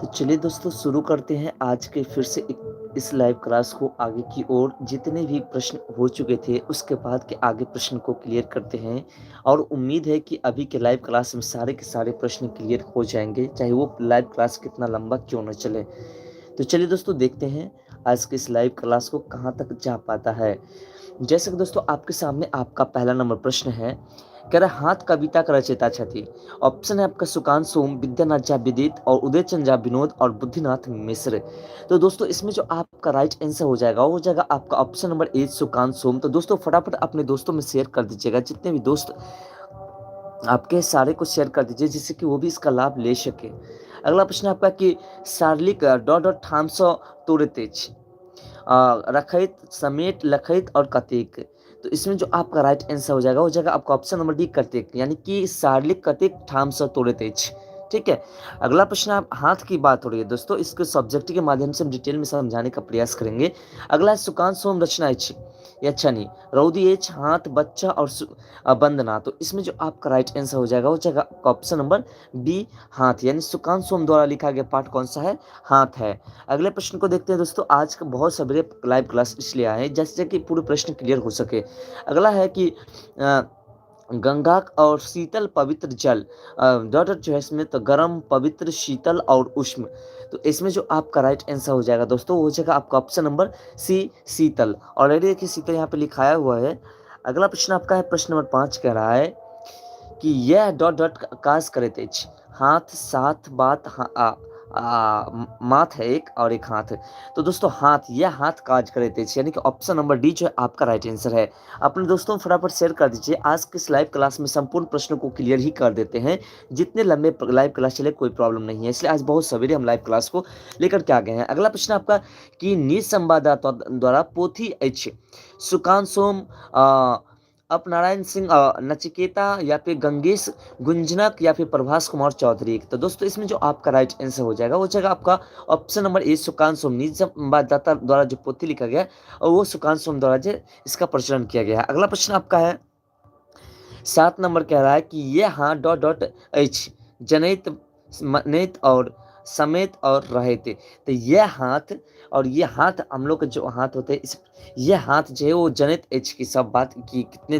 तो चलिए दोस्तों, शुरू करते हैं आज के फिर से इस लाइव क्लास को आगे की ओर। जितने भी प्रश्न हो चुके थे उसके बाद के आगे प्रश्न को क्लियर करते हैं और उम्मीद है कि अभी के लाइव क्लास में सारे के सारे प्रश्न क्लियर हो जाएंगे, चाहे वो लाइव क्लास कितना लंबा क्यों न चले। तो चलिए दोस्तों, देखते हैं आज के इस लाइव क्लास को कहाँ तक जा पाता है। जैसे कि दोस्तों आपके सामने आपका पहला नंबर प्रश्न है, कह रहा हाथ कविता का रचयिता छथि। ऑप्शन है आपका सुकांत सोम, विद्यानाथ झा विदित और उदयचंद झा विनोद और बुद्धिनाथ मिश्र। तो दोस्तों इसमें जो आपका राइट आंसर हो जाएगा वो हो जाएगा आपका option number A Sukant Som. तो दोस्तों फटाफट अपने दोस्तों में शेयर कर दीजिएगा, जितने भी दोस्त आपके सारे को शेयर कर दीजिए जिससे कि वो भी इसका लाभ ले सके। अगला प्रश्न आपका कि शारीरिक डॉट डॉट ठाम सँ तोड़ैत अछि, रखैत, समेट, लखैत और कतेक। तो इसमें जो आपका राइट आंसर हो जाएगा हो जाएगा आपका ऑप्शन नंबर डी कतेक, यानी कि शारीरिक कतेक ठाम से तोड़ैत अछि। ठीक है, अगला प्रश्न आप हाथ की बात हो रही है दोस्तों, इसको सब्जेक्ट के माध्यम से हम डिटेल में समझाने का प्रयास करेंगे। अगला है सुकांत सोम रचना अछि या छनि, रौदी अछि, हाथ, बच्चा और वंदना। तो इसमें जो आपका राइट आंसर हो जाएगा हो जाएगा आपका ऑप्शन नंबर बी हाथ, यानी सुकांत सोम द्वारा लिखा गया पाठ कौन सा है, हाथ है। अगले प्रश्न को देखते हैं दोस्तों। आज का बहुत सवेरे लाइव क्लास इसलिए आए हैं जैसे कि पूरे प्रश्न क्लियर हो सके। अगला है कि गंगा और शीतल पवित्र जल डॉट डॉट जो है इसमें, तो गर्म, पवित्र, शीतल और उष्म। तो इसमें जो आपका राइट आंसर हो जाएगा दोस्तों हो जाएगा आपका ऑप्शन नंबर सी शीतल। ऑलरेडी देखिए शीतल यहाँ पे लिखाया हुआ है। अगला प्रश्न आपका है प्रश्न नंबर 5 कह रहा है कि यह डॉट डॉट काज करैत अछि, हाथ, साथ, बात, माथ है एक और एक हाथ। तो दोस्तों हाथ, यह हाथ काज करैत अछि, यानी कि ऑप्शन नंबर डी जो है आपका राइट आंसर है। अपने दोस्तों में फटाफट शेयर कर दीजिए। आज के इस लाइव क्लास में संपूर्ण प्रश्नों को क्लियर ही कर देते हैं, जितने लंबे लाइव क्लास चले कोई प्रॉब्लम नहीं है, इसलिए आज बहुत सवेरे हम लाइव क्लास को लेकर के आ गए हैं। अगला प्रश्न आपका कि निज संवाददाता द्वारा पोथी अछि, सुकांत सोम, अपनारायण सिंह, नचिकेता या फिर गंगेश गुंजनक या फिर प्रभास कुमार चौधरी। तो दोस्तों इसमें जो आपका राइट आंसर हो जाएगा वो जाएगा आपका option number A Sukant Som. निज संवाददाता द्वारा जो पोथी लिखा गया और वो सुकांत सोम द्वारा जो इसका प्रचलन किया गया है। अगला प्रश्न आपका है 7 नंबर कह रहा है कि ये हाँ डॉट डॉट अछि, जनैत, मनैत और समेत और रहते। तो यह हाथ और ये हाथ हम लोग के जो हाथ होते हैं, इस ये हाथ जो है वो जनित अछि की सब बात की कितने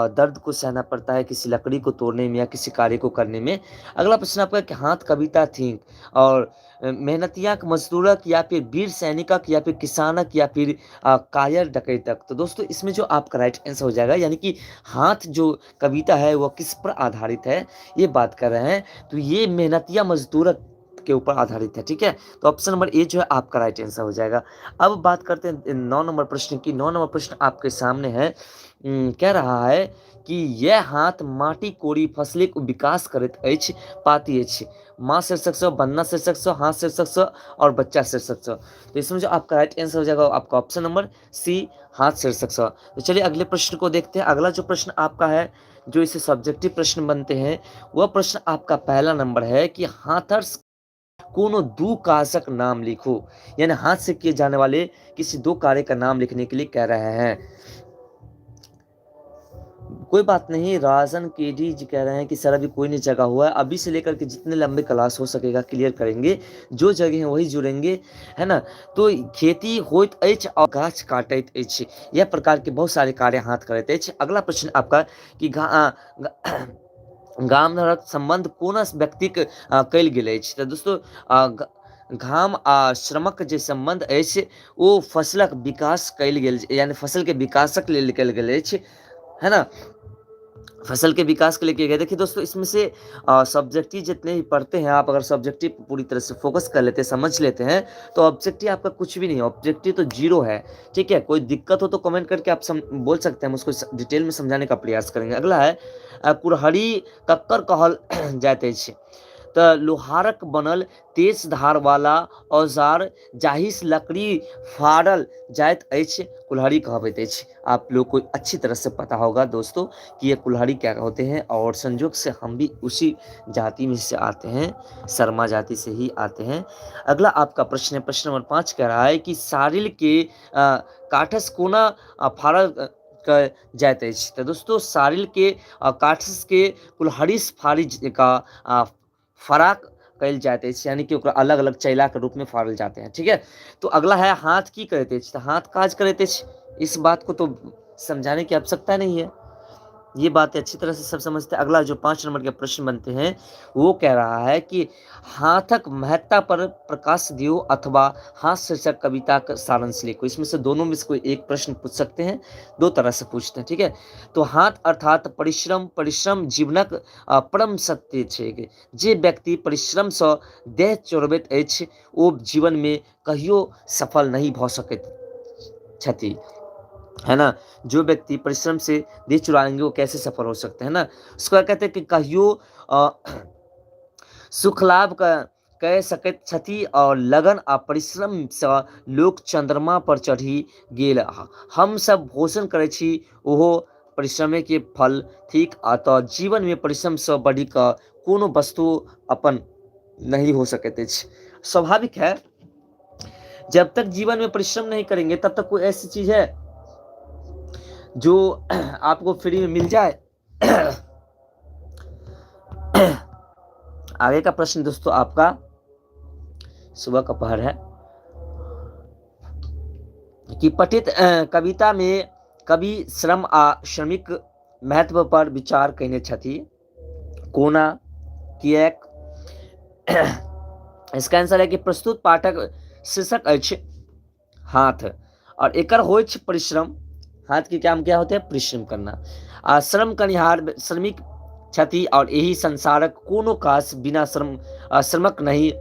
दर्द को सहना पड़ता है किसी लकड़ी को तोड़ने में या किसी कार्य को करने में। अगला प्रश्न आपका कि हाथ कविता थी और मेहनतियाक, मजदूरक या फिर वीर सैनिकक या फिर किसानक या फिर कायर डकैतक। तो दोस्तों इसमें जो आपका राइट आंसर हो जाएगा, यानी कि हाथ जो कविता है वह किस पर आधारित है ये बात कर रहे हैं, तो ये मेहनतिया मजदूरक के ऊपर आधारित है। ठीक है, तो ऑप्शन नंबर ए जो है आपका राइट आंसर हो जाएगा। अब बात करते हैं 9 नंबर प्रश्न की। 9 नंबर प्रश्न आपके सामने है, कह रहा है कि यह हाथ माटी कोरी फसलिक विकास करैत अछि, पाती अछि, माँ शीर्षक से, बन्ना शीर्षक से, हाथ शीर्षक से और बच्चा शीर्षक से। तो इसमें जो आपका राइट आंसर हो जाएगा आपका ऑप्शन नंबर सी हाथ शीर्षक से। तो चलिए अगले प्रश्न को देखते हैं। अगला जो प्रश्न आपका है, जो इसे सब्जेक्टिव प्रश्न बनते हैं, वह प्रश्न आपका पहला नंबर है कि हाथर्स कोनो दू काजक नाम लिखो, यानी हाथ से किए जाने वाले किसी दो कार्य का नाम लिखने के लिए कह रहे हैं। कोई बात नहीं, राजन के डी जी कह रहे हैं कि सर अभी कोई नहीं जगह हुआ है, अभी से लेकर के जितने लंबे क्लास हो सकेगा क्लियर करेंगे, जो जगह है वही जुड़ेंगे, है ना। तो खेती होइत अछि और गाछ काटैत अछि, यह प्रकार के बहुत सारे कार्य हाथ करैत अछि। अगला प्रश्न आपका कि गाम घरक संबंध कोना व्यक्तिक कयल गेल अछि। तऽ दोस्तों घाम आ श्रमक जे संबंध अछि ओ फसलक विकास कयल गेल, यानी फसल के विकासक लेल कयल गेल अछि, है ना, फसल के विकास के लिए किया गया। देखिए दोस्तों इसमें से सब्जेक्टिव जितने भी पढ़ते हैं आप, अगर सब्जेक्टिव पूरी तरह से फोकस कर लेते हैं, समझ लेते हैं, तो ऑब्जेक्टिव आपका कुछ भी नहीं है, ऑब्जेक्टिव तो जीरो है। ठीक है, कोई दिक्कत हो तो कमेंट करके आप बोल सकते हैं, हम उसको डिटेल में समझाने का प्रयास करेंगे। अगला है कुरहड़ी कक्कर कहल जाइत अछि, तऽ लोहारक बनल तेज धारवाला औजार जाहिसँ लकड़ी फाड़ल जाइत अछि कुल्हाड़ी कहबैत अछि। आप लोग को अच्छी तरह से पता होगा दोस्तों कि ये कुल्हाड़ी क्या होते हैं, और संजोग से हम भी उसी जाति में से आते हैं, शर्मा जाति से ही आते हैं। अगला आपका प्रश्न है, प्रश्न नंबर 5 कह रहा है कि सारिल के काठस कोना फाड़ल जाइत अछि। तऽ दोस्तों सारिल के काठस के कुल्हाड़ी फाड़ी का फराक कयल जाइत अछि, यानी कि ओकरा अलग अलग चैलाके रूपमे फाड़ल जाते हैं। ठीक है, तो अगला है हाथ की करैत अछि, तऽ हाथ काज करैत अछि, इस बात को तो समझाने की आवश्यकता नहीं है, ये बात अच्छी तरह से सब समझते हैं। अगला जो 5 नंबर के प्रश्न बनते हैं वो कह रहा है कि हाथक महत्ता पर प्रकाश दियो अथवा हाथ शीर्षक कविता का सारांश लिखो। इसमें से दोनों में से कोई एक प्रश्न पूछ सकते हैं, दो तरह से पूछते हैं। ठीक है, तो हाथ अर्थात परिश्रम, परिश्रम जीवनक परम सत्य छै। जे व्यक्ति परिश्रम से देह चोरबैत अछि ओ जीवन में कहियो सफल नहीं भऽ सकैत छथि, है ना। जो व्यक्ति परिश्रम से देह चुराएंगे वो कैसे सफल हो सकते हैं ना। उसको कहते हैं कि कहियो सुख लाभ कह सकैत छथि और लगन आ परिश्रम से लोक चंद्रमा पर चढ़ी गेल। हम सब भोजन करै छी ओहो परिश्रमे के फल थिक। अतः जीवन में परिश्रम से बढ़ि कऽ कोनो वस्तु अपन नहीं हो सकैत अछि। स्वाभाविक है, जब तक जीवन में परिश्रम नहीं करेंगे तब तक कोई ऐसी चीज है जो आपको फ्री में मिल जाए। आगे का प्रश्न दोस्तों आपका सुबह का पहर है कि पठित कविता में कवि श्रम आ श्रमिक महत्व पर विचार कयने छथि, कोना, किएक। इसका आंसर है कि प्रस्तुत पाठक शीर्षक अछि हाथ और एकर होइछ परिश्रम। हाथ के काम क्या होते हैं? परिश्रम करना। आ श्रम कनिहार श्रमिक छथि और एहि संसारक कोनो काज बिना श्रमक नहीं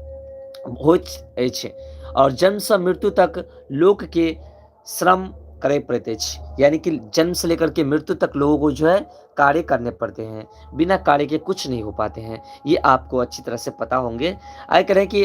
होइत अछि और जन्म से मृत्यु तक लोक के श्रम करे पड़ैत अछि, यानी कि जन्म से लेकर के मृत्यु तक लोगों को जो है कार्य करने पड़ते हैं, बिना कार्य के कुछ नहीं हो पाते हैं। ये आपको अच्छी तरह से पता होंगे। आए करें कि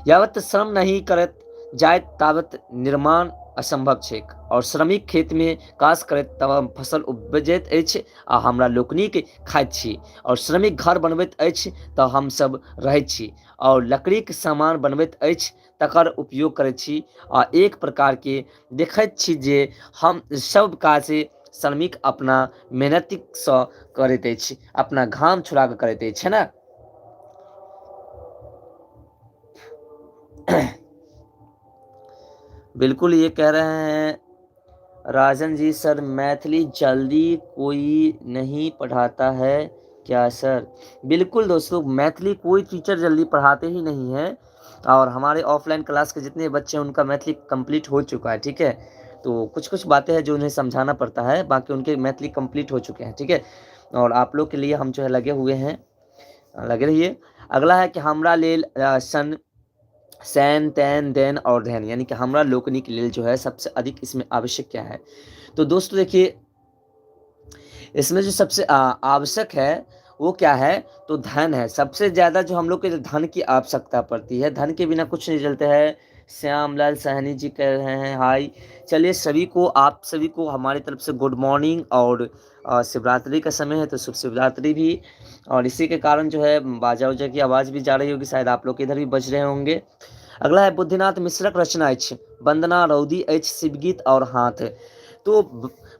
यावत श्रम नहीं करत जाए तावत निर्माण असंभव छैक और श्रमिक खेत में काज करैत तब फसल उपजैत अछि आ हमरा लोकनिक खाइत छी और श्रमिक घर बनबैत अछि तऽ हमसब रहैत छी और लकड़ीक सामान बनबैत अछि तकर उपयोग करैत छी आ एक प्रकारके देखैत छी जे हम सब काज श्रमिक अपना मेहनतिसँ करैत अछि, अपना घाम छुड़ा कऽ करैत अछि, है ना। बिल्कुल ये कह रहे हैं राजन जी सर मैथिली जल्दी कोई नहीं पढ़ाता है क्या सर? बिल्कुल दोस्तों, मैथिली कोई टीचर जल्दी पढ़ाते ही नहीं है और हमारे ऑफलाइन क्लास के जितने बच्चे हैं उनका मैथिली कंप्लीट हो चुका है। ठीक है, तो कुछ-कुछ बातें हैं जो उन्हें समझाना पड़ता है, बाकी उनके मैथिली कंप्लीट हो चुके हैं। ठीक है, और आप लोग के लिए हम जो है लगे हुए हैं, लगे रहिए। अगला है कि हमरा लेल सन सैन तैन then और धैन, यानी कि हमरा लोकनिक लेल जो है सबसे अधिक इसमें आवश्यक क्या है? तो दोस्तों देखिए, इसमें जो सबसे आवश्यक है वो क्या है? तो धन है। सबसे ज़्यादा जो हम लोग के धन की आवश्यकता पड़ती है, धन के बिना कुछ नहीं चलता है। श्यामलाल सहनी जी कह रहे हैं हाय। चलिए सभी को, आप सभी को हमारी तरफ से गुड मॉर्निंग। और शिवरात्रि का समय है तो शुभ शिवरात्रि भी, और इसी के कारण जो है बाजा उजा की आवाज़ भी जा रही होगी, शायद आप लोग इधर भी बज रहे होंगे। अगला है बुद्धिनाथ मिश्रक रचना अछि वंदना, रौदी अछि, शिवगीत और हाथ। तो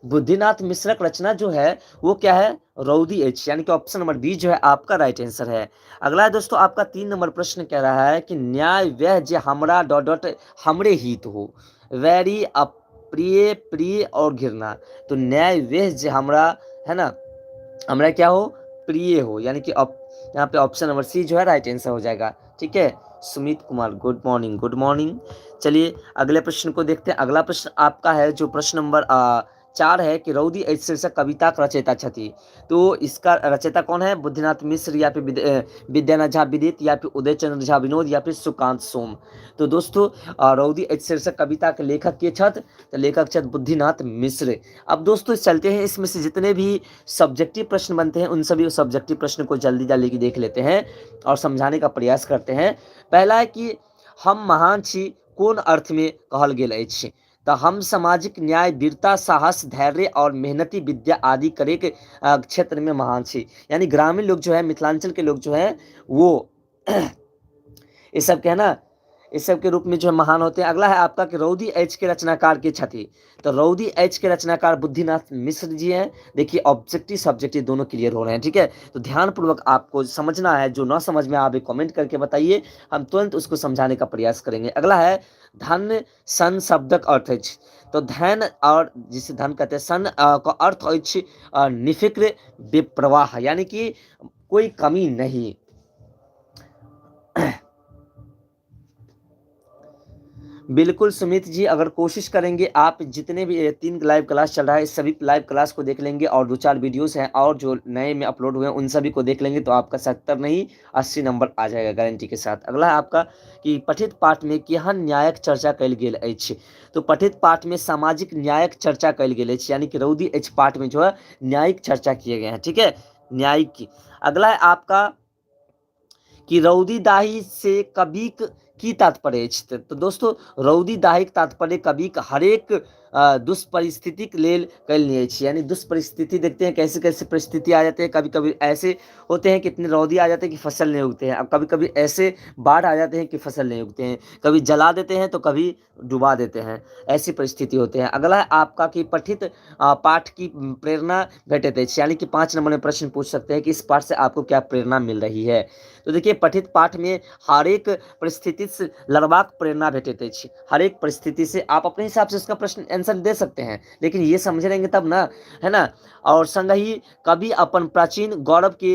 बुद्धिनाथ मिश्रक रचना जो है वो क्या है? रौदी अछि, यानी कि ऑप्शन नंबर बी जो है आपका राइट आंसर है। अगला है दोस्तों आपका 3 नंबर प्रश्न कह रहा है कि न्याय वह जे हमरा डॉट डॉट हमरे हित हो, वैरी अप्रिय प्रिय और घृणा। तो न्याय वह जे हमरा है ना, हमरा क्या हो? प्रिय हो, यानी कि यहाँ पे ऑप्शन नंबर सी जो है राइट आंसर हो जाएगा। ठीक है, Sumit Kumar good morning, good morning. चलिए अगले प्रश्न को देखते हैं। अगला प्रश्न आपका है जो प्रश्न नंबर 4 है कि रौदी अछि शीर्षक कविता का रचयिता छथि। तो इसका रचयिता कौन है? बुद्धिनाथ मिश्र या फिर विद्यानाथ झा विदित या फिर उदय चंद्र झा विनोद या फिर सुकांत सोम। तो दोस्तों रौदी अछि शीर्षक कविता के लेखक के छथि? तो लेखक छथि बुद्धिनाथ मिश्र। अब दोस्तों चलते हैं, इसमें से जितने भी सब्जेक्टिव प्रश्न बनते हैं उन सभी सब्जेक्टिव प्रश्न को जल्दी जल्दी देख लेते हैं और समझाने का प्रयास करते हैं। पहला है कि हम महान छी कोन अर्थ में कहल गेल अछि? तो हम सामाजिक न्याय, वीरता, साहस, धैर्य और मेहनती विद्या आदि करे के क्षेत्र में महान छी। यानी ग्रामीण लोग जो है, मिथिलांचल के लोग जो है वो ये सब के है ना, इस सब के रूप में जो है महान होते हैं। अगला है आपका कि रौदी एच के रचनाकार के छथि। तो रौदी एच के रचनाकार बुद्धिनाथ मिश्र जी हैं। देखिए ऑब्जेक्टिव सब्जेक्टिव दोनों क्लियर हो रहे हैं, ठीक है। तो ध्यानपूर्वक आपको समझना है, जो ना समझ में आवे कमेंट करके बताइए, हम तुरंत उसको समझाने का प्रयास करेंगे। अगला है धन सन शब्दक अर्थ अछि। तो धन और जिसे धन कहते हैं, सन का अर्थ अछि निफिक्र बेप्रवाह, यानी कि कोई कमी नहीं। बिल्कुल सुमित जी, अगर कोशिश करेंगे आप, जितने भी 3 लाइव क्लास चल रहा है, इस सभी लाइव क्लास को देख लेंगे और 2-4 वीडियोस हैं और जो नए में अपलोड हुए हैं उन सभी को देख लेंगे तो आपका 70 नहीं 80 नंबर आ जाएगा गारंटी के साथ। अगला है आपका कि पठित पाठ में केहन न्यायक चर्चा कयल गेल अछि। तो पठित पाठ में सामाजिक न्यायक चर्चा कयल गेल अछि, यानी कि रौदी अछि पाठ में जो है न्यायिक चर्चा किए गए हैं, ठीक है, न्यायिक की। अगला है आपका कि रौदी दाही से कविक की तात्पर्य अछि। तो दोस्तों रौदी दाहीक तात्पर्य कविक हरेक दुष्परिस्थितिक लेल कयल अछि, यानी दुष्परिस्थिति देखते हैं कैसे कैसे परिस्थिति आ जाते हैं। कभी कभी ऐसे होते हैं कि इतने रौदी आ जाते हैं कि फसल नहीं उगते हैं, अब कभी कभी ऐसे बाढ़ आ जाते हैं कि फसल नहीं उगते हैं, कभी जला देते हैं तो कभी डुबा देते हैं, ऐसी परिस्थिति होते हैं। अगला है आपका कि पठित पाठ की प्रेरणा भेटैत अछि, यानी कि 5 नंबर में प्रश्न पूछ सकते हैं कि इस पाठ से आपको क्या प्रेरणा मिल रही है। तो देखिए पठित पाठ में हरेक परिस्थिति से लड़बाक प्रेरणा भेटैत अछि, हरेक परिस्थिति से आप अपने हिसाब से उसका प्रश्न आंसर दे सकते हैं, लेकिन ये समझे रहेंगे तब ना, है ना। और संगहि कवि अपन प्राचीन गौरव के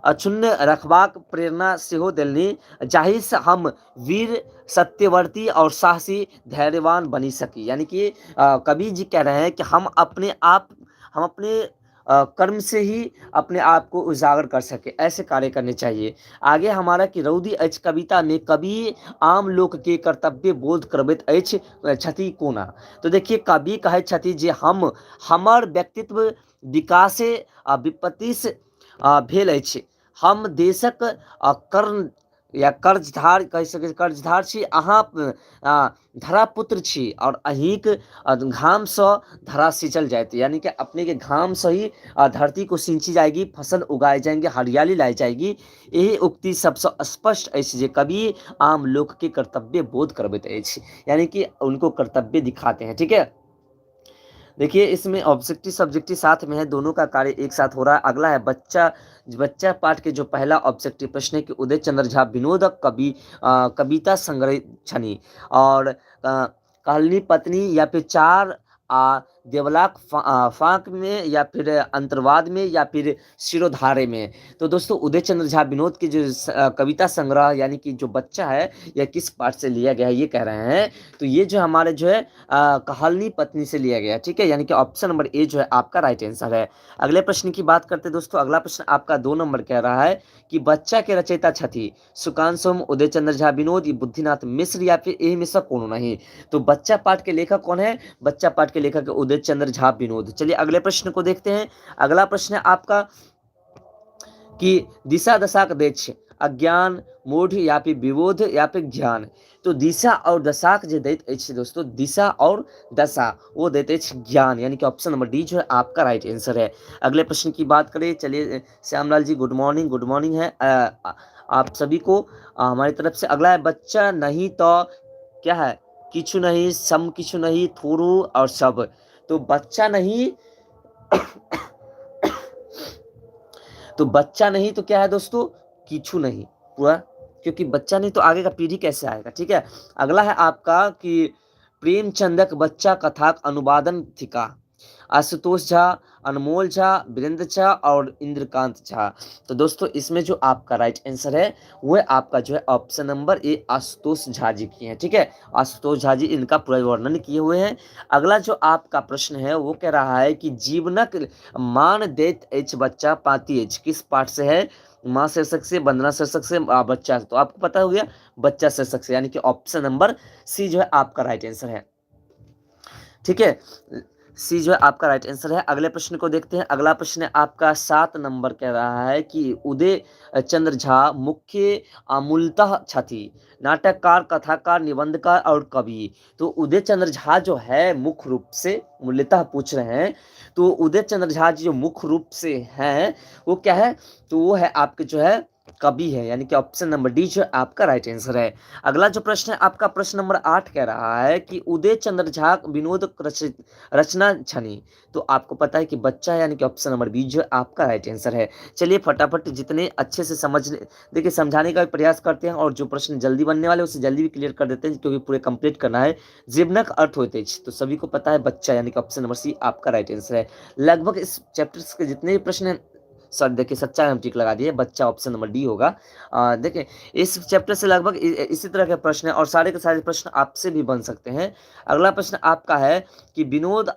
अक्षुण्ण रखबाक प्रेरणा सेहो देलनि, जाहिसँ हम वीर, सत्यवर्ती और साहसी, धैर्यवान बनी सकी। यानी कि कवि जी कह रहे हैं कि हम अपने आप, हम अपने कर्म से ही अपने आप को उजागर कर सके, ऐसे कार्य करने चाहिए। आगे हमारा कि रौदी अछि कविता में कवि आम लोक के कर्तव्य बोध करबैत अछि छथि कोना। तो देखिए कवि कहैत छथि जे हम हमर व्यक्तित्व विकासे आ विपत्तिसँ भेल अछि, हम देशक कर्ण या कर्जधार कहि सकै छी, कर्जधार छी, अहाँ धरापुत्र छी और अहीँक घामसँ धरा सिंचल जायत, यानी कि अपने के घाम से ही धरती को सिंची जाएगी, फसल उगाए जाएंगे, हरियाली लाई जाएगी। यही उक्ति सबसँ स्पष्ट अछि जे कवि आम लोक के कर्तव्य बोध करबैत अछि, यानी कि उनको कर्तव्य दिखाते हैं, ठीक है। देखिए इसमें ऑब्जेक्टिव सब्जेक्टिव साथ में है, दोनों का कार्य एक साथ हो रहा है। अगला है बच्चा, बच्चा पाठ के जो पहला ऑब्जेक्टिव प्रश्न है कि उदय चंद्र झा विनोदक कवि कविता संग्रह छनि और कहलनी पत्नी या फिर चार आ देवलाक फाँक में या फिर अंतर्वाद में या फिर शिरोधारे में। तो दोस्तों उदय चंद्र झा विनोद के जो कविता संग्रह यानी कि जो बच्चा है यह किस पाठ से लिया गया है ये कह रहे हैं। तो ये जो हमारे जो है कहलनी पत्नी से लिया गया, ठीक है, यानी कि ऑप्शन नंबर ए जो है आपका राइट आंसर है। अगले प्रश्न की बात करते हैं दोस्तों। अगला प्रश्न आपका 2 नंबर कह रहा है कि बच्चा के रचयिता छथि सुकांत सोम, उदय चंद्र झा विनोद, बुद्धिनाथ मिश्र या फिर एहि में से कोनो नहीं। तो बच्चा पाठ के लेखक कौन है? बच्चा पाठ के लेखक उदय चंद्र झा विनोद। चलिए अगले प्रश्न को देखते हैं। अगला प्रश्न है आपका कि दिशा दशा का दैत छै अज्ञान, मूढ़ या फिर विबोध या फिर ज्ञान। तो दिशा और दशाक जे दैत अछि दोस्तों, दिशा और दशा वो दैत अछि ज्ञान, यानी कि ऑप्शन नंबर डी जो है आपका राइट आंसर है। अगले प्रश्न की बात करें, चलिए Shyamlal ji good morning, good morning है आप सभी को हमारी तरफ से। अगला है बच्चा नहीं तो क्या है, किछु नहीं, सम किछु नहीं, थोड़ू और सब। तो बच्चा नहीं तो बच्चा नहीं तो क्या है दोस्तों, किछु नहीं पूरा, क्योंकि बच्चा नहीं तो आगे का पीढ़ी कैसे आएगा, ठीक है। अगला है आपका कि प्रेमचंदक बच्चा कथाक अनुवादन थिका आशुतोष झा, अनमोल झा, वीरेंद्र झा और इंद्रकांत झा। तो दोस्तों इसमें जो आपका राइट आंसर है वो है आपका जो है option number A Ashutosh Jha ji की है, ठीक है। आशुतोष झा जी इनका पूरा वर्णन किए हुए हैं। अगला जो आपका प्रश्न है वो कह रहा है कि जीवनक मान दैत अछि बच्चा पाती अछि, किस पाठ से है? माँ शीर्षक से, वंदना शीर्षक से, बच्चा। तो आपको पता हो गया बच्चा शीर्षक से, यानी कि ऑप्शन नंबर सी जो है आपका राइट आंसर है, ठीक है। सी जो है आपका राइट आंसर है। अगले प्रश्न को देखते हैं। अगला प्रश्न आपका 7 नंबर कह रहा है कि उदय चंद्र झा मुख्य अमूलतः छथि नाटककार, कथाकार, निबंधकार और कवि। तो उदय चंद्र झा जो है मुख्य रूप से मूलतः पूछ रहे हैं, तो उदय चंद्र झा जी जो मुख्य रूप से हैं वो क्या है? तो वो है आपके जो है कवि है, यानी कि ऑप्शन नंबर डी जो आपका राइट आंसर है। अगला जो प्रश्न है आपका प्रश्न नंबर 8 कह रहा है कि उदय चंद्र झा विनोद रचना छनी। तो आपको पता है कि बच्चा, यानी कि ऑप्शन नंबर बी जो आपका राइट आंसर है। चलिए फटाफट जितने अच्छे से समझ देखिए समझाने का प्रयास करते हैं और जो प्रश्न जल्दी बनने वाले उसे जल्दी भी क्लियर कर देते हैं, क्योंकि पूरे कंप्लीट करना है। जीवनक अर्थ होते हैं तो सभी को पता है बच्चा, यानी कि ऑप्शन नंबर सी आपका राइट आंसर है। लगभग इस चैप्टर के जितने भी प्रश्न, सॉरी देखिए सच्चा हम टिक लगा दिए, बच्चा ऑप्शन नंबर डी होगा। देखिए इस चैप्टर से लगभग इसी तरह के प्रश्न हैं और सारे के सारे प्रश्न आपसे भी बन सकते हैं। अगला प्रश्न आपका है कि विनोद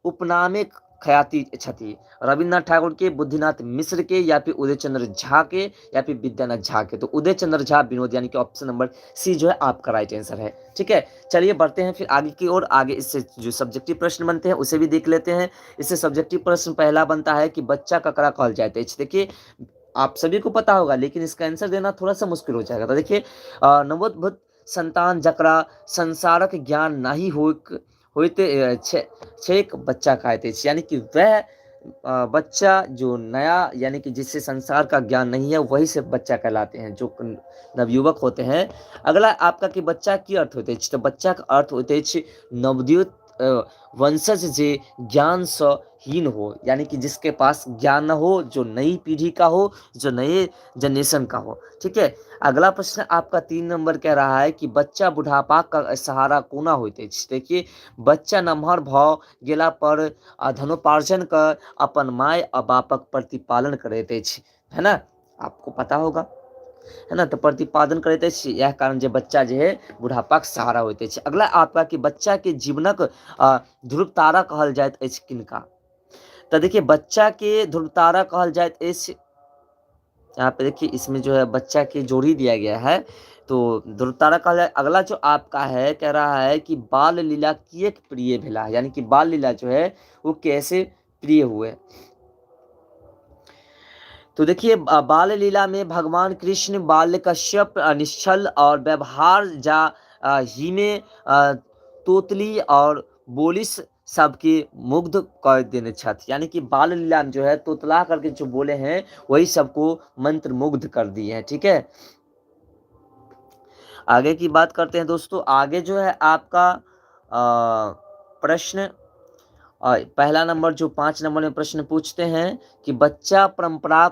उपनामे ख्याति छथि, रविन्द्रनाथ ठाकुर के, बुद्धिनाथ मिश्र के, या फिर उदय चंद्र झा के, या फिर विद्यानाथ झा के। तो उदय चंद्र झा विनोद, यानी कि ऑप्शन नंबर सी जो है आपका राइट आंसर है। ठीक है, चलिए बढ़ते हैं फिर आगे की ओर। आगे इससे जो सब्जेक्टिव प्रश्न बनते हैं उसे भी देख लेते हैं। इससे सब्जेक्टिव प्रश्न पहला बनता है कि बच्चा ककरा कहल जाते हैं। देखिए आप सभी को पता होगा, लेकिन इसका आंसर देना थोड़ा सा मुश्किल हो जाएगा। तो देखिए नवोद्भुत संतान जकरा संसारक ज्ञान नहीं होते छेक बच्चा कहते हैं, यानी कि वह बच्चा जो नया, यानी कि जिससे संसार का ज्ञान नहीं है, वही से बच्चा कहलाते हैं, जो नवयुवक होते हैं। अगला आपका कि बच्चा की अर्थ होते हैं, तो बच्चा का अर्थ होते हैं नवद्युत वंशज जे ज्ञान से हीन हो, यानी कि जिसके पास ज्ञान न हो, जो नई पीढ़ी का हो, जो नए जनरेशन का हो। ठीक है, अगला प्रश्न आपका 3 नंबर कह रहा है कि बच्चा बुढ़ापा का सहारा कोना होते अछि। देखिए बच्चा नमहर भ गेला पर धनोपार्जन का अपन my आ बापक प्रतिपालन करैत अछि, है ना, आपको पता होगा, है ना। तो प्रतिपादन करैत अछि, यह कारण जे बच्चा जे है बुढ़ापाक सहारा होइत अछि। अगला आपका कि बच्चा के जीवनक ध्रुव तारा कहल जाइत अछि किनका। तो देखिए बच्चा के ध्रुव तारा कहल जाइत अछि, यहाँ पे देखिए इसमें जो है बच्चा के जोड़ी दिया गया है, तो ध्रुव तारा कहल जाए। अगला जो आपका है कह रहा है कि बाल लीला किएक प्रिय भेला, यानी कि बाल लीला जो है वो कैसे प्रिय हुए। तो देखिए बाल लीला में भगवान कृष्ण बाल कश्यप निश्चल और व्यवहार जा ही में तोतली और बोलिस सबके मुग्ध कर देने छथि, यानी कि बाल लीला में जो है तोतला करके जो बोले हैं वही सबको मंत्र मुग्ध कर दिए हैं। ठीक है, आगे की बात करते हैं दोस्तों। आगे जो है आपका प्रश्न पहला नंबर जो 5 नंबर में प्रश्न पूछते हैं कि बच्चा परंपरा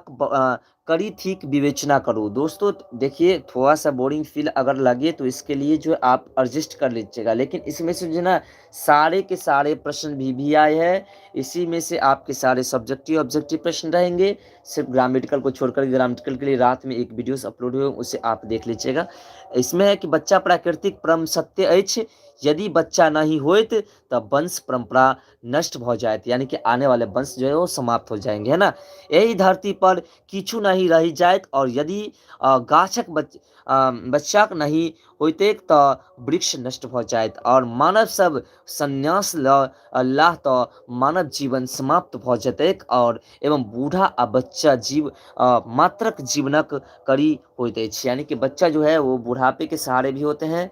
करी थीक विवेचना करो। दोस्तों देखिए थोड़ा सा बोरिंग फील अगर लगे तो इसके लिए जो आप एडजस्ट कर लीजिएगा, लेकिन इसमें से जो ना सारे के सारे प्रश्न भी आए हैं, इसी में से आपके सारे सब्जेक्टिव ऑब्जेक्टिव प्रश्न रहेंगे। सिर्फ ग्रामेटिकल को छोड़कर ग्रामेटिकल के लिए रात में एक वीडियोस अपलोड हुए उसे आप देख लीजिएगा। इसमें है कि बच्चा प्राकृतिक परम सत्य अछि, यदि बच्चा नहीं होत तब वंश परंपरा नष्ट हो जाए, यानी कि आने वाले वंश जो है वो समाप्त हो जाएंगे, है ना। यही धरती पर किछु नहीं रही जाए और यदि गाछक बच्चाक नहीं होते तो वृक्ष नष्ट हो जाए और मानव सब संन्यास लाह तो मानव जीवन समाप्त हो जतैक और एवं बूढ़ा आ बच्चा जीव मात्रक जीवनक कड़ी होते अछि, यानी कि बच्चा जो है वो बुढ़ापे के सहारे भी होते हैं।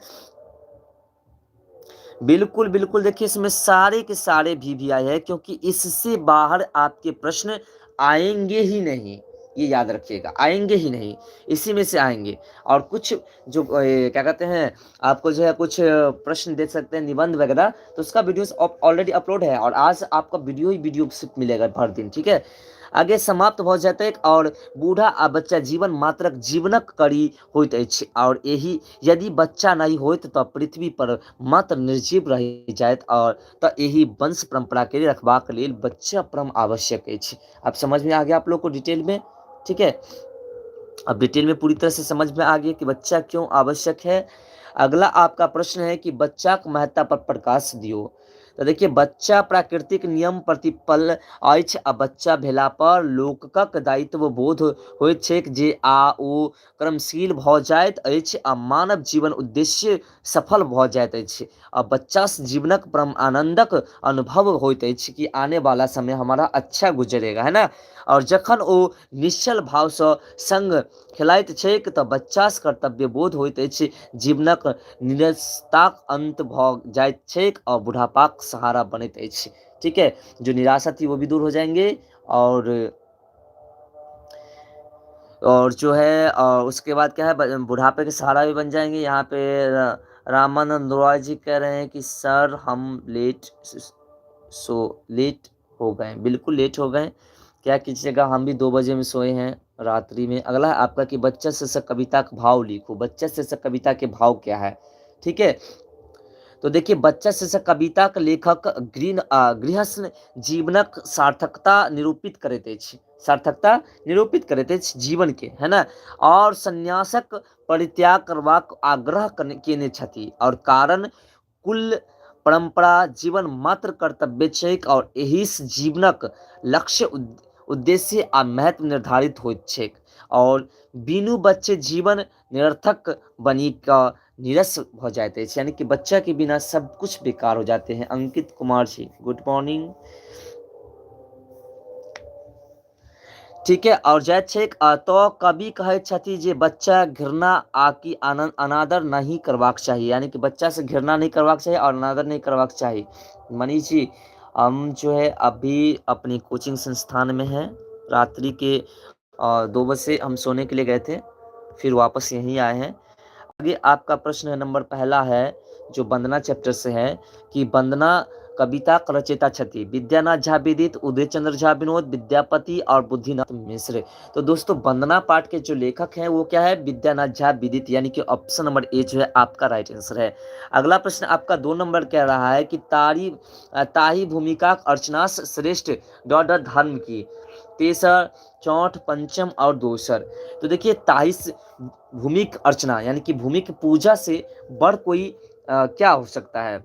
बिल्कुल बिल्कुल देखिए इसमें सारे के सारे भी आए हैं, क्योंकि इससे बाहर आपके प्रश्न आएंगे ही नहीं, ये याद रखिएगा, आएंगे ही नहीं, इसी में से आएंगे। और कुछ जो क्या कहते हैं आपको जो है कुछ प्रश्न दे सकते हैं निबंध वगैरह, तो उसका वीडियोस ऑलरेडी अपलोड है और आज आपका वीडियो ही वीडियो सिर्फ मिलेगा भर दिन। ठीक है, आगे समाप्त हो जाते और बूढ़ा आ बच्चा जीवन मात्रक जीवनक कड़ी होइत अछि और यही यदि बच्चा नहीं होइत तो पृथ्वी पर मात्र निर्जीव रहि जाइत और तो यही वंश परंपरा के रखबाक लेल बच्चा परम आवश्यक अछि। अब समझ में आ गया आप लोग को डिटेल में? ठीक है, अब डिटेल में पूरी तरह से समझ में आ गया कि बच्चा क्यों आवश्यक है। अगला आपका प्रश्न है कि बच्चा के महत्ता पर प्रकाश दियो। तो देखिए बच्चा प्राकृतिक नियम प्रतिपल अछि आ बच्चा भेला पर लोकक दायित्व बोध होइत छैक जे आ ओ क्रमशील भऽ जाइत अछि आ मानव जीवन उद्देश्य सफल भऽ जाइत अछि आ बच्चा जीवनक परम आनंदक अनुभव होइत अछि कि आने वाला समय हमारा अच्छा गुजरेगा, है ना। और जखन ओ निश्चल भावसँ संग खेलाइत छैक तऽ बच्चासँ कर्तव्य बोध होइत अछि, जीवनक निरसताक अंत भऽ जाइत छैक और बुढ़ापाक सहारा बनैत अछि। ठीक है, जो निराशा थी वो भी दूर हो जाएंगे। और और जो है उसके बाद क्या है, बुढ़ापे के सहारा भी बन जाएंगे। यहाँ पे रामानंद रॉय जी कह रहे हैं कि सर हम लेट सो लेट हो गए, बिल्कुल लेट हो गए, क्या कीजिएगा, हम भी 2 बजे में सोए हैं रात्रि में। अगला है आपका कि बच्चा शीर्षक कविता का भाव लिखो, बच्चा शीर्षक कविता के भाव क्या है, ठीक है। तो देखिए बच्चा शीर्षक कविता के लेखक गृहस्थ जीवनक सार्थकता निरूपित करैत अछि, सार्थकता निरूपित करैत अछि जीवन के, है ना, और संन्यासक परित्याग करबाक आग्रह केने छथि, और कारण कुल परंपरा जीवन मात्र कर्तव्य छैक और एहि जीवनक लक्ष्य उद्देश्य आ महत्व निर्धारित होइत छैक, और बिनु बच्चे जीवन निरर्थक बनी कऽ नीरस भऽ जाइत अछि, यानी कि बच्चा के बिना सब कुछ बेकार हो जाते हैं। अंकित कुमार जी गुड मॉर्निंग, ठीक है। और जाइत छैक तो कवि कहैत छथि जे बच्चा घृणा आ कि अनादर नहीं करबाक चाही, यानी कि बच्चा से घृणा नहीं करबाक चाही और अनादर नहीं करबाक चाही। मनीष जी हम जो है अभी अपनी कोचिंग संस्थान में हैं, रात्रि के 2 बजे से हम सोने के लिए गए थे, फिर वापस यहीं आए हैं। आगे आपका प्रश्न है नंबर पहला है जो वंदना चैप्टर से है कि वंदना कविता का रचयिता छथि विद्यानाथ झा विदित, उदय चंद्र झा विनोद, विद्यापति और बुद्धिनाथ मिश्र। तो दोस्तों वंदना पाठ के जो लेखक हैं वो क्या है, विद्यानाथ झा विदित, यानी कि ऑप्शन नंबर ए जो है आपका राइट आंसर है। अगला प्रश्न आपका 2 नंबर कह रहा है कि ताही भूमिका अर्चना श्रेष्ठ डॉट डॉट धर्म की, तेसर, चौथ, पंचम और दोसर। तो देखिए ताही भूमिक अर्चना यानी कि भूमिक पूजा से बढ़ कोई क्या हो सकता है,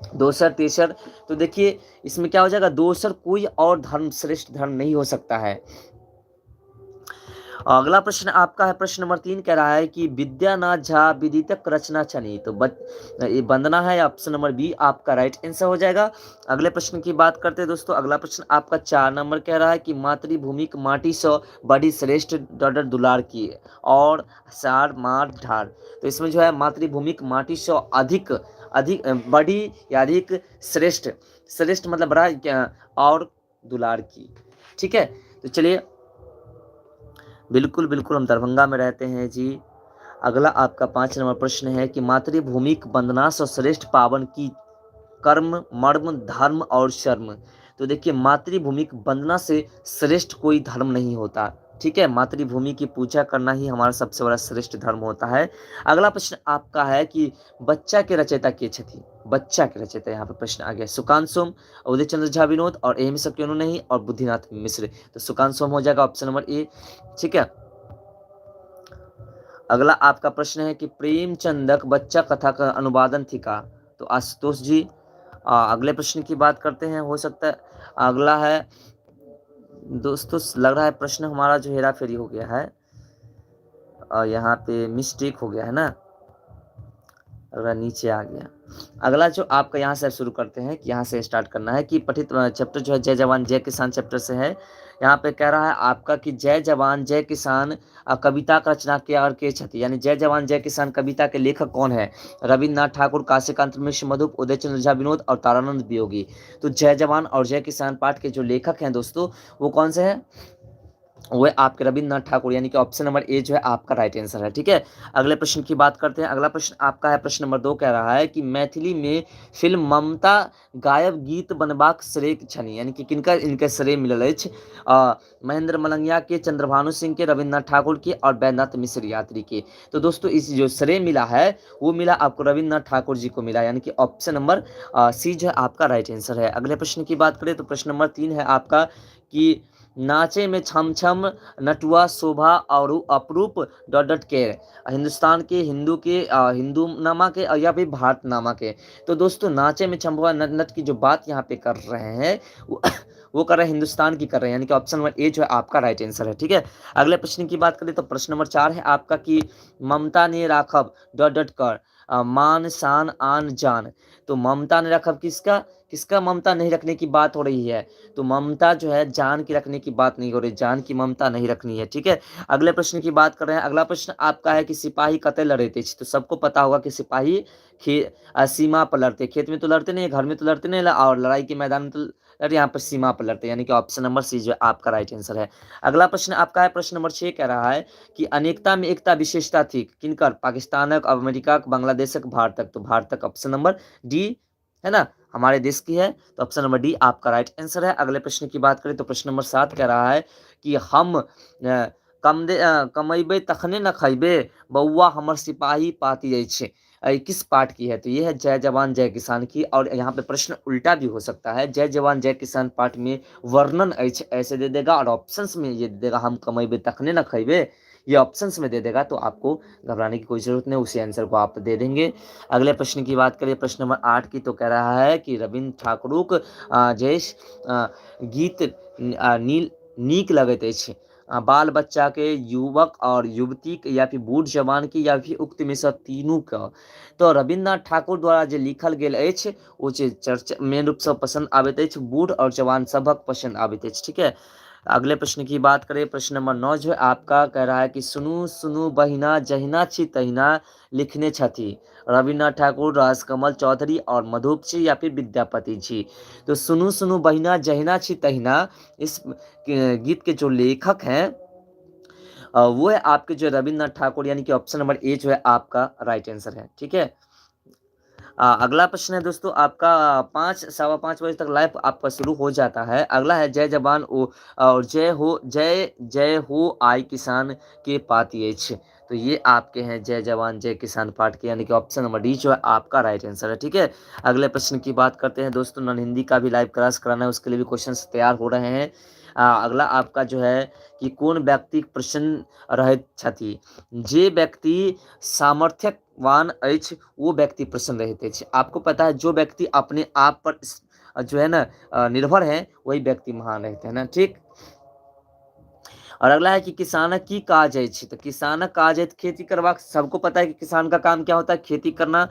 दोसर तेसर। तो देखिए इसमें क्या हो जाएगा, दोसर कोई और धर्म श्रेष्ठ धर्म नहीं हो सकता है। अगला प्रश्न आपका है प्रश्न नंबर 3 कह रहा है कि विद्यानाथ झा विदितक रचना छनी, तो ये वंदना है, ऑप्शन नंबर बी आपका राइट आंसर हो जाएगा। अगले प्रश्न की बात करते हैं दोस्तों। अगला प्रश्न आपका 4 नंबर कह रहा है कि मातृभूमि माटी सो बड़ी श्रेष्ठ डॉट दुलार की और सार मार ढार। तो इसमें जो है मातृभूमि माटी सो अधिक अधिक बड़ी या अधिक श्रेष्ठ, श्रेष्ठ मतलब बड़ा और दुलार की, ठीक है। तो चलिए बिल्कुल बिल्कुल हम दरभंगा में रहते हैं जी। अगला आपका 5 नंबर प्रश्न है कि मातृभूमि वंदना से श्रेष्ठ पावन की कर्म, मर्म, धर्म और शर्म। तो देखिए मातृभूमि वंदना से श्रेष्ठ कोई धर्म नहीं होता, ठीक है। मातृभूमि की पूजा करना ही हमारा सबसे बड़ा श्रेष्ठ धर्म होता है। अगला प्रश्न आपका है कि बच्चा के रचयिता के छथि, बच्चा के रचयिता यहाँ पे प्रश्न आ गया। सुकांत सोम, उदय चंद्र झा विनोद और एम सब क्यों नहीं और बुद्धिनाथ मिश्र। तो सुकांत सोम हो जाएगा ऑप्शन नंबर ए, ठीक है। अगला आपका प्रश्न है कि प्रेमचंदक बच्चा कथा का अनुवादन थिका। तो आशुतोष जी अगले प्रश्न की बात करते हैं, हो सकता है अगला है दोस्तों, लग रहा है प्रश्न हमारा जो हेरा फेरी हो गया है और यहाँ पे मिस्टेक हो गया है ना, अगला नीचे आ गया। अगला जो आपका यहाँ से शुरू करते हैं कि यहाँ से स्टार्ट करना है कि पठित चैप्टर जो है जय जवान जय किसान चैप्टर से है। यहाँ पे कह रहा है आपका कि जय जवान जय किसान कविता का रचना के और के छथि, यानी जय जवान जय किसान कविता के लेखक कौन है, रविन्द्रनाथ ठाकुर, काशीकांत मिश्र मधुप, उदय चंद्र झा विनोद और तारानंद वियोगी। तो जय जवान और जय किसान पाठ के जो लेखक हैं दोस्तों वो कौन से हैं, वो है आपके रविन्द्रनाथ ठाकुर, यानी कि ऑप्शन नंबर ए जो है आपका राइट आंसर है, ठीक है। अगले प्रश्न की बात करते हैं। अगला प्रश्न आपका है प्रश्न नंबर 2 कह रहा है कि मैथिली में फिल्म ममता गायब गीत बनबाक श्रेय छनि, यानी कि किनका इनके श्रेय मिलल अछि, महेंद्र मलंगिया के, चंद्रभानु सिंह के, रविन्द्रनाथ ठाकुर के और बैद्यनाथ मिश्र यात्री के। तो दोस्तों इस जो श्रेय मिला है वो मिला आपको रविन्द्रनाथ ठाकुर जी को मिला, यानी कि ऑप्शन नंबर सी जो है आपका राइट आंसर है। अगले प्रश्न की बात करें तो प्रश्न नंबर 3 है आपका कि नाचे में छम छम नटुआ शोभा और अपरूप डॉट डॉट के, हिंदुस्तान के, हिंदू के, हिंदू नामा के या फिर भारत नामा के। तो दोस्तों नाचे में छमछमा नट नट की जो बात यहाँ पे कर रहे हैं वो कर रहे हैं हिंदुस्तान की कर रहे हैं, यानी कि ऑप्शन नंबर ए जो है आपका राइट आंसर है, ठीक है। अगले प्रश्न की बात करें तो प्रश्न नंबर 4 है आपका कि ममता ने राखब डॉट डॉट कर मान शान आन जान। तो ममता ने राखब किसका, किसका ममता नहीं रखने की बात हो रही है? तो ममता जो है जान की रखने की बात नहीं हो रही, जान की ममता नहीं रखनी है, ठीक है। अगले प्रश्न की बात कर रहे हैं। अगला प्रश्न आपका है कि सिपाही कतय लड़ैत अछि? तो सबको पता होगा कि सिपाही सीमा पर लड़ते, खेत में तो लड़ते नहीं, घर में तो लड़ते नहीं, और लड़ाई के मैदान में तो लड़ते, यहाँ पर सीमा पर लड़ते, यानी कि ऑप्शन नंबर सी जो आपका राइट आंसर है। अगला प्रश्न आपका है प्रश्न नंबर 6 कह रहा है कि अनेकता में एकता विशेषता थी किनकर? पाकिस्तानक, अमेरिका, बांग्लादेशक, भारतक। तो भारतक ऑप्शन नंबर डी है ना, हमारे देश की है, तो ऑप्शन नंबर डी आपका राइट आंसर है। अगले प्रश्न की बात करें तो प्रश्न नंबर 7 कह रहा है कि हम कमेबे तखने न खैबे, बौआ हमर सिपाही पाती अछि, किस पाठ की है? तो ये है जय जवान जय किसान की। और यहाँ पे प्रश्न उल्टा भी हो सकता है, जय जवान जय किसान पाठ में वर्णन अछि ऐसे दे देगा और ऑप्शंस में ये दे देगा हम कमेबे तखने न खैबे, ये ऑप्शंस में दे देगा, तो आपको घबराने की कोई ज़रूरत नहीं, उसी आंसर को आप दे देंगे। अगले प्रश्न की बात करें प्रश्न नंबर 8 की, तो कह रहा है कि रविन्द्र ठाकुरक जयेश गीत नीक लगैत अछि, बाल बच्चा के, युवक और युवती के, या फिर बूढ़ जवान के, या फिर उक्त में से तीनू के। तो रविन्द्रनाथ ठाकुर द्वारा जे लिखल गेल अछि ओ जे चर्चा मेन रूपसँ पसंद आबैत अछि, बूढ़ और जवान सभक पसंद आबैत अछि, ठीक है। अगले प्रश्न की बात करें प्रश्न नंबर 9 जो आपका कह रहा है कि सुनू सुनू बहिना जहिना छी तहिना लिखने छथि रविन्द्रनाथ ठाकुर, राजकमल चौधरी और मधुप जी या फिर विद्यापति जी। तो सुनू सुनू बहिना जहिना छी तहिना इस गीत के जो लेखक हैं वो है आपके जो रविन्द्रनाथ ठाकुर, यानी कि ऑप्शन नंबर ए जो है आपका राइट आंसर है, ठीक है। अगला प्रश्न है दोस्तों आपका 5:15 बजे तक लाइव आपका शुरू हो जाता है। अगला है जय जवान ओ और जय हो, जय जय हो आई किसान के पाती अछि। तो ये आपके हैं जय जवान जय किसान पाठ के, यानी कि ऑप्शन नंबर डी जो है आपका राइट आंसर है, ठीक है। अगले प्रश्न की बात करते हैं दोस्तों, नॉन हिंदी का भी लाइव क्लास कराना है, उसके लिए भी क्वेश्चन तैयार हो रहे हैं। अगला आपका जो है कि कौन व्यक्ति प्रसन्न रहैत छथि? जे व्यक्ति सामर्थ्यवान अछि वो व्यक्ति प्रसन्न रहैत अछि। आपको पता है जो व्यक्ति अपने आप पर जो है ना निर्भर है वही व्यक्ति महान रहते हैं ना, ठीक। और अगला है कि किसानक की काज अछि? तो किसानक काज है खेती करवाक, सबको पता है कि किसान का काम क्या होता है, खेती करना।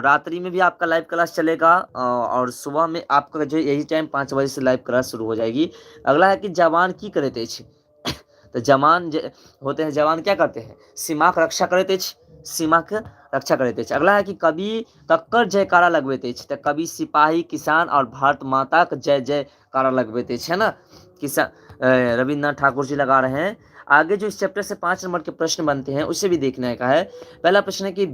रात्रि में भी आपका लाइव क्लास चलेगा और सुबह में आपका जो यही टाइम 5 बजे से लाइव क्लास शुरू हो जाएगी। अगला है कि जवान की करैत अछि? तो जवान जे होते हैं, जवान क्या करते हैं, सीमा के रक्षा करैत अछि, सीमा के रक्षा करैत अछि। अगला है कि कवि ककर जयकारा लगबैत अछि? तो कवि सिपाही, किसान और भारत माता के जय जयकारा लगबैत अछि, है ना, किसान रविन्द्रनाथ ठाकुर जी लगा रहे हैं। आगे जो इस चैप्टर से 5 नंबर के प्रश्न बनते हैं उसे भी देखने का है। पहला प्रश्न है कि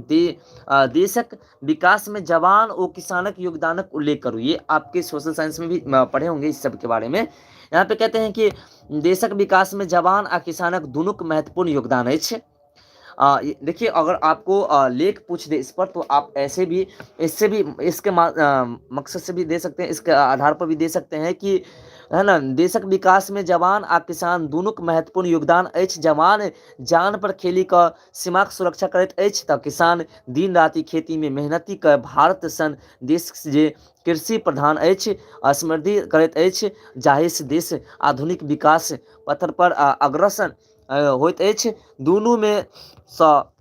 देशक विकास में जवान और किसानक योगदानक उल्लेख करो। ये आपके सोशल साइंस में भी पढ़े होंगे इस सब के बारे में। यहाँ पे कहते हैं कि देशक विकास में जवान आ किसानक दोनों के महत्वपूर्ण योगदान अछि। देखिए अगर आपको लेख पूछ दे इस पर तो आप ऐसे भी, इससे भी, इसके मकसद से भी दे सकते हैं, इसके आधार पर भी दे सकते हैं कि है ना, देशक विकास में जवान आ किसान दोनों के महत्वपूर्ण योगदान अछि। जवान जान पर खेली कऽ सीमाक सुरक्षा करैत अछि तऽ किसान दिन राति खेती में मेहनति कऽ भारत सन देश जे कृषि प्रधान अछि समृद्धि करैत अछि, जाहिसँ देश आधुनिक विकास पथ पर अग्रसर होइत अछि। दुनूमे सँ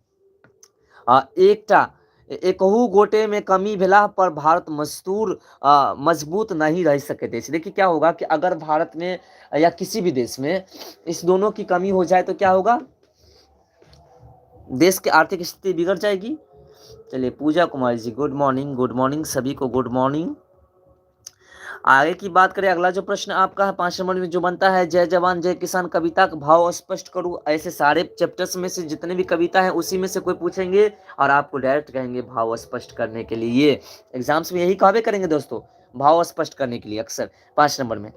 एकटा एकहु गोटे में कमी भेला पर भारत मजदूर मजबूत नहीं रह सकैत अछि। देखिए क्या होगा कि अगर भारत में या किसी भी देश में इस दोनों की कमी हो जाए तो क्या होगा, देश की आर्थिक स्थिति बिगड़ जाएगी। चलिए Pooja Kumari ji good morning, good morning सभी को गुड मॉर्निंग। आगे की बात करें, अगला जो प्रश्न आपका है 5 नंबर में जो बनता है, जय जवान जय किसान कविता का भाव स्पष्ट करो। ऐसे सारे चैप्टर्स में से जितने भी कविता है उसी में से कोई पूछेंगे और आपको डायरेक्ट कहेंगे भाव स्पष्ट करने के लिए। एग्जाम्स में यही कहबे करेंगे दोस्तों, भाव स्पष्ट करने के लिए अक्सर 5 नंबर में।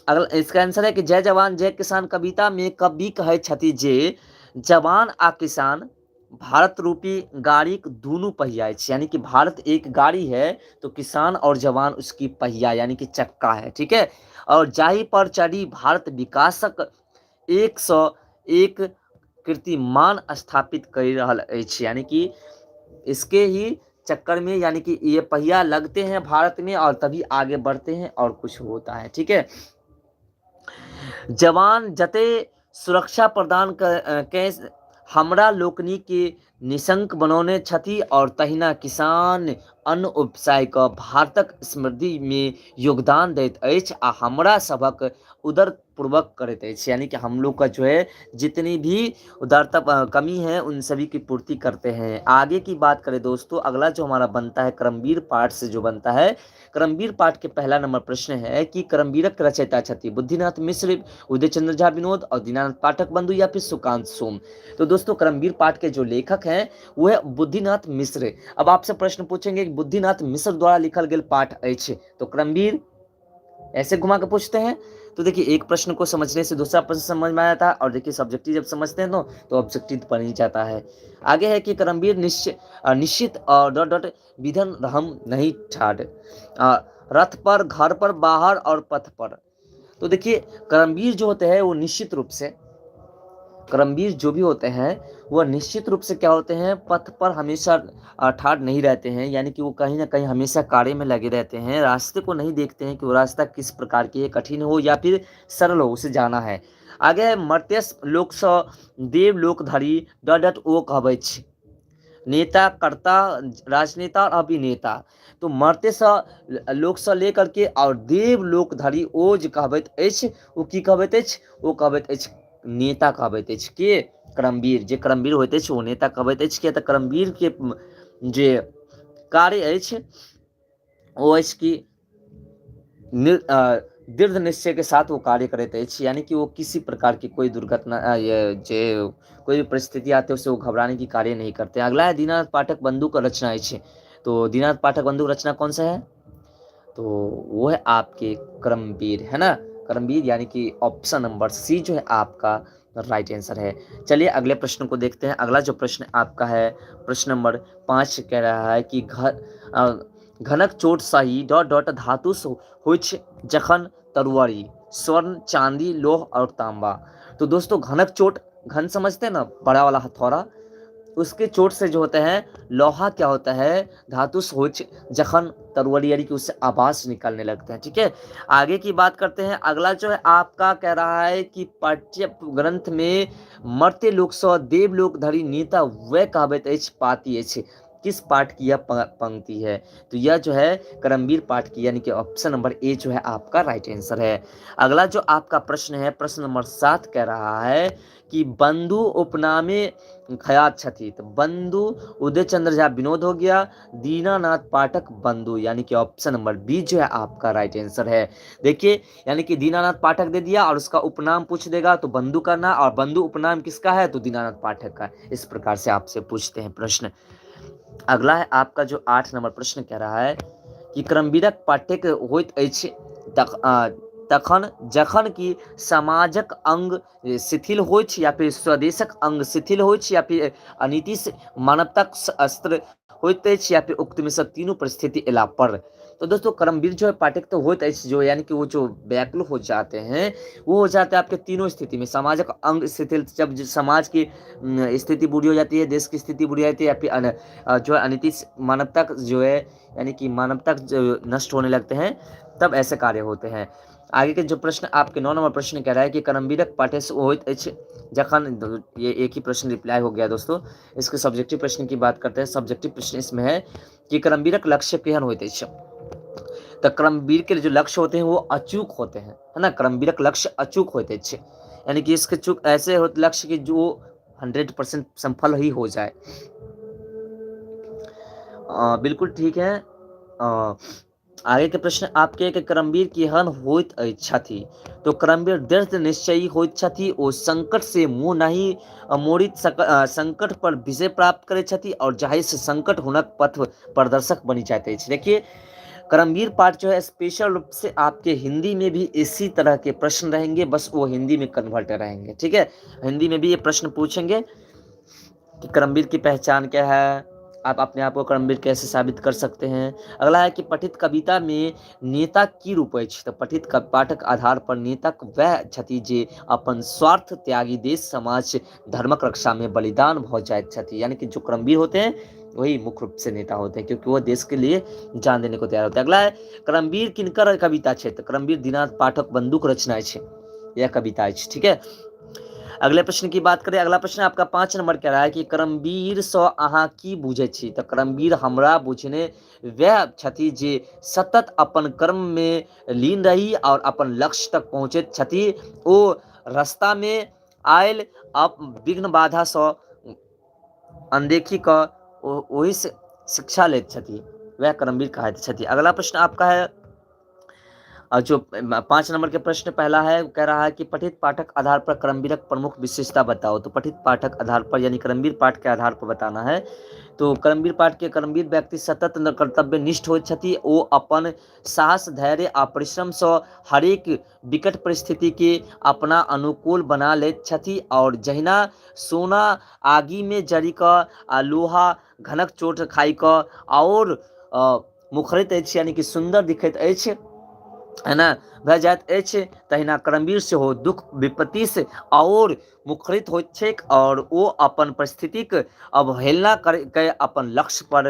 अगला इसका आंसर है कि जय जवान जय किसान कविता में कवि कहै छथि जे जवान आ किसान भारत रूपी गाड़ी के दोनों पहिया अछि, यानी कि भारत एक गाड़ी है तो किसान और जवान उसकी पहिया यानी कि चक्का है, ठीक है। और जाहि पर चढ़ी भारत विकासक 101 कीर्तिमान स्थापित कर रहल अछि, यानी कि इसके ही चक्कर में यानी कि ये पहिया लगते हैं भारत में और तभी आगे बढ़ते हैं और कुछ होता है, ठीक है। जवान जते सुरक्षा प्रदान के हमरा लोकनि के निशंक बनौने छथि और तहिना किसान अन्न उपजाय कऽ भारतक समृद्धिमे योगदान दैत अछि आ हमरा सभक उदर पूर्वक करैत अछि। यानी कि हम लोग का जो है जितनी भी उदारता कमी है उन सभी की पूर्ति करते हैं। आगे की बात करें दोस्तों, अगला जो हमारा बनता है करमवीर पाठ से जो बनता है, करमवीर पाठ के पहला नंबर प्रश्न है कि करमवीरक रचयिता छथि बुद्धिनाथ मिश्र, उदयचंद्र झा विनोद और दीनानाथ पाठक बंधु या फिर सुकांत सोम। तो दोस्तों करमवीर पाठ के जो लेखक हैं वो है बुद्धिनाथ मिश्र। अब आपसे प्रश्न पूछेंगे कि बुद्धिनाथ मिश्र द्वारा लिखल गेल पाठ अछि, तो करमवीर ऐसे घुमा के पूछते हैं। तो देखिए एक प्रश्न को समझने से दूसरा प्रश्न समझ में आ जाता है, और देखिए सब्जेक्टिव जब समझते हैं तो ऑब्जेक्टिव बन ही जाता है। आगे है कि करमवीर निश्चित और डॉट डॉट विधन रहम नहीं ठाड, रथ पर, घर पर, बाहर और पथ पर। तो देखिए करमवीर जो होते हैं वो निश्चित रूप से, करमवीर जो भी होते हैं वह निश्चित रूप से क्या होते हैं, पथ पर हमेशा ठाढ़ नहीं रहते हैं, यानी कि वो कहीं ना कहीं हमेशा कार्य में लगे रहते हैं, रास्ते को नहीं देखते हैं कि वो रास्ता किस प्रकार की है, कठिन हो या फिर सरल हो, उसे जाना है। आगे है मर्त्यस लोक स देव लोक धरी डॉट डॉट ओ कहबै छी, नेता, कर्ता, राजनेता और अभिनेता। तो मर्त्य स लोक स लेकर के और देव लोक धरी ओ जे कहबैत अछि ओ की कहबैत अछि, ओ कहबैत अछि नेता कहबैत अछि। के? करमवीर। जे करमवीर होइत अछि ओ नेता कहबैत अछि। किया तऽ करमवीर के जे कार्य अछि ओ अछि कि दृढ़ निश्चय के साथ वो कार्य करैत अछि, यानी कि वो किसी प्रकार की कोई दुर्घटना जे कोई भी परिस्थिति आते है उसे वो घबराने की कार्य नहीं करते। अगला है दीनानाथ पाठक बंधु का रचना अछि। तो दीनानाथ पाठक बंधु रचना कौन सा है? तो वो है आपके करमवीर, है ना, करमवीर, यानी कि ऑप्शन नंबर सी जो है आपका राइट आंसर है। चलिए अगले प्रश्न को देखते हैं। अगला जो प्रश्न आपका है प्रश्न नंबर 5 कह रहा है कि घनक चोट सही डॉट डॉट धातु होइछ जखन तरुआरी, स्वर्ण, चांदी, लोह और तांबा। तो दोस्तों घनक चोट, घन समझते हैं ना, बड़ा वाला हथौड़ा, उसके चोट से जो होता है लोहा क्या होता है धातु होइछ जखन तरुआरी, यानी कि उससे आवाज निकलने लगते हैं। ठीक है, आगे की बात करते हैं। अगला जो है आपका कह रहा है कि पाठ्य ग्रंथ में मर्त्य लोक स देवलोक धरि नेता वह कहबैत अछि पाती अछि, किस पाठ की यह पंक्ति है? तो यह जो है करमवीर पाठ की, यानी कि ऑप्शन नंबर ए जो है आपका राइट आंसर है। अगला जो आपका प्रश्न है प्रश्न नंबर 7 कह रहा है कि बंधु उपनामे ख्यात छथि। तो बंधु उदय चंद्र झा विनोद हो गया, दीनानाथ पाठक बंधु, यानी कि ऑप्शन नंबर बी जो है आपका राइट आंसर है। देखिए यानी कि दीनानाथ पाठक दे दिया और उसका उपनाम पूछ देगा तो बंधु करना, और बंधु उपनाम किसका है तो दीनानाथ पाठक का। इस प्रकार से आपसे पूछते हैं प्रश्न। अगला है आपका जो 8 नंबर प्रश्न कह रहा है कि करमवीरक पाठ्यक होइत अछि तखन जखन कि समाजक अंग शिथिल होइछ या फिर स्वदेशक अंग शिथिल होइछ या फिर अनीति मानवताक अस्त्र होइत अछि या फिर उक्त में से तीनों परिस्थिति एला पर। तो दोस्तों करमवीर जो है पाठक तो होइत अछि जो, यानी कि वो जो व्याकुल हो जाते हैं वो हो जाते हैं आपके तीनों स्थिति में। समाजक अंग शिथिल, जब समाज की स्थिति बुरी हो जाती है, देश की स्थिति बुरी हो जाती है, या फिर जो है अनीति मानवता जो है यानी कि मानवता जो नष्ट होने लगते हैं, तब ऐसे कार्य होते हैं। आगे के जो प्रश्न आपके 9 नंबर प्रश्न कह रहा है कि करमवीरक पाठ्य होइत अछि जखन, ये एक ही प्रश्न रिप्लाई हो गया दोस्तों। इसके सब्जेक्टिव प्रश्न की बात करते हैं। सब्जेक्टिव प्रश्न इसमें है कि करमवीरक लक्ष्य केहन होइत अछि। तो करमवीर के जो लक्ष्य होते हैं वो अचूक होते हैं, है ना। करमवीरक लक्ष्य अचूक होते अछि, यानी कि इसके चूक ऐसे होते लक्ष्य कि जो 100% सफल ही हो जाए। बिल्कुल ठीक है। आगे के प्रश्न आपके कि करमवीर केहन होइत छथि। तो करमवीर दृढ़ निश्चयी होइत छथि, ओ संकट से मुँह नहीं मोड़ित संकट पर विजय प्राप्त करैत छथि और जाहि से संकट हुनक पथ प्रदर्शक बनि जाइत अछि। देखिए करमवीर पाठ जो है स्पेशल रूप से आपके हिंदी में भी इसी तरह के प्रश्न रहेंगे, बस वो हिंदी में कन्वर्ट रहेंगे। ठीक है, हिंदी में भी ये प्रश्न पूछेंगे कि करमवीर की पहचान क्या है, आप अपने आप को करमवीर कैसे साबित कर सकते हैं। अगला है कि पठित कविता में नेता की रूप अछि। तो पठित पाठक आधार पर नेता वह छथि जे अपन स्वार्थ त्यागी देश समाज धर्मक रक्षा में बलिदान भ जाइत छथि, यानी कि जो करमवीर होते हैं वही मुख्य रूप से नेता होते हैं, क्योंकि वो देश के लिए जान देने को तैयार होते हैं। अगला है करमवीर किनकर कविता छै। तो करमवीर दीनानाथ पाठक बंधुक रचना अछि, यह कविता अछि। ठीक है, अगले प्रश्न की बात करें। अगला प्रश्न आपका 5 नंबर कह रहा है कि करमबीर सँ अहाँ की बुझै छी? तऽ करमबीर हमरा बुझने वएह छथि जे सतत अपन कर्म में लीन रही और अपन लक्ष्य तक पहुँचैत छथि। ओ रास्ता में आयल विघ्न बाधा सँ अनदेखी कऽ ओहि से शिक्षा लैत छथि, वएह करमबीर कहाइत छथि। अगला प्रश्न आपका है और जो 5 नंबर के प्रश्न पहला है, वो कह रहा है कि पठित पाठक आधार पर करमबीरक प्रमुख विशेषता बताओ। तो पठित पाठक आधार पर यानी करमबीर पाठ के आधार पर बताना है। तो करमबीर पाठ के करमबीर व्यक्ति सतत कर्तव्य निष्ठ होइत छथि। ओ अपन साहस, धैर्य आ परिश्रम सँ हरेक विकट परिस्थिति के अपना अनुकूल बना लैत छथि और जहिना सोना आगि में जरि कऽ आ लोहा घनक चोट खाइ कऽ और मुखरित अछि यानी कि सुन्दर दिखैत अछि है ना भए जाइत अछि, तहिना करमबीर सेहो दुख विपत्तिसँ आओर मुखरित होइत छैक और ओ अपन परिस्थितिक अवहेलना करके अपन लक्ष्य पर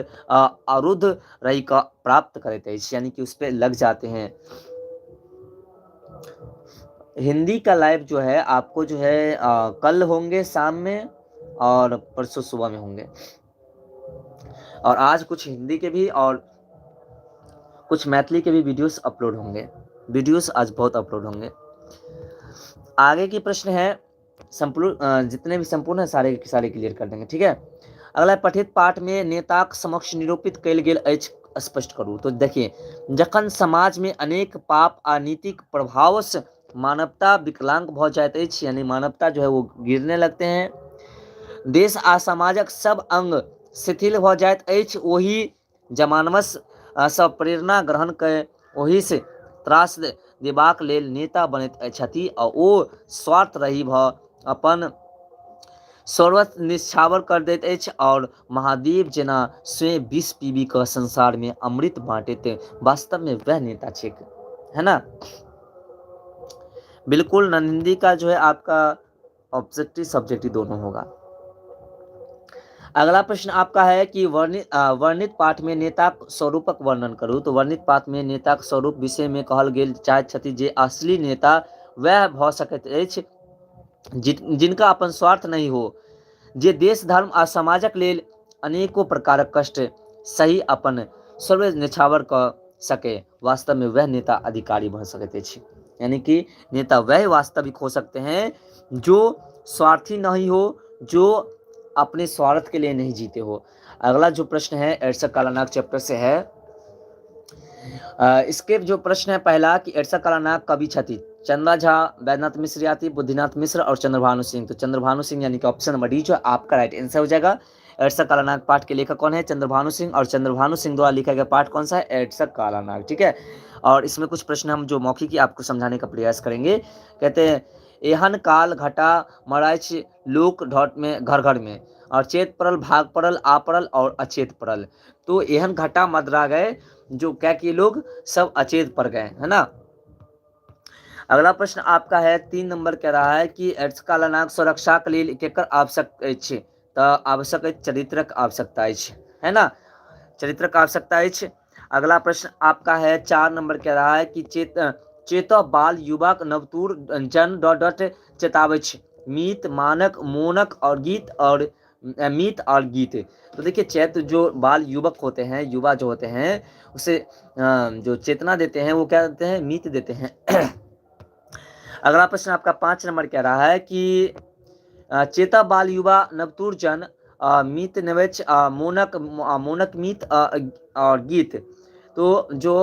अरुद्ध रहि कऽ प्राप्त करैत अछि, यानी कि उस पे लग जाते हैं। हिंदी का लाइव जो है आपको जो है कल होंगे शाम में और परसों सुबह में होंगे, और आज कुछ हिंदी के भी और कुछ मैथिली के भी वीडियोस अपलोड होंगे। वीडियोस आज बहुत अपलोड होंगे। आगे की प्रश्न है संपूर्ण, जितने भी संपूर्ण है सारे के सारे क्लियर कर देंगे, ठीक है। अगला पठित पाठ में नेताक समक्ष निरूपित कयल गेल अछि स्पष्ट करू। तो देखिए, जखन समाज में अनेक पाप आ नीतिक प्रभाव से मानवता विकलांग भ जाइत अछि, यानी मानवता जो है वो गिरने लगते हैं, देश आ समाजक सब अंग शिथिल भ जाइत अछि, ओहि जमानवश सँ प्रेरणा ग्रहण कय ओहि से त्रास देबाक लेल नेता बनैत छथि आ ओ स्वार्थ रही भ अपन सर्वस्व निछावर कर दैत अछि और महादेव जेना स्वयं विष पीबि कऽ संसार में अमृत बाँटैत वास्तव में वह नेता छैक, है ना। बिल्कुल नंदी का जो है आपका ऑब्जेक्टिव सब्जेक्टिव दोनों होगा। अगला प्रश्न आपका है कि वर्णित पाठ में नेताक स्वरूपक वर्णन करू। तो वर्णित पाठ में नेताक स्वरूप विषय में कहल गेल चाहैत छथि जे असली नेता वएह भऽ सकैत अछि जिनका अपन स्वार्थ नहीं हो, जे देश, धर्म आ समाजक लेल अनेको प्रकारक कष्ट सही अपन सर्व निछावर कऽ सके, वास्तव में वह नेता अधिकारी भऽ सकैत अछि। यानी कि नेता वह वास्तविक हो सकते हैं जो स्वार्थी नहीं हो, जो अपने स्वार्थ के लिए नहीं जीते हो। अगला जो प्रश्न है एडसर कालानाग चैप्टर से है। इसके जो प्रश्न है पहला कि एडसर कालानाग कवि छथि चंदा झा, बैद्यनाथ मिश्र याति, बुद्धिनाथ मिश्र और चंद्रभानु सिंह। तो चंद्रभानु सिंह यानी कि ऑप्शन नंबर डी जो आपका राइट आंसर हो जाएगा। एडसर कालानाग पाठ के लेखक कौन है? चंद्रभानु सिंह। और चंद्रभानु सिंह द्वारा लिखा गया पाठ कौन सा है? एडसर कालानाग, ठीक है। और इसमें कुछ प्रश्न हम जो मौखिक आपको समझाने का प्रयास करेंगे। कहते हैं एहन काल घटा मराइछ लोक ढट में घर घर में, और चेत पड़ल, भाग पड़ल, आ पड़ल और अचेत पड़ल। तो एहन घटा मदरा गए जो क्या कि लोग सब अचेत पड़ गए, है ना। अगला प्रश्न आपका है 3 नंबर कह रहा है कि एड्स कालानाग सुरक्षा के लिए केकर आवश्यक अछि? तो आवश्यक अछि चरित्रक आवश्यकता अछि, है ना, चरित्रक आवश्यकता अछि। अगला प्रश्न आपका है 4 नंबर कह रहा है कि चेत बाल युवक नवतूर जन डॉट डॉट चेताबै छै, मीत, मानक, मोनक और गीत और मीत और गीत। तो देखिए चैत जो बाल युवक होते हैं, युवा जो होते हैं, उसे जो चेतना देते हैं वो क्या देते हैं? मीत देते हैं। अगला प्रश्न आपका 5 नंबर कह रहा है कि चेता बाल युवा नवतूर जन मीत नवेच मोनक, मोनक मीत और गीत। तो जो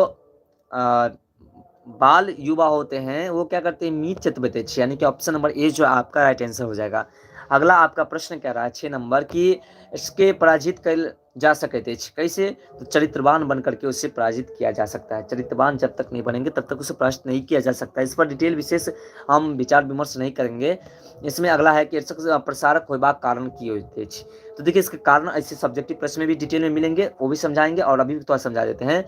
बाल युवा होते हैं वो क्या करते हैं? मीत चेतबैत अछि, यानी कि ऑप्शन नंबर ए जो आपका राइट आंसर हो जाएगा। अगला आपका प्रश्न कह रहा है 6 नंबर कि इसके पराजित कयल जा सकैत अछि, कैसे? तो चरित्रवान बन करके उसे पराजित किया जा सकता है। चरित्रवान जब तक नहीं बनेंगे तब तक उसे पराजित नहीं किया जा सकता है। इस पर डिटेल विशेष हम विचार विमर्श नहीं करेंगे। इसमें अगला है कि प्रसारक होबाक कारण की होइत अछि। तो देखिए इसके कारण ऐसे सब्जेक्टिव प्रश्न में भी डिटेल में मिलेंगे, वो भी समझाएंगे। और अभी भी थोड़ा समझा देते हैं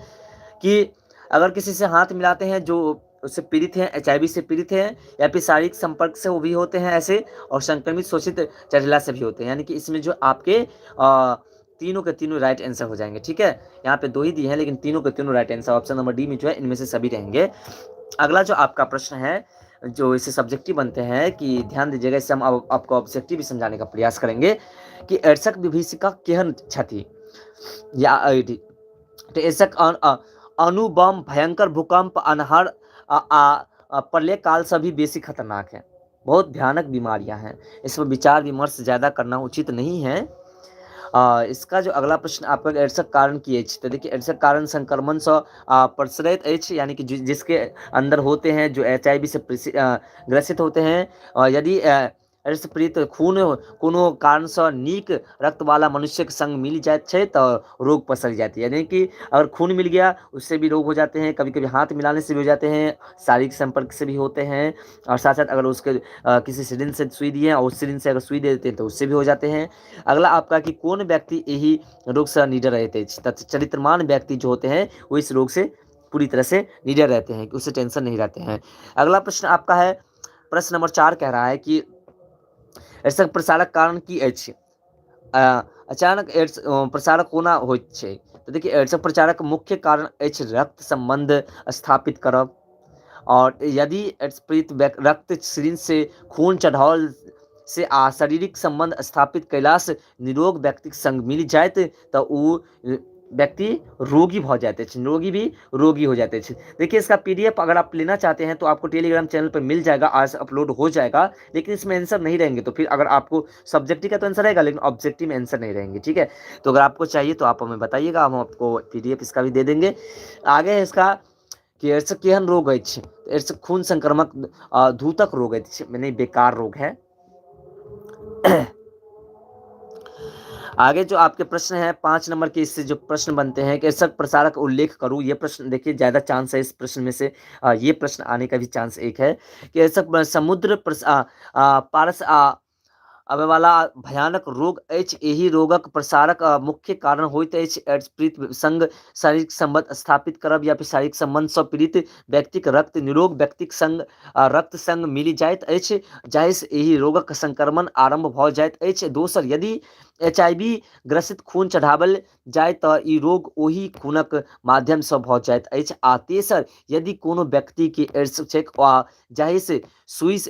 कि अगर किसी से हाथ मिलाते हैं जो उससे पीड़ित हैं, एच I we से पीड़ित हैं, या फिर शारीरिक संपर्क से वो भी होते हैं ऐसे, और संक्रमित शोषित चढ़ेला से भी होते हैं, यानी कि इसमें जो आपके तीनों के तीनों राइट आंसर हो जाएंगे, ठीक है। यहाँ पे 2 ही दिए हैं लेकिन तीनों के तीनों right answer option number D में जो है इनमें से सभी रहेंगे। अगला जो आपका प्रश्न है जो इसे सब्जेक्टिव बनते हैं कि ध्यान दीजिएगा, इससे हम आपको ऑब्जेक्टिव भी समझाने का प्रयास करेंगे कि एड्सक विभीषिका केहन छथि या तो एड्सक अणुबम, भयंकर भूकंप, अनहर प्रलय काल से भी बेसी खतरनाक है। बहुत भयानक बीमारियां हैं, इस पर विचार विमर्श ज़्यादा करना उचित नहीं है। इसका जो अगला प्रश्न आपका एड्सक कारण की अछि, तो देखिए एड्सक कारण संक्रमण से प्रसरित अछि, यानी कि जिसके अंदर होते हैं जो एच I we से ग्रसित होते हैं, और यदि एड्स पीड़ित खून कोनो कारण से नीक रक्त वाला मनुष्य के संग मिल जात छै तो रोग पसर जाती है। यानी कि अगर खून मिल गया उससे भी रोग हो जाते हैं, कभी-कभी हाथ मिलाने से भी हो जाते हैं, शारीरिक संपर्क से भी होते हैं, और साथ-साथ अगर उसके किसी सिरिंज से सुई दिए और उस सिरिंज से अगर सुई दे देते हैं तो उससे भी हो जाते हैं। अगला आपका कि कौन व्यक्ति यही रोग से निडर रहते हैं, तो चरित्रमान व्यक्ति जो होते हैं वो इस रोग से पूरी तरह से निडर रहते हैं, उससे टेंशन नहीं रहते हैं। अगला प्रश्न आपका है, प्रश्न नंबर 4 कह रहा है कि एड्सक प्रसारक कारण की अछि, अचानक एड्स प्रसारक कोना होइत छै, तो देखिए एड्सक प्रचारक मुख्य कारण अछि रक्त संबंध स्थापित करब, और यदि एड्स पीड़ित रक्त सिरिंज से खून चढ़ाओल से आ शारीरिक संबंध स्थापित कयलासँ निरोग व्यक्तिक संग मिल जायत तऽ ओ व्यक्ति रोगी भऽ जाइत अछि, रोगी भी रोगी हो जाते हैं। देखिए इसका पीडीएफ अगर आप लेना चाहते हैं तो आपको टेलीग्राम चैनल पर मिल जाएगा, आज अपलोड हो जाएगा, लेकिन इसमें आंसर नहीं रहेंगे। तो फिर अगर आपको सब्जेक्टिव का तो आंसर रहेगा, लेकिन ऑब्जेक्टिव में आंसर नहीं रहेंगे, ठीक है। तो अगर आपको चाहिए तो आप हमें बताइएगा, हम आपको पीडीएफ इसका भी दे देंगे। आगे है इसका कि एड्स केहन रोग अछि, एड्स खून संक्रामक धूतक रोग अछि, माने बेकार रोग है। आगे जो आपके प्रश्न हैं 5 नंबर के, इससे जो प्रश्न बनते हैं कि एड्सक प्रसारक उल्लेख करूं, ये प्रश्न देखिए ज़्यादा चांस है इस प्रश्न में से, ये प्रश्न आने का भी चांस एक है कि एड्सक समुद्र पारस आबे वाला भयानक रोग अछि, एहि रोगक प्रसारक मुख्य कारण होइत अछि एड्स पीड़ित संग शारीरिक संबंध स्थापित करब या फिर शारीरिक संबंध सँ पीड़ित व्यक्तिक रक्त निरोग व्यक्तिक संग रक्त संग मिलि जाइत अछि, जाहिसँ एहि रोगक संक्रमण आरंभ भऽ जाइत अछि। दोसर, यदि एच I V ग्रसित खून चढ़ाओल जाय तऽ ई रोग ओहि खूनक माध्यमसँ भऽ जाइत अछि। आ तेसर, यदि कोनो व्यक्तिके एड्स छैक आ जाहिसँ सुई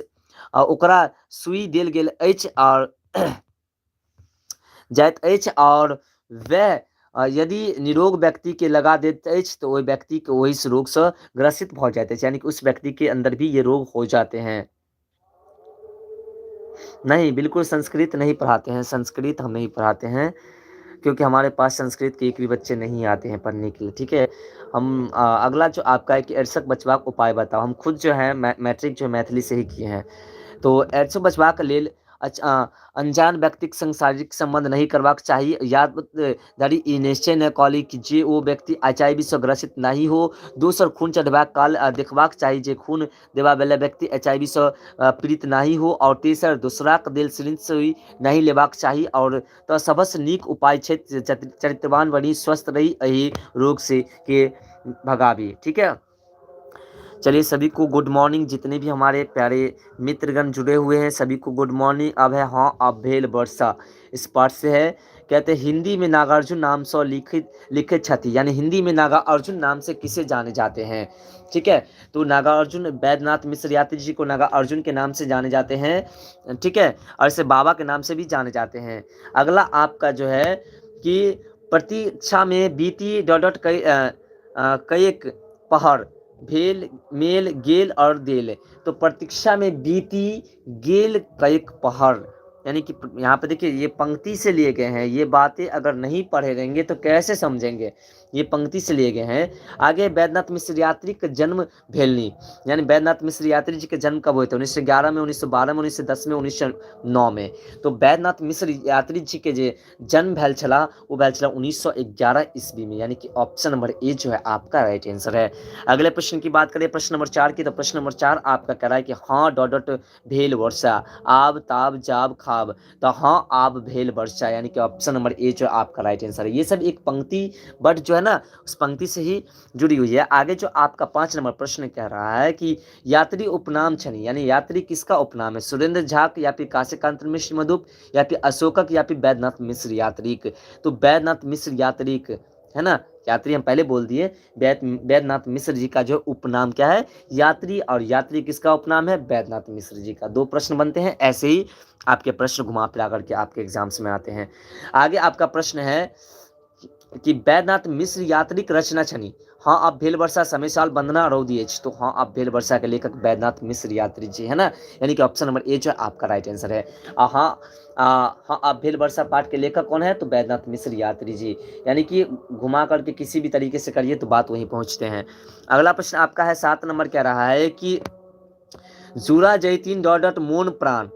ओकरा सुई देल गेल अछि आओर जाइत अछि आओर वएह यदि निरोग व्यक्तिके लगा दैत अछि तऽ ओहि व्यक्तिके ओहि रोगसँ ग्रसित भऽ जाइत अछि, यानी कि उस व्यक्ति के अंदर भी ये रोग हो जाते हैं। नहीं, बिल्कुल संस्कृत नहीं पढ़ाते हैं, संस्कृत हम नहीं पढ़ाते हैं क्योंकि हमारे पास संस्कृत के एक भी बच्चे नहीं आते हैं पढ़ने के लिए, ठीक है। हम अगला जो आपका है कि एड्सक बचबाक उपाय बताओ। हम खुद जो है मैट्रिक जो मैथिली से ही किए हैं। तो एड्स बचबाक लेल अनजान व्यक्तिक संग शारीरिक संबंध नहीं करबाक चाही, या धरि ई निश्चय नहि कऽ ली कि जे ओ व्यक्ति एच I V सँ ग्रसित नहि हो। दोसर, खून चढ़बाक काल देखबाक चाही जे खून देबा वाला व्यक्ति एच I V सँ पीड़ित नहि हो। और तेसर, दोसराक देल सिरिंज सुई नहि लेबाक चाही। और तऽ सबसँ नीक उपाय छै चरित्रवान बनी स्वस्थ रही, एहि रोग से के भगाबी, ठीक है। चलिए सभी को गुड मॉर्निंग, जितने भी हमारे प्यारे मित्रगण जुड़े हुए हैं सभी को गुड मॉर्निंग। अब है हाँ अब भेल वर्षा, इस पाठ से है। कहते हैं हिंदी में नागार्जुन नाम से लिखित छथि, यानी हिंदी में नागार्जुन नाम से किसे जाने जाते हैं, ठीक है। तो नागार्जुन वैद्यनाथ मिश्र यात्री जी को नागार्जुन के नाम से जाने जाते हैं, ठीक है, और इसे बाबा के नाम से भी जाने जाते हैं। अगला आपका जो है कि प्रतीक्षा में बीती डॉट डॉट कई पहर भेल मेल गेल और देल। तो प्रतीक्षा में बीती गेल कईक पहर, यानी कि यहाँ पे देखिए ये पंक्ति से लिए गए हैं, ये बातें अगर नहीं पढ़े रहेंगे तो कैसे समझेंगे, ये पंक्ति से लिए गए हैं। आगे वैद्यनाथ मिश्र यात्री के जन्म भेलनी, यानी वैद्यनाथ मिश्र यात्री जी के जन्म कब हुए थे, 1911 में, 1912 में, 1910 में, 1909 में। तो वैद्यनाथ मिश्र यात्री जी के जे जन्म भेल छला वो भेल छला 1911 ईस्वी में, यानी कि ऑप्शन नंबर ए जो है आपका राइट आंसर है। अगले प्रश्न की बात करें प्रश्न नंबर 4 की, तो प्रश्न नंबर 4 आपका कह रहा है कि हाँ डॉट डॉट भेल वर्षा, आब ताब जाब खाब, तो हाँ आब भेल वर्षा, यानी कि ऑप्शन नंबर ए जो आपका राइट आंसर है। ये सब एक पंक्ति बट जो है ना उस पंक्ति से ही जुड़ी हुई है। आगे जो आपका 5 नंबर प्रश्न कह रहा है कि यात्री उपनाम छनि, यानी यात्री किसका उपनाम है, सुरेंद्र झा या फिर काशीकांत मिश्र मधुप या फिर अशोकक या फिर वैद्यनाथ मिश्र यात्रिक। तो वैद्यनाथ मिश्र यात्रिक है ना। यात्री हम पहले बोल दिए, वैद्यनाथ मिश्र जी का जो उपनाम क्या है? यात्री। और यात्री किसका उपनाम है? वैद्यनाथ मिश्र जी का। दो प्रश्न बनते हैं, ऐसे ही आपके प्रश्न घुमा फिरा करके आपके एग्जाम्स में आते हैं। आगे आपका प्रश्न है कि वैद्यनाथ मिश्र यात्रीक रचना छनि। हाँ आप भेल वर्षा, समय साल, वंदना, रौदी अछि। तो हाँ आप भेल वर्षा के लेखक वैद्यनाथ मिश्र यात्री जी है ना, यानी कि ऑप्शन नंबर ए जो है आपका राइट आंसर है। हाँ हाँ आप भेल वर्षा पाठ के लेखक कौन है? तो वैद्यनाथ मिश्र यात्री जी। यानी कि घुमा करके किसी भी तरीके से करिए तो बात वहीं पहुंचते हैं। अगला प्रश्न आपका है 7 नंबर, क्या रहा है कि जूरा जैतीन डॉट डॉट मोन प्राण,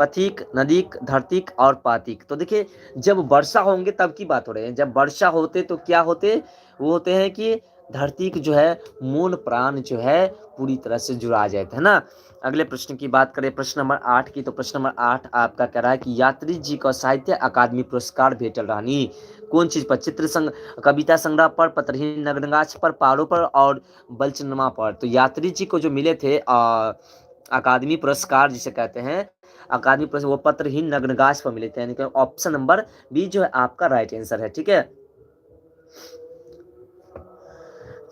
पथिक, नदीक, धरतीक और पातिक। तो देखिए जब वर्षा होंगे तब की बात हो रही है। जब वर्षा होते तो क्या होते? वो होते हैं कि धरती की जो है मूल प्राण जो है पूरी तरह से जुड़ा जाए, है ना। अगले प्रश्न की बात करें प्रश्न नंबर 8 की, तो प्रश्न नंबर 8 आपका कह रहा है कि यात्री जी का साहित्य अकादमी पुरस्कार भेटल रहनी कौन चीज पर? चित्र संग, कविता संग्रह पर, पत्रहीन नग्नगाछ पर, पारो पर और बलचनमा पर। तो यात्री जी को जो मिले थे अकादमी पुरस्कार जिसे कहते हैं अकादमी पुरस्कार, वो पत्रहीन नग्नगाछ पर मिले थे, यानी कि ऑप्शन नंबर बी जो है आपका राइट आंसर है। ठीक है,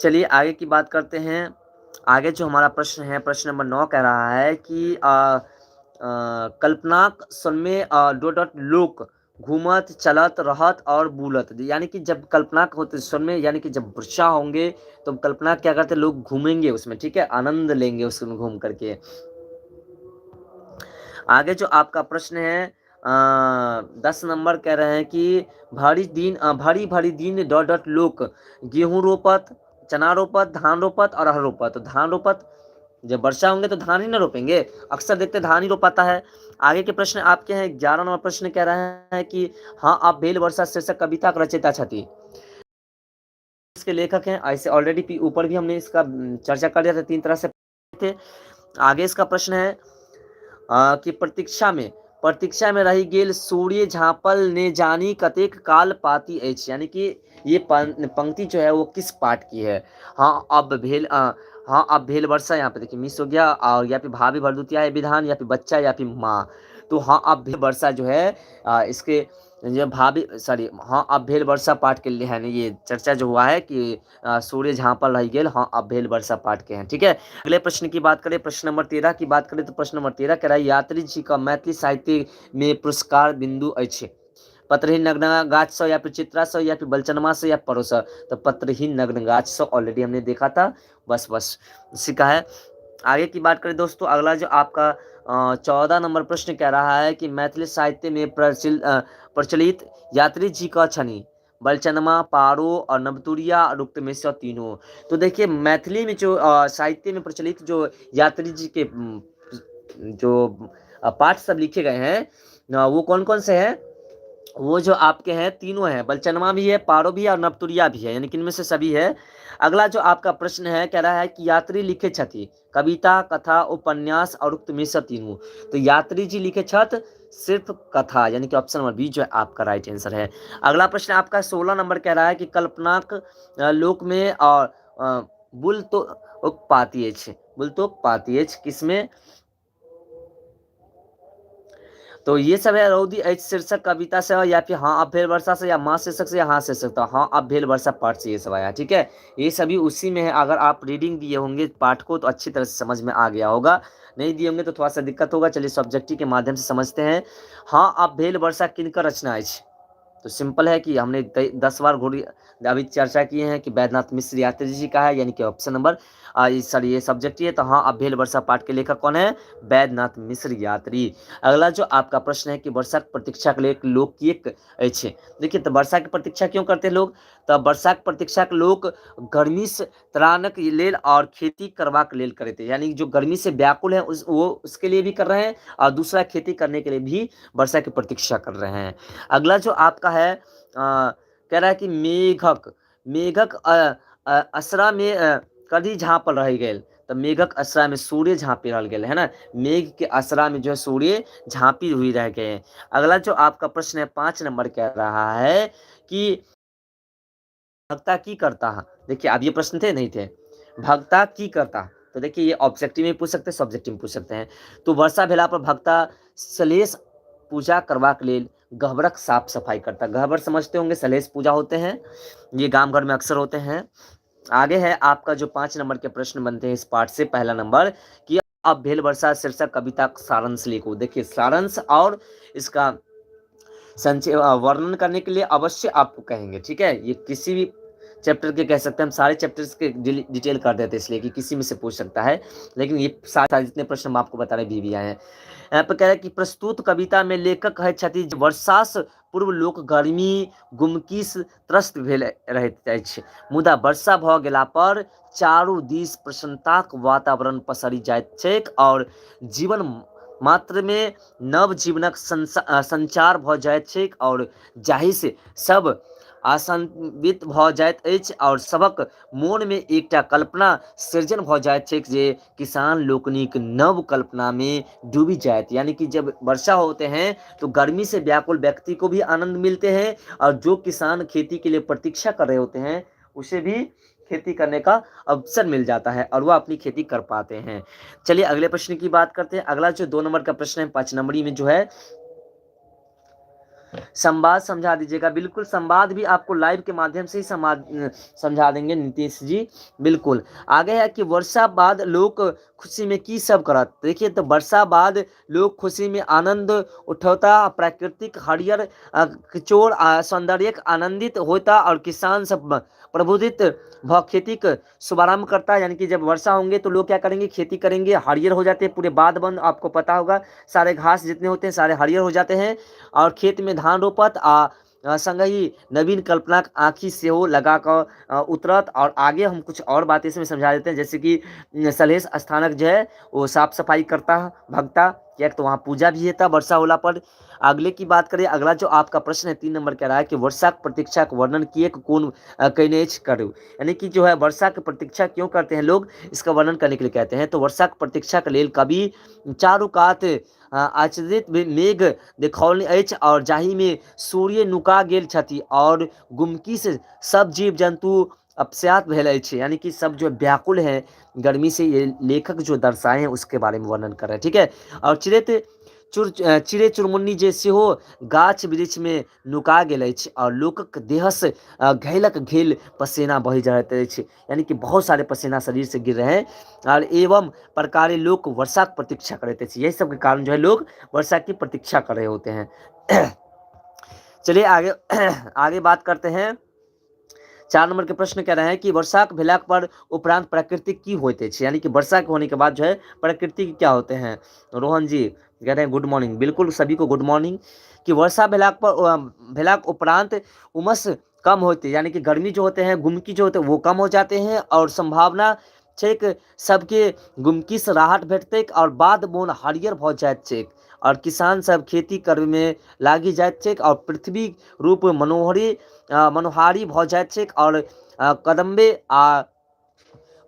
चलिए आगे की बात करते हैं। आगे जो हमारा प्रश्न है प्रश्न नंबर 9 कह रहा है कि कल्पनाक सुनमे डॉट डॉट लोक घूमत चलत रहत और बूलत। यानी कि जब कल्पना होते सुनमे, यानी कि जब वर्षा होंगे तो कल्पना क्या करते लोग घूमेंगे उसमें, ठीक है, आनंद लेंगे उसमें घूम करके। आगे जो आपका प्रश्न है 10 नंबर कह रहे हैं कि भारी दिन भारी भारी दिन डॉट डॉट लोक गेहूं रोपत, चना रोपत, धान रोपत और अरहर रोपत। तो धान रोपत, जब वर्षा होंगे तो धान ही ना रोपेंगे, अक्सर देखते धान ही रोपाता है। आगे के प्रश्न आपके हैं 11 नंबर प्रश्न कह रहे हैं कि हाँ आप भेल वर्षा शीर्षक कविता का रचयिता छथि, इसके लेखक हैं। ऐसे ऑलरेडी ऊपर भी हमने इसका चर्चा कर लिया था, 3 तरह से थे। आगे इसका प्रश्न है कि प्रतीक्षा में रही गेल सूर्य झाँपल ने जानी कतेक काल पाती अछि। यानी कि ये पंक्ति जो है वो किस पाठ की है? हाँ अब भेल हाँ अब भेल वर्षा, यहाँ पे देखिए मिस हो गया, और या फिर भाभी भरदुतिया है विधान, या फिर बच्चा, या फिर माँ। तो हाँ अब भेल वर्षा जो है इसके जो भाभी सॉरी हाँ अब भेल वर्षा पाठ के लिए है ना ये चर्चा जो हुआ है कि सूर्य झाँपल रह गेल, हाँ अब भेल वर्षा पाठ के हैं। ठीक है, अगले प्रश्न की बात करें प्रश्न नंबर 13 की बात करें तो प्रश्न नंबर 13 कह रहा है यात्री जी का मैथिली साहित्य में पुरस्कार बिंदु अछि। पत्रहीन नग्न गाछ से या फिर चित्रा से या फिर बलचनमा से या परोसा। तो पत्रहीन नग्न गाछ से ऑलरेडी हमने देखा था, बस बस उसी का है। आगे की बात करें दोस्तों, अगला जो आपका 14 नंबर प्रश्न कह रहा है कि मैथिली साहित्य में प्रचलित यात्री जी का छनि बलचनमा, पारो और नवतुरिया और उक्त में से तीनों। तो देखिए मैथिली में जो साहित्य में प्रचलित जो यात्री जी के जो पाठ सब लिखे गए हैं वो कौन कौन से हैं? वो जो आपके हैं तीनों हैं, बलचनमा भी है, पारो भी है और नवतुरिया भी है, यानी कि इनमें से सभी है। अगला जो आपका प्रश्न है कह रहा है कि यात्री लिखे छथि कविता, कथा, उपन्यास और उक्त में से तीनों। तो यात्री जी लिखे छथि सिर्फ कथा, यानी कि ऑप्शन नंबर बी जो है आपका राइट आंसर है। अगला प्रश्न आपका 16 नंबर कह रहा है कि कल्पनाक लोक में और बुल तो पाती अछि, बुल तो पाती अछि किसमें? तो ये सब है रौदी अछि शीर्षक कविता से, या फिर हाँ अब भेल वर्षा से, या माँ शीर्षक से, या हाँ शीर्षक। तो हाँ अब भेल वर्षा पाठ से ये सब आया। ठीक है, ये सभी उसी में है। अगर आप रीडिंग दिए होंगे पाठ को तो अच्छी तरह से समझ में आ गया होगा, नहीं दिए होंगे तो थोड़ा सा दिक्कत होगा। चलिए सब्जेक्टिव के माध्यम से समझते हैं। हाँ अब भेल वर्षा किनकर रचना अछि? तो सिंपल है कि हमने 10 बार घोड़ी अभी चर्चा किए हैं कि वैद्यनाथ मिश्र यात्री जी का है, यानी कि ऑप्शन नंबर सॉरी ये सब्जेक्ट ही है। तो हाँ अब भेल वर्षा पाठ के लेखक कौन है? वैद्यनाथ मिश्र यात्री। अगला जो आपका प्रश्न है कि वर्षा की प्रतीक्षा के लिए लोग किएक अछि? देखिए तो वर्षा की प्रतीक्षा क्यों करते हैं लोग? तो वर्षा की प्रतीक्षा के लोग गर्मी से त्राणक लेल और खेती करवाक लेल करते हैं, यानी जो गर्मी से व्याकुल है वो उसके लिए भी कर रहे हैं और दूसरा खेती करने के लिए भी वर्षा की प्रतीक्षा कर रहे हैं। अगला जो आपका है कह रहा है कि मेघक मेघक असरा में कभी झाँपल रह गए। तो मेघक असरा में सूर्य झाँपी रह गए, है ना, मेघ के असरा में जो है सूर्य झाँपी हुई रह गए। अगला जो आपका प्रश्न है 5 नंबर कह रहा है कि भक्ता की करता है। देखिए अब ये प्रश्न थे नहीं थे, भक्ता की करता, तो देखिए ये ऑब्जेक्टिव में पूछ सकते हैं, सब्जेक्टिव में पूछ सकते हैं। तो वर्षा भेला पर भक्ता सलेश पूजा करवाक लेल गहबरक साफ सफाई करता। गहबर समझते होंगे, सलेश पूजा होते हैं, ये गांव घर में अक्सर होते हैं। आगे है आपका जो 5 नंबर के प्रश्न बनते हैं इस पाठ से। पहला नंबर कि अब भेल वर्षा शीर्षक कविता सारांश लिखो। देखिए सारांश और इसका संक्षेप वर्णन करने के लिए अवश्य आपको कहेंगे, ठीक है। ये किसी भी चैप्टर के कह सकते हैं, हम सारे चैप्टर्स के डिटेल कर देते हैं इसलिए कि किसी में से पूछ सकता है, लेकिन ये सारे जितने प्रश्न हम आपको बता रहे हैं भी आए हैं। यहाँ पर कह रहे हैं कि प्रस्तुत कविता में लेखक है छथि वर्षास पूर्व लोक गर्मी गुमकीस त्रस्त भेल रहैत अछि, मुदा वर्षा भऽ गेला पर चारू दिस प्रसन्नताक वातावरण पसरि जाइत छैक और जीवन मात्र में नव जीवनक संचार भऽ जाइत छैक और जाहिसँ सब आशान्वित भऽ जाइत अछि और सबक मोनमे एकटा कल्पना सृजन भऽ जाइत छैक जे किसान लोकनिक नव कल्पना में डूबी जाइत। यानी कि जब वर्षा होते हैं तो गर्मी से व्याकुल व्यक्ति को भी आनंद मिलते हैं और जो किसान खेती के लिए प्रतीक्षा कर रहे होते हैं उसे भी खेती करने का अवसर मिल जाता है और वह अपनी खेती कर पाते हैं। चलिए अगले प्रश्न की बात करते हैं। अगला जो 2 नंबर का प्रश्न है 5 नंबरी में जो है संवाद समझा दीजिएगा। बिल्कुल संवाद भी आपको लाइव के माध्यम से ही संवाद समझा देंगे नीतीश जी, बिल्कुल। आगे है कि वर्षा बाद लोग खुशी में की सब करत। देखिए तो वर्षा बाद लोग खुशी में आनंद उठौता, प्राकृतिक हरियर चोर सौंदर्यक आनंदित होता और किसान सब प्रबुद्धित भ खेती के शुभारंभ करता। यानी कि जब वर्षा होंगे तो लोग क्या करेंगे, खेती करेंगे, हरियर हो जाते हैं पूरे बाध बन, आपको पता होगा सारे घास जितने होते हैं सारे हरियर हो जाते हैं और खेत में धान रोपत आ संगहि नवीन कल्पनाक आँखि सेहो लगा कऽ उतरत। और आगे हम कुछ और बात इसमें समझा देते हैं, जैसे कि सलहेश स्थानक जो है वो साफ सफाई करता भगता, किया तो वहाँ पूजा भी होता वर्षा होला पर। अगले की बात करें, अगला जो आपका प्रश्न है 3 नंबर कह रहा है कि वर्षा के प्रतीक्षा के वर्णन किए कौन कयने अछि करू। यानी कि जो है वर्षा के प्रतीक्षा क्यों करते हैं लोग, इसका वर्णन करने के लिए कहते हैं। तो वर्षा के प्रतीक्षा के लेल कवि चारू कात आचरित मेघ देखौलनि अछि और जाहि में सूर्य नुका गेल छथि और गुमकी से सब जीव जंतु अपस्यात भेल अछि। यानी कि सब जो व्याकुल हैं गर्मी से, ये लेखक जो दर्शाए हैं उसके बारे में वर्णन कर रहे हैं, ठीक है। और चिड़ै चुनमुनी जे सेहो गाछ वृक्ष में नुका गेल अछि और लोकक देहसँ घैलक घैल पसेना बहि जाइत अछि। यानी कि बहुत सारे पसीना शरीर से गिर रहे हैं और एवं प्रकारे लोग वर्षा की प्रतीक्षा करते हैं। यही सब के कारण जो है लोग वर्षा की प्रतीक्षा कर रहे होते हैं। चलिए आगे आगे बात करते हैं। 4 नंबर के प्रश्न कह रहे हैं कि वर्षा के भेलाक पर उपरांत प्रकृति की होते हैं। यानी कि वर्षा के होने के बाद जो है प्रकृति क्या होते हैं। रोहन जी कह रहे हैं गुड मॉर्निंग, बिल्कुल सभी को गुड मॉर्निंग। कि वर्षा भेलाक पर भेलाक उपरांत उमस कम होते, यानी कि गर्मी जो होते हैं गुमकी जो होते हैं वो कम हो जाते हैं और संभावना छैक सबके गुमकी से राहत भेटतैक और बाद मोन हरियर भऽ जाइत छैक और किसान सब खेती करय में लागि जाइत छैक और पृथ्वी रूप मनोहारी भऽ जाइत छैक और कदम्बे आ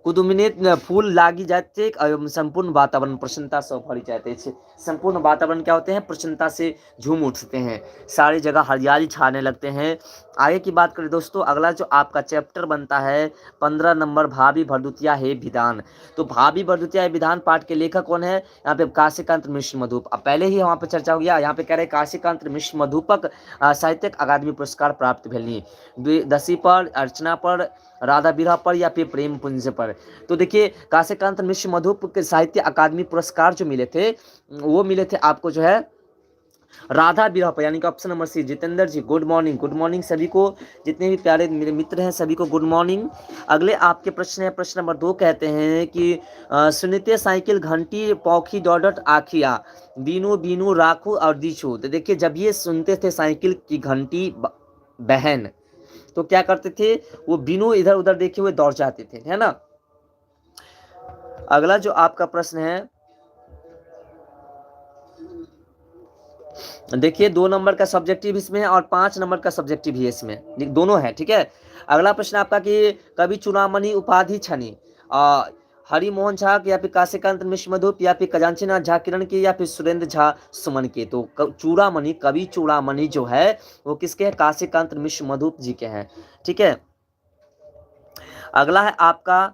कुदुमिनी फूल लागि जाइत छैक और संपूर्ण वातावरण प्रसन्नता से भरि जाइत अछि। संपूर्ण वातावरण क्या होते हैं, प्रसन्नता से झूम उठते हैं, सारी जगह हरियाली छाने लगते हैं। आगे की बात करें दोस्तों, अगला जो आपका चैप्टर बनता है 15 नंबर भाभी भरदुतिया हे विधान। तो भाभी भरदुतिया हे विधान पाठ के लेखक कौन है, यहाँ पे काशीकांत मिश्र मधुप। अब पहले ही वहाँ पे चर्चा हो गया, यहाँ पे कह रहे हैं काशीकांत मिश्र मधुपक साहित्यिक अकादमी पुरस्कार प्राप्त भेलनि द्विदशी पर, अर्चना पर, राधा विरह पर या फिर प्रेम पुंज पर। तो देखिए काशीकांत मिश्र मधुप के साहित्य अकादमी पुरस्कार जो मिले थे वो मिले थे आपको जो है राधा विरह पर, यानी कि option number C. Jitendra ji good morning, good morning सभी को, जितने भी प्यारे मेरे मित्र हैं सभी को गुड मॉर्निंग। अगले आपके प्रश्न है प्रश्न नंबर 2, कहते हैं कि सुनीते साइकिल घंटी पौखी डॉट डॉट आखिया बीनू बीनू राखू और दीछू। तो देखिए जब ये सुनते थे साइकिल की घंटी बहन तो क्या करते थे, वो बिनू इधर उधर देखे हुए दौड़ जाते थे, है ना। अगला जो आपका प्रश्न है देखिए 2 नंबर का सब्जेक्टिव इसमें है और 5 नंबर का सब्जेक्टिव भी है इसमें, दोनों है, ठीक है। अगला प्रश्न आपका कि कवि चूड़ामणि उपाधि छनी हरिमोहन झा या फिर काशीकांत मिश्र मधुप या फिर खजांचीनाथ झा किरण के या फिर सुरेंद्र झा सुमन के। तो चूड़ामणि, कवि चूड़ामणि जो है वो किसके हैं, काशीकांत मिश्र मधुप जी के हैं, ठीक है। अगला है आपका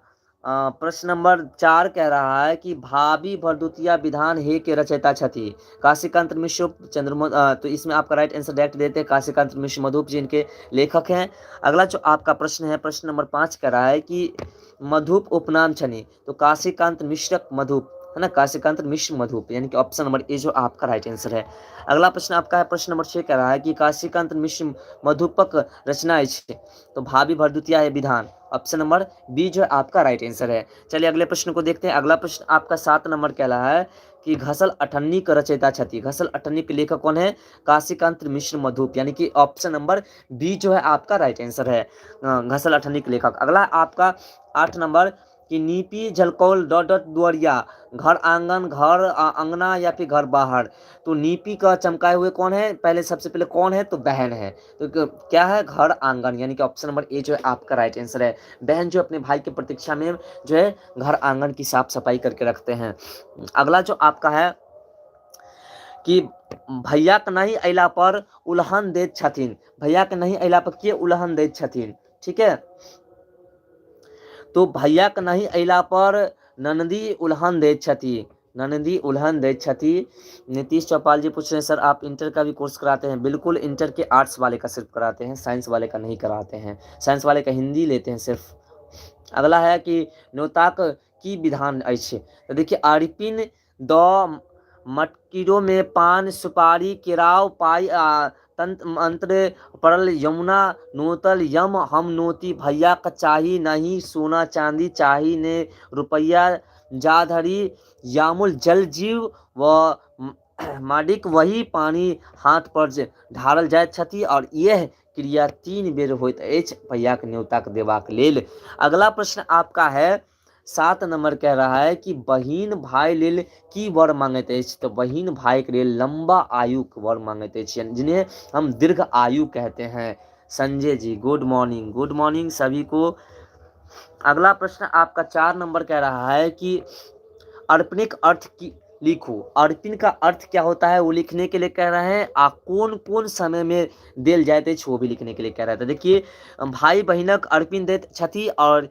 प्रश्न नंबर 4 कह रहा है कि भाभी भरदुतिया विधान हे के रचयिता छथि काशीकांत मिश्र चंद्रमोहन। तो इसमें आपका राइट आंसर डायरेक्ट देते हैं काशीकांत मिश्र मधुप जी इनके लेखक हैं। अगला जो आपका प्रश्न है प्रश्न नंबर 5 कह रहा है कि मधुप उपनाम छनि, तो काशीकांत मिश्रक मधुप है ना, काशीकांत मिश्र मधुप, यानी कि ऑप्शन नंबर ए जो आपका राइट आंसर है। अगला प्रश्न आपका है प्रश्न नंबर 6 कह रहा है कि काशीकांत मिश्र मधुपक रचना अछि, तो भाभी भरदुतिया है विधान, ऑप्शन नंबर बी जो है आपका राइट आंसर है। चलिए अगले प्रश्न को देखते हैं। अगला प्रश्न आपका 7 नंबर कह रहा है कि घसल अठन्नी का रचयिता छथि, घसल अठन्नी के लेखक कौन है? काशीकांत मिश्र मधुप, यानी कि ऑप्शन नंबर बी जो है आपका राइट आंसर है, घसल अठन्नी के लेखक। अगला आपका 8 नंबर कि नीपी झलकौल डॉट डॉट दुआरिया, घर आंगन, घर अंगना या फिर घर बाहर, तो नीपी का चमकाए हुए कौन है? पहले सबसे पहले कौन है? तो बहन है, तो क्या है? घर आंगन, यानी कि ऑप्शन नंबर ए जो है आपका राइट आंसर है। बहन जो अपने भाई की प्रतीक्षा में जो है घर आंगन की साफ सफाई करके रखते हैं। अगला जो आपका है कि भैया के नहीं अयला पर उलहन दैत छथिन, भैया के नहीं अयला पर के उलहन दैत छथिन? ठीक है, तो भैया के नहीं अयला पर ननदी उलहन दैत छथि, ननदी उलहन दैत छथि। नीतीश चौपाल जी पूछ रहे हैं सर आप इंटर का भी कोर्स कराते हैं? बिल्कुल, इंटर के आर्ट्स वाले का सिर्फ कराते हैं, साइंस वाले का नहीं कराते हैं, साइंस वाले का हिंदी लेते हैं सिर्फ। अगला है कि न्योताक की विधान अछि, तो देखिए अरिपिन the मटकीरो में पान सुपारी केराव पाई तंत्र मंत्र पड़ल यमुना नोतल यम हम नोती भैया का चाही नहीं सोना चांदी चाही ने रुपया जाधरी यामुल जल जीव व माडिक वही पानी हाथ पर ढारल जाइत छथि और यह क्रिया 3 बेर होइत अछि भैयाक न्योताक देबाक लेल। अगला प्रश्न आपका है 7 नंबर कह रहा है कि बहिन भाई लेल की वर मांगैत अछि, तो बहिन भाई के लेल लंबा आयु के वर मांगैत अछि, जिन्हें हम दीर्घ आयु कहते हैं। Sanjay ji good morning, good morning सभी को। अगला प्रश्न आपका 4 नंबर कह रहा है कि अर्पणिक अर्थ की लिखो, अर्पिण का अर्थ क्या होता है वो लिखने के लिए कह रहे हैं, आ कौन कौन समय में देल जाइत अछि वो भी लिखने के लिए कह रहा है। देखिए भाई बहिनक अर्पिण दैत छथि और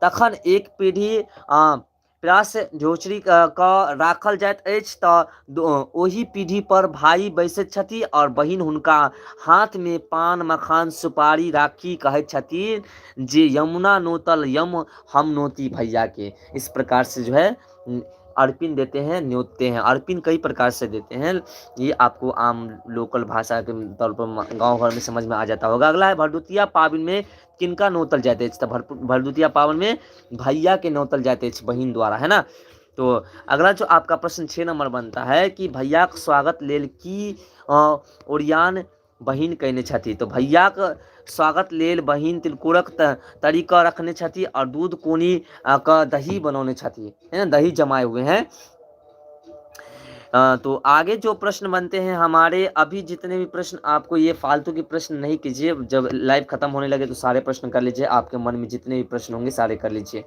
तखन एक पीढ़ी प्रास झोचरी क राखल जाइत अछि तऽ ओहि पीढ़ी पर भाई बैसैत छथि और बहिन हुनका हाथ में पान मखान सुपारी राखी कहैत छथिन जे यमुना नोतल यम हम नोती भैया के। इस प्रकार से जो है अर्पिण देते हैं, न्योतते हैं। अर्पिण कई प्रकार से देते हैं, ये आपको आम लोकल भाषा के तौर पर गांव घर में समझ में आ जाता होगा। अगला है भरदुतिया पावन में किनका नोतल जाइत अछि, तऽ भरदुतिया पावन में भैया के नोतल जाइत अछि बहिन द्वारा, है ना। तो अगला जो आपका प्रश्न 6 नंबर बनता है कि भैयाक स्वागत लेल की ओरियान बहिन कयने छथि, तो भैयाक स्वागत लेल बहिन तिलकोरक तरी कऽ रखने छथि और दूध कोनी क दही बनौने छथि, है ना, दही जमाए हुए हैं। तो आगे जो प्रश्न बनते हैं हमारे, अभी जितने भी प्रश्न आपको ये फालतू के प्रश्न नहीं कीजिए, जब लाइव खत्म होने लगे तो सारे प्रश्न कर लीजिए, आपके मन में जितने भी प्रश्न होंगे सारे कर लीजिए।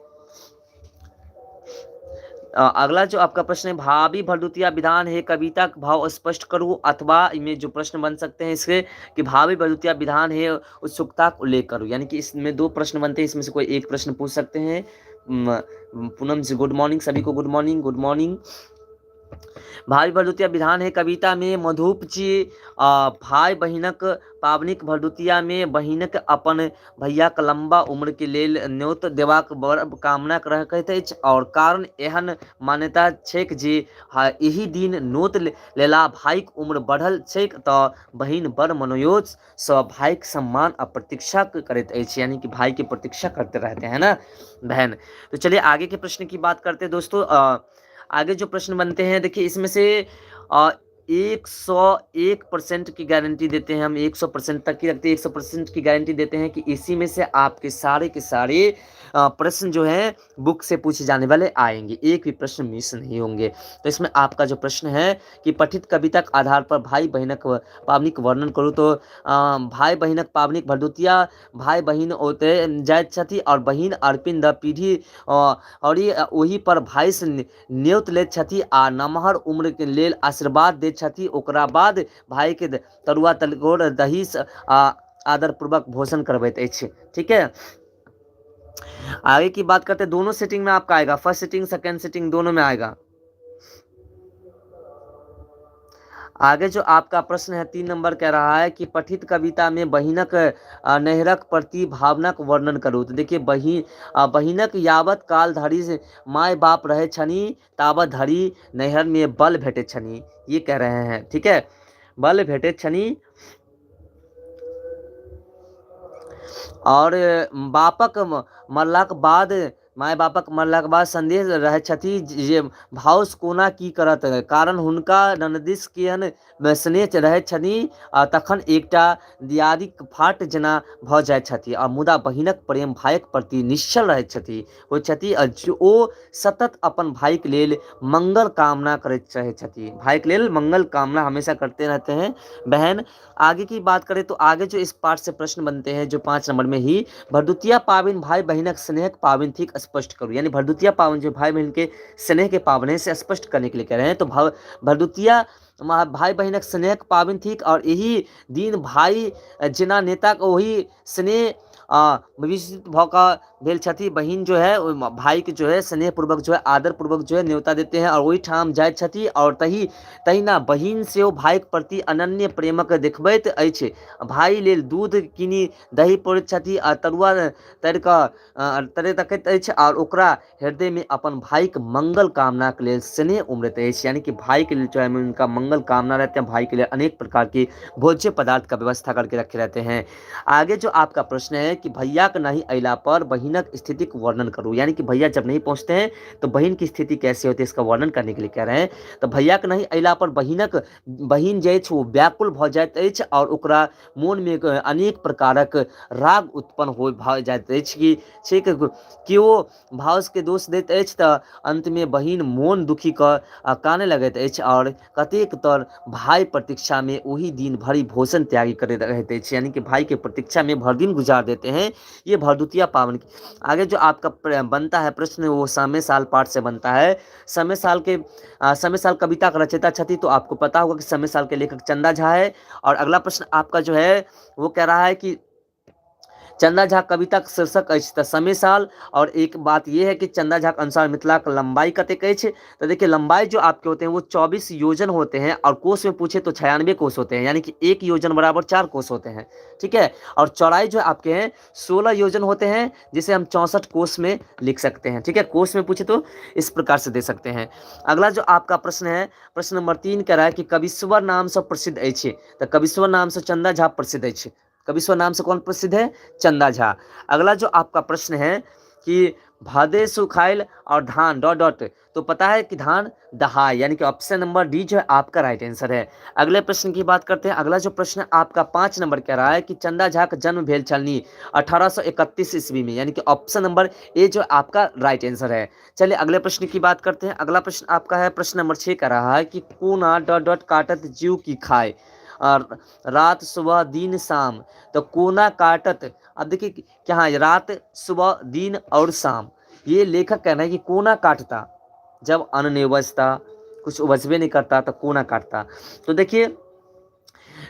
अगला जो आपका प्रश्न है भाभी भरदुतिया विधान है कविता का भाव स्पष्ट करो, अथवा इनमें जो प्रश्न बन सकते हैं इसके कि भाभी भरदुतिया विधान है उत्सुकता का उल्लेख करो, यानी कि इसमें 2 प्रश्न बनते हैं, इसमें से कोई एक प्रश्न पूछ सकते हैं। पूनम जी गुड मॉर्निंग, सभी को गुड मॉर्निंग, गुड मॉर्निंग। भाई भरदुतिया विधान है कविता में मधुप जी भाई बहिनक पावनिक भरदुतिया में बहिनक अपन भैयाक लंबा उम्र के लेल न्योत देबाक बड़ कामना रखैत अछि और कारण एहन मान्यता छैक जे एहि दिन नोत लेला भाईक उम्र बढ़ल छैक तऽ बहिन बड़ मनोयोज सँ भाईक सम्मान आ प्रतीक्षा करैत अछि, यानी कि भाई की प्रतीक्षा करते रहते हैं ना बहन। तो चलिए आगे के प्रश्न की बात करते हैं दोस्तों। आगे जो प्रश्न बनते हैं देखिए इसमें से 101% की गारंटी देते हैं हम, 100% तक की रखते हैं, 100% की गारंटी देते हैं कि इसी में से आपके सारे के सारे प्रश्न जो हैं बुक से पूछे जाने वाले आएंगे, एक भी प्रश्न मिस नहीं होंगे। तो इसमें आपका जो प्रश्न है कि पठित कविता के आधार पर भाई बहिनक पावनिक वर्णन करू, तो भाई बहिनक पावनिक भरदुतिया भाई बहिन ओते जाइत छथि और बहिन अर्पिण द पीढ़ी और ओहि पर भाई से न्योत लैत छथि आ नमहर उम्र के लेल आशीर्वाद दैत छथि, ओकरा बाद भाई के तरुआ तिलकोर दही आ आदरपूर्वक भोजन करबैत अछि। ठीक है, आगे की बात करते हैं, दोनों सेटिंग में आपका आएगा, फर्स्ट सेटिंग सेकंड सेटिंग दोनों में आएगा। आगे जो आपका प्रश्न है 3 नंबर कह रहा है कि पठित कविता में बहिनक नैहरक प्रति भावनाक वर्णन करू। तो देखिए बहिनक यावत काल धरि my बाप रहे छनि तावत धरि नैहर में बल भेटे छनि, ये कह रहे हैं। ठीक है, बल भेटे छनि और बापक मरलाक बाद, my बापक मरलाक बाद संदेह रहै छथि जे भाउस कोना की करत, कारण हुनका ननदिस केहन स्नेह रहैत छनि आ तखन एकटा दियादीक फाट जेना भऽ जाइत छथि। आ मुदा बहिनक प्रेम भाइक प्रति निश्चल रहैत छथि होइत छथि आ ओ सतत अपन भाइक लेल मंगल कामना करैत रहैत छथि। भाइक लेल मंगल कामना हमेशा करते रहते हैं बहन। आगे की बात करें तो आगे जो इस पार्ट से प्रश्न बनते हैं जो 5 नंबर में ही, भरदुतिया पावन भाई बहिनक स्नेहक पावन थीक स्पष्ट करो। यानी भरदुतिया पावन जो भाई बहन के स्नेह के पावन है, इसे स्पष्ट करने के लिए कह रहे हैं। तो भरदुतिया भाई बहिनक स्नेहक पावन थीक और यही दिन भाई जेना नेता के वही स्नेह विकसित भऽ कऽ भेल छथि। बहिन जो है भाई के जो है स्नेह पूर्वक जो है आदर पूर्वक जो है न्योता देते हैं और ओहिठाम जाइत छथि। और तहिना बहिन सेहो भाइक प्रति अनन्य प्रेमक देखबैत अछि। भाइ लेल दूध कीनि दही पौरैत छथि आ तरुआ तरि कऽ तरे रखैत अछि और ओकरा हृदय में अपन भाइक मंगल कामना के लेल स्नेह उमड़ैत अछि। यानी कि भाई के लिए जो है उनका मंगल कामना रहते हैं, भाई के लिए अनेक प्रकार के भोज्य पदार्थ का व्यवस्था करके रखे रहते हैं। आगे जो आपका प्रश्न है कि भैया के नहीं अयला पर बहिनक स्थिति के वर्णन करो। यानी कि भैया जब नहीं पहुँचते हैं तो बहिन की स्थिति कैसे होती है, इसका वर्णन करने के लिए कह रहे हैं। तो भैया के नहीं अयला पर बहिन जे अछि ओ व्याकुल भऽ जाइत अछि और ओकरा मोन में अनेक प्रकारक राग उत्पन्न हो भऽ जाइत अछि कि ठीक केओ भाउजके दोष दैत अछि तऽ अन्तमे बहिन मोन दुखी कऽ आ कानय लगैत अछि और कतेक तर भाइ प्रतीक्षामे ओहि दिन भरि भोजन त्यागी करैत रहैत अछि। यानी कि भाई के प्रतीक्षा में भर दिन गुजार देते हैं। ये भरदुतिया पावन। आगे जो आपका बनता है प्रश्न वो समय साल पाठ से बनता है। समय साल कविता का रचयिता छथि तो आपको पता होगा कि समय साल के लेखक चंदा झा है। और अगला प्रश्न आपका जो है वो कह रहा है कि चंदा झा कविता के शीर्षक अछि तऽ समय साल। और एक बात ये है कि चंदा झा के अनुसार मिथिला के लंबाई कतेक अछि, तो देखिए लंबाई जो आपके होते हैं वो 24 योजन होते हैं और कोस में पूछे तो 96 कोस होते हैं, यानी कि एक योजन बराबर 4 कोस होते हैं। ठीक है, और चौड़ाई जो आपके हैं 16 योजन होते हैं, जिसे हम 64 कोस में लिख सकते हैं। ठीक है, कोस में पूछे तो इस प्रकार से दे सकते हैं। अगला जो आपका प्रश्न है प्रश्न नंबर 3 कह रहा है कि कविश्वर नाम से प्रसिद्ध अछि, तो कविश्वर नाम से चंदा झा प्रसिद्ध अछि। कविश्वर नाम से कौन प्रसिद्ध है? चंदा झा। अगला जो आपका प्रश्न है कि भादे सुखाइल और धान डॉट डॉट, तो पता है कि धान दहाय, यानी कि ऑप्शन नंबर डी जो है आपका राइट आंसर है। अगले प्रश्न की बात करते हैं। अगला जो प्रश्न आपका 5 नंबर कह रहा है कि चंदा झा का जन्म भेल छलनी 1831 ईस्वी में, यानी कि ऑप्शन नंबर ए जो आपका राइट आंसर है। चलिए अगले प्रश्न की बात करते हैं। अगला प्रश्न आपका है प्रश्न नंबर 6 कह रहा है कि कोना डॉट डॉट काटत जीव की खाए और रात सुबह दिन शाम, तो कोना काटत। अब देखिए क्या है, रात सुबह दिन और शाम, ये लेखक कहना है कि कोना काटता, जब अन्न नहीं उपजता, कुछ उपजबे नहीं करता तो कोना काटता। तो देखिए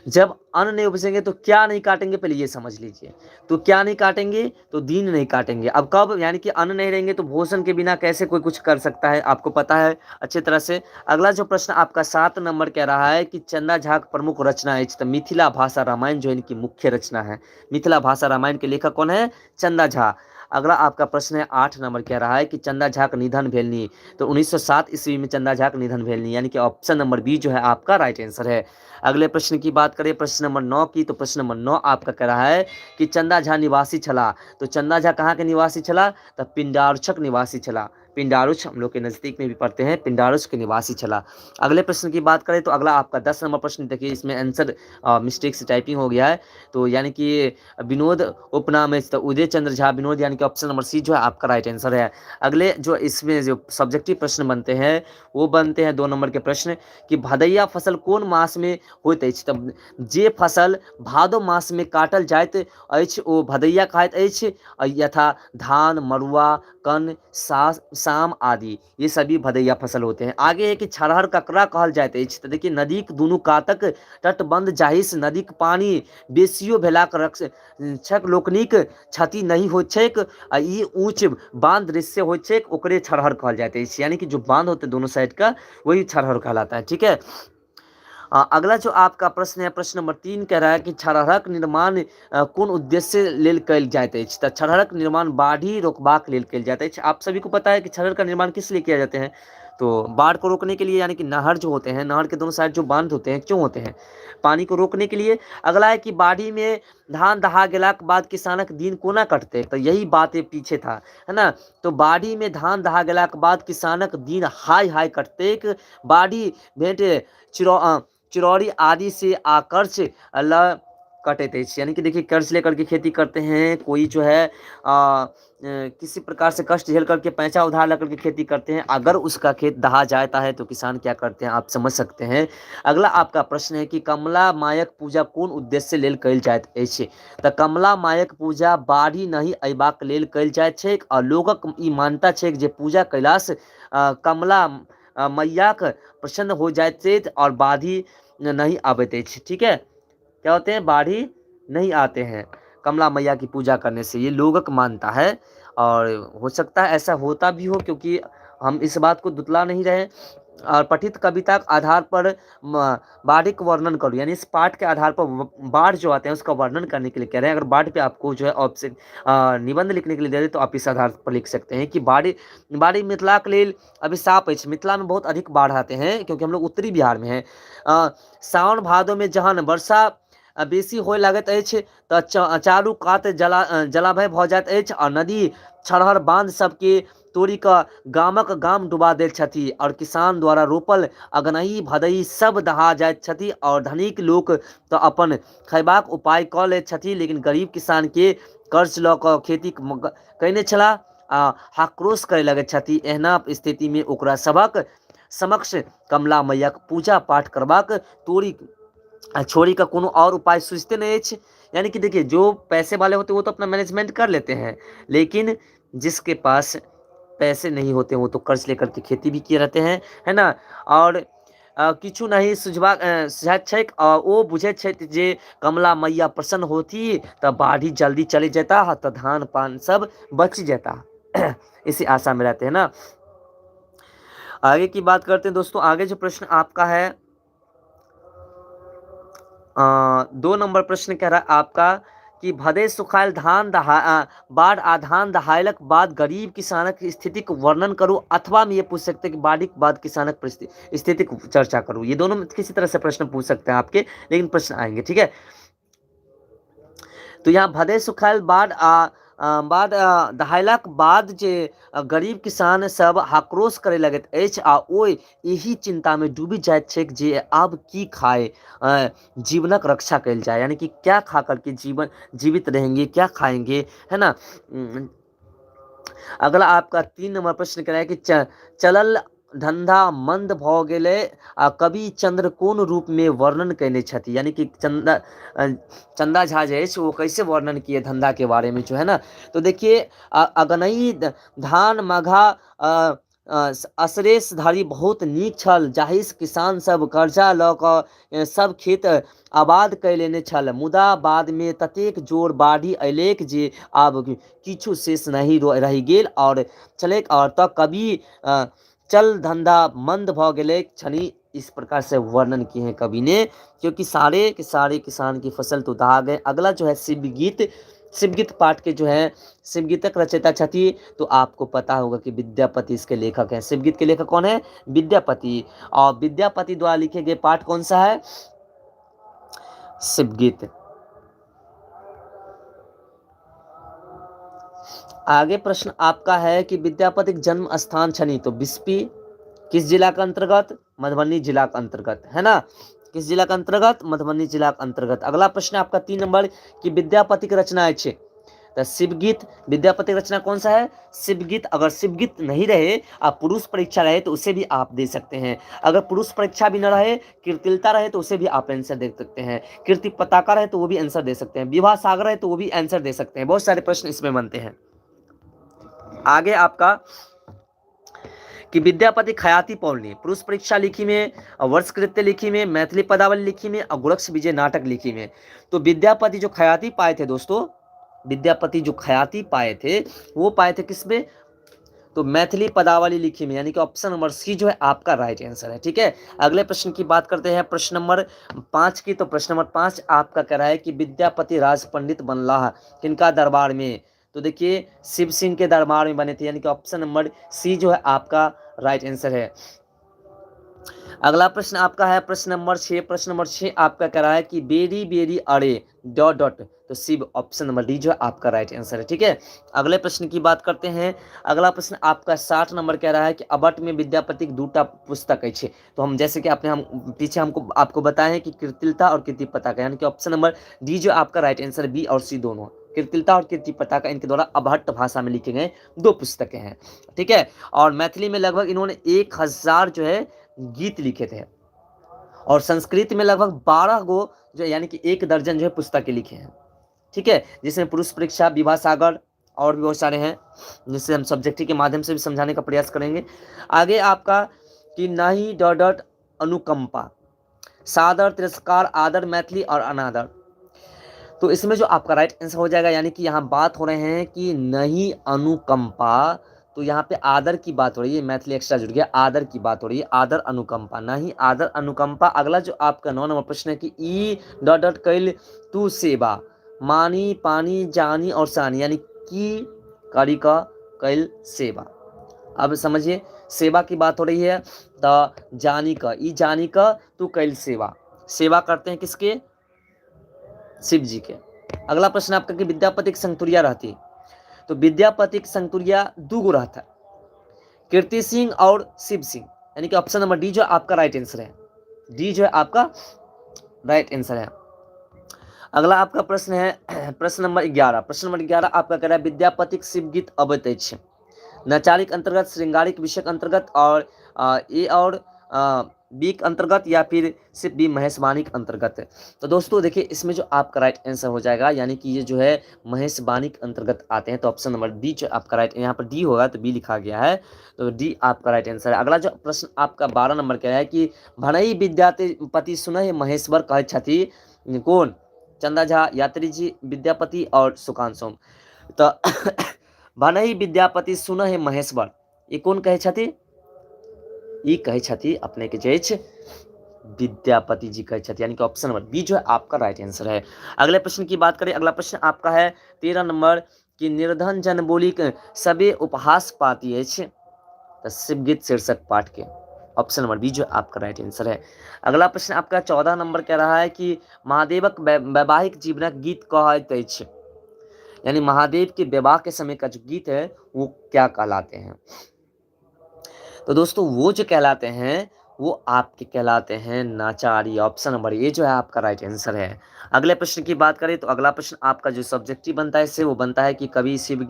जब अन्न नहीं उपजेंगे तो क्या नहीं काटेंगे, पहले ये समझ लीजिए। तो क्या नहीं काटेंगे, तो दिन नहीं काटेंगे। अब कब, यानी कि अन्न नहीं रहेंगे तो भोजन के बिना कैसे कोई कुछ कर सकता है, आपको पता है अच्छे तरह से। अगला जो प्रश्न आपका 7 नंबर कह रहा है कि चंदा झा की प्रमुख रचना है, तो मिथिला भाषा रामायण जो इनकी मुख्य रचना है। मिथिला भाषा रामायण के लेखक कौन है? चंदा झा। अगला आपका प्रश्न है 8 नंबर कह रहा है कि चंदा झा का निधन भेलनी, तो 1907 ईस्वी में चंदा झा का निधन भेलनी, यानी कि ऑप्शन नंबर बी जो है आपका राइट आंसर है। अगले प्रश्न की बात करें प्रश्न नंबर 9 की, तो प्रश्न नंबर 9 आपका कह रहा है कि चंदा झा निवासी छला, तो चंदा झा कहाँ के निवासी छला? तो पिंडारुछक निवासी छला। पिंडारुछ हम लोग के नज़दीक में भी पढ़ते हैं, पिंडारुछ के निवासी छला। अगले प्रश्न की बात करें तो अगला आपका 10 नंबर प्रश्न, देखिए इसमें आंसर मिस्टेक से टाइपिंग हो गया है, तो यानी कि विनोद उपनाम है तो उदय चंद्र झा विनोद, यानी कि ऑप्शन नंबर सी जो है आपका राइट आंसर है। अगले जो इसमें जो सब्जेक्टिव प्रश्न बनते हैं वो बनते हैं 2 नंबर के प्रश्न कि भदैया फसल कौन मास में होइत अछि, तब जे फसल भादो मास में काटल जाइत अछि ओ भदैया कहाइत अछि, यथा धान मड़ुआ कन, साम आदि, ये सभी भदैया फसल होते हैं। आगे है कि छरहर ककरा कहल जाइत अछि। तऽ देखिए नदीक दुनू कातक तटबंध जाहिसँ नदीक पानि बेसियो भेलाक रक्षक लोकनिक क्षति नहि होइत छैक आ ई ऊँच बांध दृश्य होइत छैक, ओकरे छरहर कहल जाइत अछि। यानी कि जो बांध होते दोनों साइड का वही छरहर कहलाता है। ठीक है, अगला जो आपका प्रश्न है प्रश्न नंबर 3 कह रहा है कि छरहरक निर्माण कोन उद्देश्य लेल कयल जाइत अछि। तऽ छरहरक निर्माण बाढ़ि रोकबाक लेल कयल जाइत अछि। आप सभी को पता है कि छरहर का निर्माण किस लिए किया जाते हैं, तो बाढ़ को रोकने के लिए, यानी कि नहर जो होते हैं, नहर के दोनों साइड जो बांध होते हैं क्यों होते हैं, पानी को रोकने के लिए। अगला है कि बाढ़ी में धान दहा गेलाक बाद किसानक दिन कोना कटते, तो यही बात पीछे था, है ना। तो बाढ़ी में धान दहा गेलाक बाद किसानक दिन हाय हाय कटते, बाढ़ी भेंट चिरौरी आदि से आकर्ष ल कटैत अछि। यानी कि देखिए कर्ज लेकर के खेती करते हैं, कोई जो है किसी प्रकार से कष्ट झेल करके पैसा उधार लेकर के खेती करते हैं, अगर उसका खेत दहा जाता है तो किसान क्या करते हैं आप समझ सकते हैं। अगला आपका प्रश्न है कि कमला मायक पूजा कोन उद्देश्य लेल कयल जाइत अछि। तऽ कमला मायक पूजा बाढ़ि नहि अयबाक लेल कयल जाइत छैक आ लोकक ई मान्यता छैक जे पूजा कयलासँ कमला मैयाक प्रसन्न हो जाइत छथि और बाढ़ि नहीं आबैत अछि। ठीक है, क्या होते हैं, बाढ़ि नहीं आते हैं कमला मैया की पूजा करने से, ये लोगक मानता है और हो सकता है ऐसा होता भी हो क्योंकि हम इस बात को दुतला नहीं रहे। और पठित कविता के आधार पर बाढ़ का वर्णन करो, यानी इस पाठ के आधार पर बाढ़ जो आते हैं उसका वर्णन करने के लिए कह रहे हैं। अगर बाढ़ पे आपको जो है ऑप्शन निबंध लिखने के लिए दे दे तो आप इस आधार पर लिख सकते हैं कि बाढ़ि मिथिला के लेल अभिशाप अछि। मिथिला में बहुत अधिक बाढ़ आते हैं क्योंकि हम लोग उत्तरी बिहार में हैं। सावन भादो में जहन वर्षा बेसी होए लागैत अछि तऽ चारू कात जलाभय भऽ जाइत अछि आ नदी छरहर बांध सबके तोड़ि कऽ गामक गाम डुबा दैत छथि और किसान द्वारा रोपल अगनई भदई सब दहा जाइत छथि और धनिक लोक तऽ अपन खयबाक उपाय कऽ लैत छथि, लेकिन गरीब किसान के कर्ज लऽ कऽ खेती कयने छलाह आ हाक्रोश करय लगैत छथि। एहना स्थिति में ओकरा सभक समक्ष कमला मैयाक पूजा पाठ करबाक तोड़ि छोड़ी का कोनो और उपाय सूझते नहीं अछि। यानी कि देखिए जो पैसे वाले होते हैं वो तो अपना मैनेजमेंट कर लेते हैं, लेकिन जिसके पास पैसे नहीं होते वो तो कर्ज लेकर के खेती भी किए रहते हैं, है ना। और किछु नहीं सुझाइत छैक आ ओ बुझैत छथि जे कमला मैया प्रसन्न होती तऽ बाढ़ि जल्दी चलि जेताह तऽ धान पान सब बचि जेताह, इसी आशा में रहते हैं ना। आगे की बात करते हैं दोस्तों। आगे जो प्रश्न आपका है 2 नंबर प्रश्न कह रहा है आपका कि भदे सुखायल धान दहा बाढ़ आ धान दहायलक बाद गरीब किसानक स्थितिक वर्णन करू, अथवा में ये पूछ सकते हैं कि बाढ़ के बाद किसानक स्थितिक चर्चा करू। ये दोनों में किसी तरह से प्रश्न पूछ सकते हैं आपके, लेकिन प्रश्न आएंगे। ठीक है, तो यहाँ भदे सुखायल बाढ़ आ बाद दहायलाक बाद जे गरीब किसान सब आक्रोश करे लगैत अछि आ ओ एहि चिंता में डूबि जाइत छैक जे आब की खाए, जीवनक रक्षा कयल जाय, यानी कि क्या खा करके जीवन जीवित रहेंगे, क्या खाएंगे, है ना। अगला आपका 3 नंबर प्रश्न कह रहा है कि चलल धंधा मंद भऽ गेलै आ कवि चंद्र कोन रूप में वर्णन कयने छथि, यानी कि चंदा झा जे अछि वो कैसे वर्णन किए धंधा के बारे में जो है ना। तो देखिए अगनई धान मघा असरेश धरि बहुत नीक छल, जाहिसँ किसान सब कर्जा लऽ कऽ सब खेत आबाद कय लेने छल, मुदा बादमे ततेक जोर बाढ़ि अयलैक जे आब किछु शेष नहि रहि गेल और छलैक और तऽ कवि चल धंधा मंद भऽ गेलैक छनि। इस प्रकार से वर्णन किए हैं कवि ने, क्योंकि सारे के सारे किसान की फसल तो दहा गए। अगला जो है शिवगीत, शिवगीत पाठ के जो है शिवगीतक रचयिता छथि, तो आपको पता होगा कि विद्यापति इसके लेखक हैं। शिवगीत के लेखक कौन है? विद्यापति। और विद्यापति द्वारा लिखे गए पाठ कौन सा है? शिवगीत। आगे प्रश्न आपका है कि विद्यापति के जन्म स्थान छनि, तो बिस्पी किस जिला के अंतर्गत? मधुबनी जिला के अंतर्गत, है ना। किस जिला के अंतर्गत? मधुबनी जिला के अंतर्गत। अगला प्रश्न आपका 3 नंबर कि विद्यापति के रचना अछि, तो शिवगीत। विद्यापति की रचना कौन सा है? शिवगीत। अगर शिवगीत नहीं रहे आ पुरुष परीक्षा रहे तो उसे भी आप दे सकते हैं। अगर पुरुष परीक्षा भी न रहे, कीर्तिलता रहे तो उसे भी आप आंसर दे सकते हैं। कीर्ति पताका रहे तो वो भी आंसर दे सकते हैं। विवाह सागर रहे तो वो भी आंसर दे सकते हैं। बहुत सारे प्रश्न इसमें बनते हैं। आगे आपका कि विद्यापति खयाति पौलनी पुरुष परीक्षा लिखी में, वर्षकृत्य लिखी में, मैथिली पदावली लिखी में और गोरक्ष विजय नाटक लिखी में। तो विद्यापति जो खयाति पाए थे दोस्तों, विद्यापति जो खयाति पाए थे वो पाए थे किसमें, तो मैथिली पदावली लिखी में, यानी कि ऑप्शन नंबर सी जो है आपका राइट आंसर है। ठीक है, अगले प्रश्न की बात करते हैं, प्रश्न नंबर 5 की। तो प्रश्न नंबर 5 आपका कह रहा है कि विद्यापति राज पंडित बनलाह किनका दरबार में, तो देखिए शिव सिंह के दरबार में बने थे, यानी कि ऑप्शन नंबर सी जो है आपका राइट आंसर है। अगला प्रश्न आपका है प्रश्न नंबर 6। प्रश्न नंबर 6 आपका कह रहा है कि बेरी बेरी अरे डॉट डॉट, तो शिव, ऑप्शन नंबर डी जो है आपका राइट आंसर है। ठीक है, अगले प्रश्न की बात करते हैं। अगला प्रश्न आपका 60 नंबर कह रहा है कि अबट में विद्यापति दूटा पुस्तक अछि। तो हम जैसे कि आपने हम पीछे हमको आपको बताए हैं कि कीर्तिलता और कीर्ति पताका, यानी कि ऑप्शन नंबर डी जो आपका राइट आंसर, बी और सी दोनों, कीर्तिलता और कीर्ति पताका इनके द्वारा अबहट्ट भाषा में लिखे गए 2 पुस्तकें हैं। ठीक है, और मैथिली में लगभग इन्होंने 1000 जो है गीत लिखे थे और संस्कृत में लगभग 12 गो जो यानी कि 1 दर्जन जो है पुस्तकें लिखे हैं। ठीक है, जिसमें पुरुष परीक्षा, विवाह सागर और भी बहुत सारे हैं, जिससे हम सब्जेक्ट के माध्यम से भी समझाने का प्रयास करेंगे। आगे आपका कि नहीं डॉट डॉट अनुकंपा, सादर, तिरस्कार, आदर, मैथिली और अनादर। तो इसमें जो आपका राइट आंसर हो जाएगा, यानी कि यहाँ बात हो रहे हैं कि नहीं अनुकंपा, तो यहाँ पे आदर की बात हो रही है, मैथिली एक्स्ट्रा जुड़ गया, आदर की बात हो रही है, आदर अनुकंपा, नहीं आदर अनुकंपा। अगला जो आपका 9 नंबर प्रश्न है कि ई डॉट डॉट कैल तू सेवा, मानी पानी जानी और सानी, यानी की करी का कैल सेवा। अब समझिए सेवा की बात हो रही है तो जानी का, ई जानी का तू कैल सेवा, सेवा करते हैं किसके, शिव जी के। अगला प्रश्न आपका कि विद्यापति की संगतुरिया रहती, तो विद्यापति की संगतुरिया दो गो रहता, कीर्ति सिंह और शिव सिंह, यानी कि ऑप्शन नंबर डी जो आपका राइट आंसर है, डी जो है आपका राइट आंसर है। अगला आपका प्रश्न है प्रश्न नंबर 11। प्रश्न नंबर 11 आपका कह रहा है विद्यापतिक शिव गीत अबैत अछि, नचारिक अंतर्गत, श्रृंगारिक विषयक अंतर्गत और ए और बी के अंतर्गत या फिर सिर्फ बी महेशवाणी के अंतर्गत। तो दोस्तों देखिए इसमें जो आपका राइट आंसर हो जाएगा, यानी कि ये जो है महेशवाणी के अंतर्गत आते हैं, तो ऑप्शन नंबर बी जो आपका राइट, यहाँ पर डी होगा तो बी लिखा गया है, तो डी आपका राइट आंसर है। अगला जो प्रश्न आपका 12 नंबर का है कि भनई विद्यापति सुनहि महेश्वर कहै छथि कौन, चंदा झा, यात्री जी, विद्यापति और सुकांत सोम। तो भनई विद्यापति सुनहि महेश्वर, ये कौन कहै छथि, ई कहै छथि अपने के जे विद्यापति जी कहै छथि, यानी कि ऑप्शन नंबर बी जो है आपका राइट आंसर है। अगले प्रश्न की बात करें, अगला प्रश्न आपका है 13 नंबर कि निर्धन जन बोली सबे उपहास पाती अछि, तो शिवगीत शीर्षक पाठ के, ऑप्शन नंबर बी जो आपका राइट आंसर है। अगला प्रश्न आपका 14 नंबर कह रहा है कि महादेवक वैवाहिक जीवनक गीत कहैत अछि, यानी महादेव के विवाह के समय का जो गीत है वो क्या कहलाते हैं। तो दोस्तों वो जो कहलाते हैं वो आपके कहलाते हैं नाचारी, ऑप्शन नंबर ए जो है आपका राइट आंसर है। अगले प्रश्न की बात करें तो अगला प्रश्न आपका जो सब्जेक्टिव बनता है इससे वो बनता है कि कवि शिव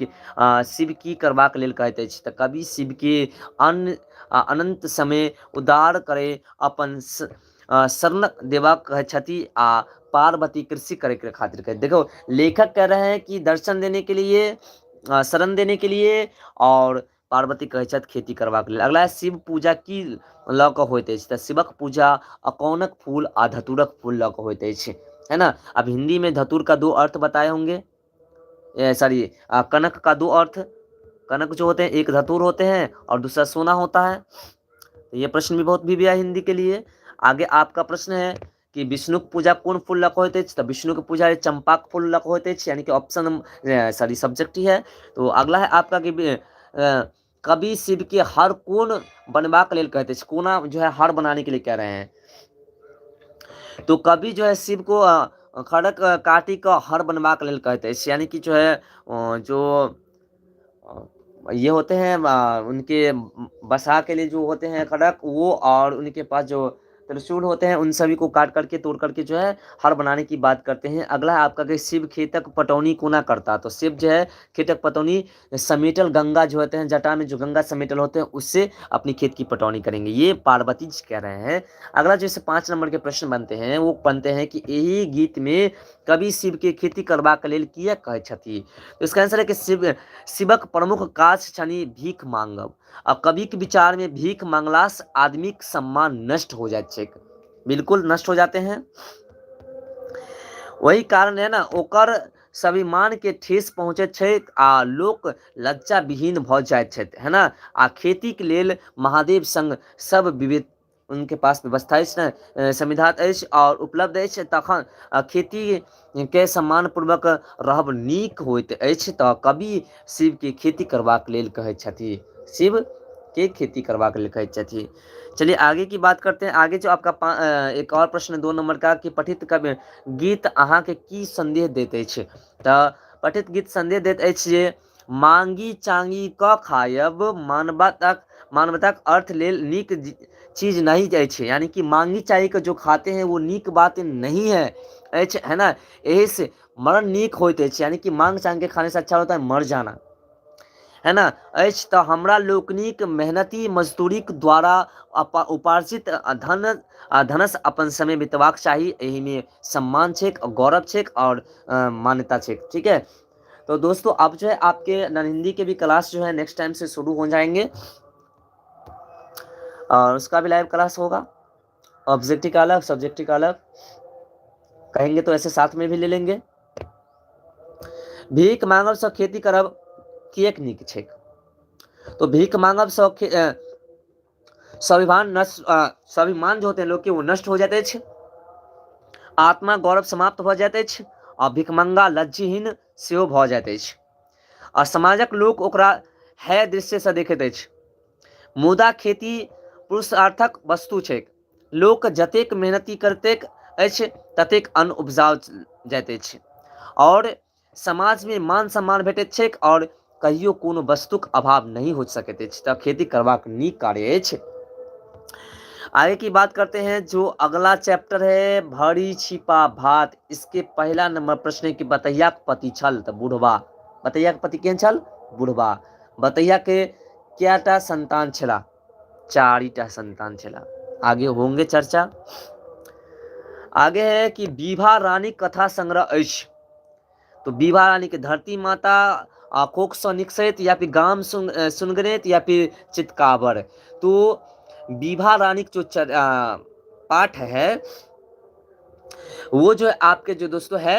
की करबाक लेल कहैत अछि, तो कवि शिव के अनंत समय उदार करे अपन शरण देबाक कहै छथि आ पार्वती कृषि करे के खातिर कहे। देखो लेखक कह रहे हैं कि दर्शन देने के लिए, शरण देने के लिए, और पार्वती कहै छथि खेती करबाक लेल। अगला है शिव पूजा की लऽ कऽ होइत अछि, तऽ शिवक पूजा अकौनक फूल आ धतूरक फूल लऽ कऽ होइत अछि, है ना। अब हिंदी में धतूर का 2 अर्थ बताए होंगे, सॉरी कनक का 2 अर्थ, कनक जो होते हैं एक धतूर होते हैं और दूसरा सोना होता है। तो ये प्रश्न भी बहुत भी है हिंदी के लिए। आगे आपका प्रश्न है कि विष्णु के पूजा कोन फूल लऽ कऽ होइत अछि, तऽ विष्णु के पूजा चंपाक फूल लऽ कऽ होइत अछि, यानी कि ऑप्शन सॉरी सब्जेक्ट ही है। तो अगला है आपका कि कवि शिव के हर कोन बनबाक लेल कहैत अछि, कोना जो है हर बनाने के लिए कह रहे हैं। तो कवि जो है शिव को खड़क काटी कऽ हर बनबाक लेल कहैत अछि, यानी कि जो है जो ये होते हैं उनके बसा के लिए जो होते हैं खड़क वो, और उनके पास जो त्रिशूल होते हैं, उन सभी को काट करके तोड़ करके जो है हर बनाने की बात करते हैं। अगला है आपका कि शिव खेतक पटौनी कोना करता, तो शिव जो है खेतक पटौनी समेटल गंगा जो होते हैं, जटा में जो गंगा समेटल होते हैं उससे अपनी खेत की पटौनी करेंगे, ये पार्वती जी कह रहे हैं। अगला जैसे 5 नंबर के प्रश्न बनते हैं वो बनते हैं कि यही गीत में कवि शिव के खेती करबाक लेल किया कहै छथि, तो इसका आंसर है कि शिवक प्रमुख काज छनि भीख मांगब। आ कवि के विचार में भीख मांगला से आदमी के सम्मान नष्ट हो जाइत छैक, बिल्कुल नष्ट हो जाते हैं। वही कारण है ना ओकर स्वाभिमान के ठेस पहुँचैत छैक आ लोक लज्जा विहीन भऽ जाइत छथि, है ना। आ खेती के लेल महादेव संग सब विविध उनके पास व्यवस्था अछि ने, संविधा अछि और उपलब्ध अछि, तखन खेती के सम्मानपूर्वक रहब नीक होइत अछि। तऽ कवि शिव के खेती करबाक लेल कहैत छथि, शिव के खेती करबाक लेल कहैत छथि। चलिए आगे की बात करते हैं। आगे जो आपका एक और प्रश्न 2 नंबर का कि पठित कवि गीत अहाँ के की संदेश दैत अछि, तऽ पठित गीत संदेश दैत अछि जे मांगी चांगी क खायब मानवताक अर्थ लेल नीक चीज नहीं अछि, यानी कि मांगी चांगी के जो खाते हैं वो नीक बात नहीं है अछि, है ना। एही से मरण नीक होइत अछि, यानी कि मांग चांग के खाने से अच्छा होता है मर जाना, है ना। अछि तऽ हमरा लोकनिक मेहनती मजदूरीक द्वारा उपार्जित धनसँ अपन समय बितबाक चाही, एहिमे सम्मान छैक, गौरव छैक और मान्यता छैक, ठीक है। तो दोस्तों अब जो है आपके नन हिंदी के भी क्लास जो है नेक्स्ट टाइम से शुरू हो जाएंगे और उसका भी लाइव क्लास होगा, ऑब्जेक्टिव का अलग सब्जेक्टिव का अलग, कहेंगे तो ऐसे साथ में भी ले लेंगे। भीख मांगब से खेती करब किएक नीक छैक, तो भीख मांगब से स्वाभिमान नष्ट, स्वाभिमान जो होते हैं लोग के वो नष्ट हो जाते अछि, आत्मा गौरव समाप्त भऽ जाइत अछि आ भिखमंगा लज्जीहीन सेहो भऽ जाइत अछि आ समाजक लोक ओकरा हेय दृश्यसँ देखैत अछि। मुदा खेती पुरुषार्थक वस्तु छैक, लोक जतेक मेहनति करतैक अछि ततेक अन्न उपजाओल जाइत अछि और समाजमे मान सम्मान भेटैत छैक और कहियो कोनो वस्तुक अभाव नहीं हो सकैत अछि। तऽ खेती करबाक नीक कार्य अछि। आगे की बात करते हैं जो अगला चैप्टर है भरी छिपा भात। इसके पहला नंबर प्रश्न है कि बतैया के पति छल, तऽ बुढ़वा। बतैया के पति केहन छल? बुढ़वा। बतैया के कएटा संतान छला? 4टा संतान छला। आगे होंगे चर्चा। आगे है कि विभा रानी कथा संग्रह अछि, तो विभा रानी के धरती माता कोख सँ निकसैत या फिर गाम सुनगनैत या फिर चितकाबर। तो विभा रानी के जो पाठ है वो जो आपके जो दोस्तों है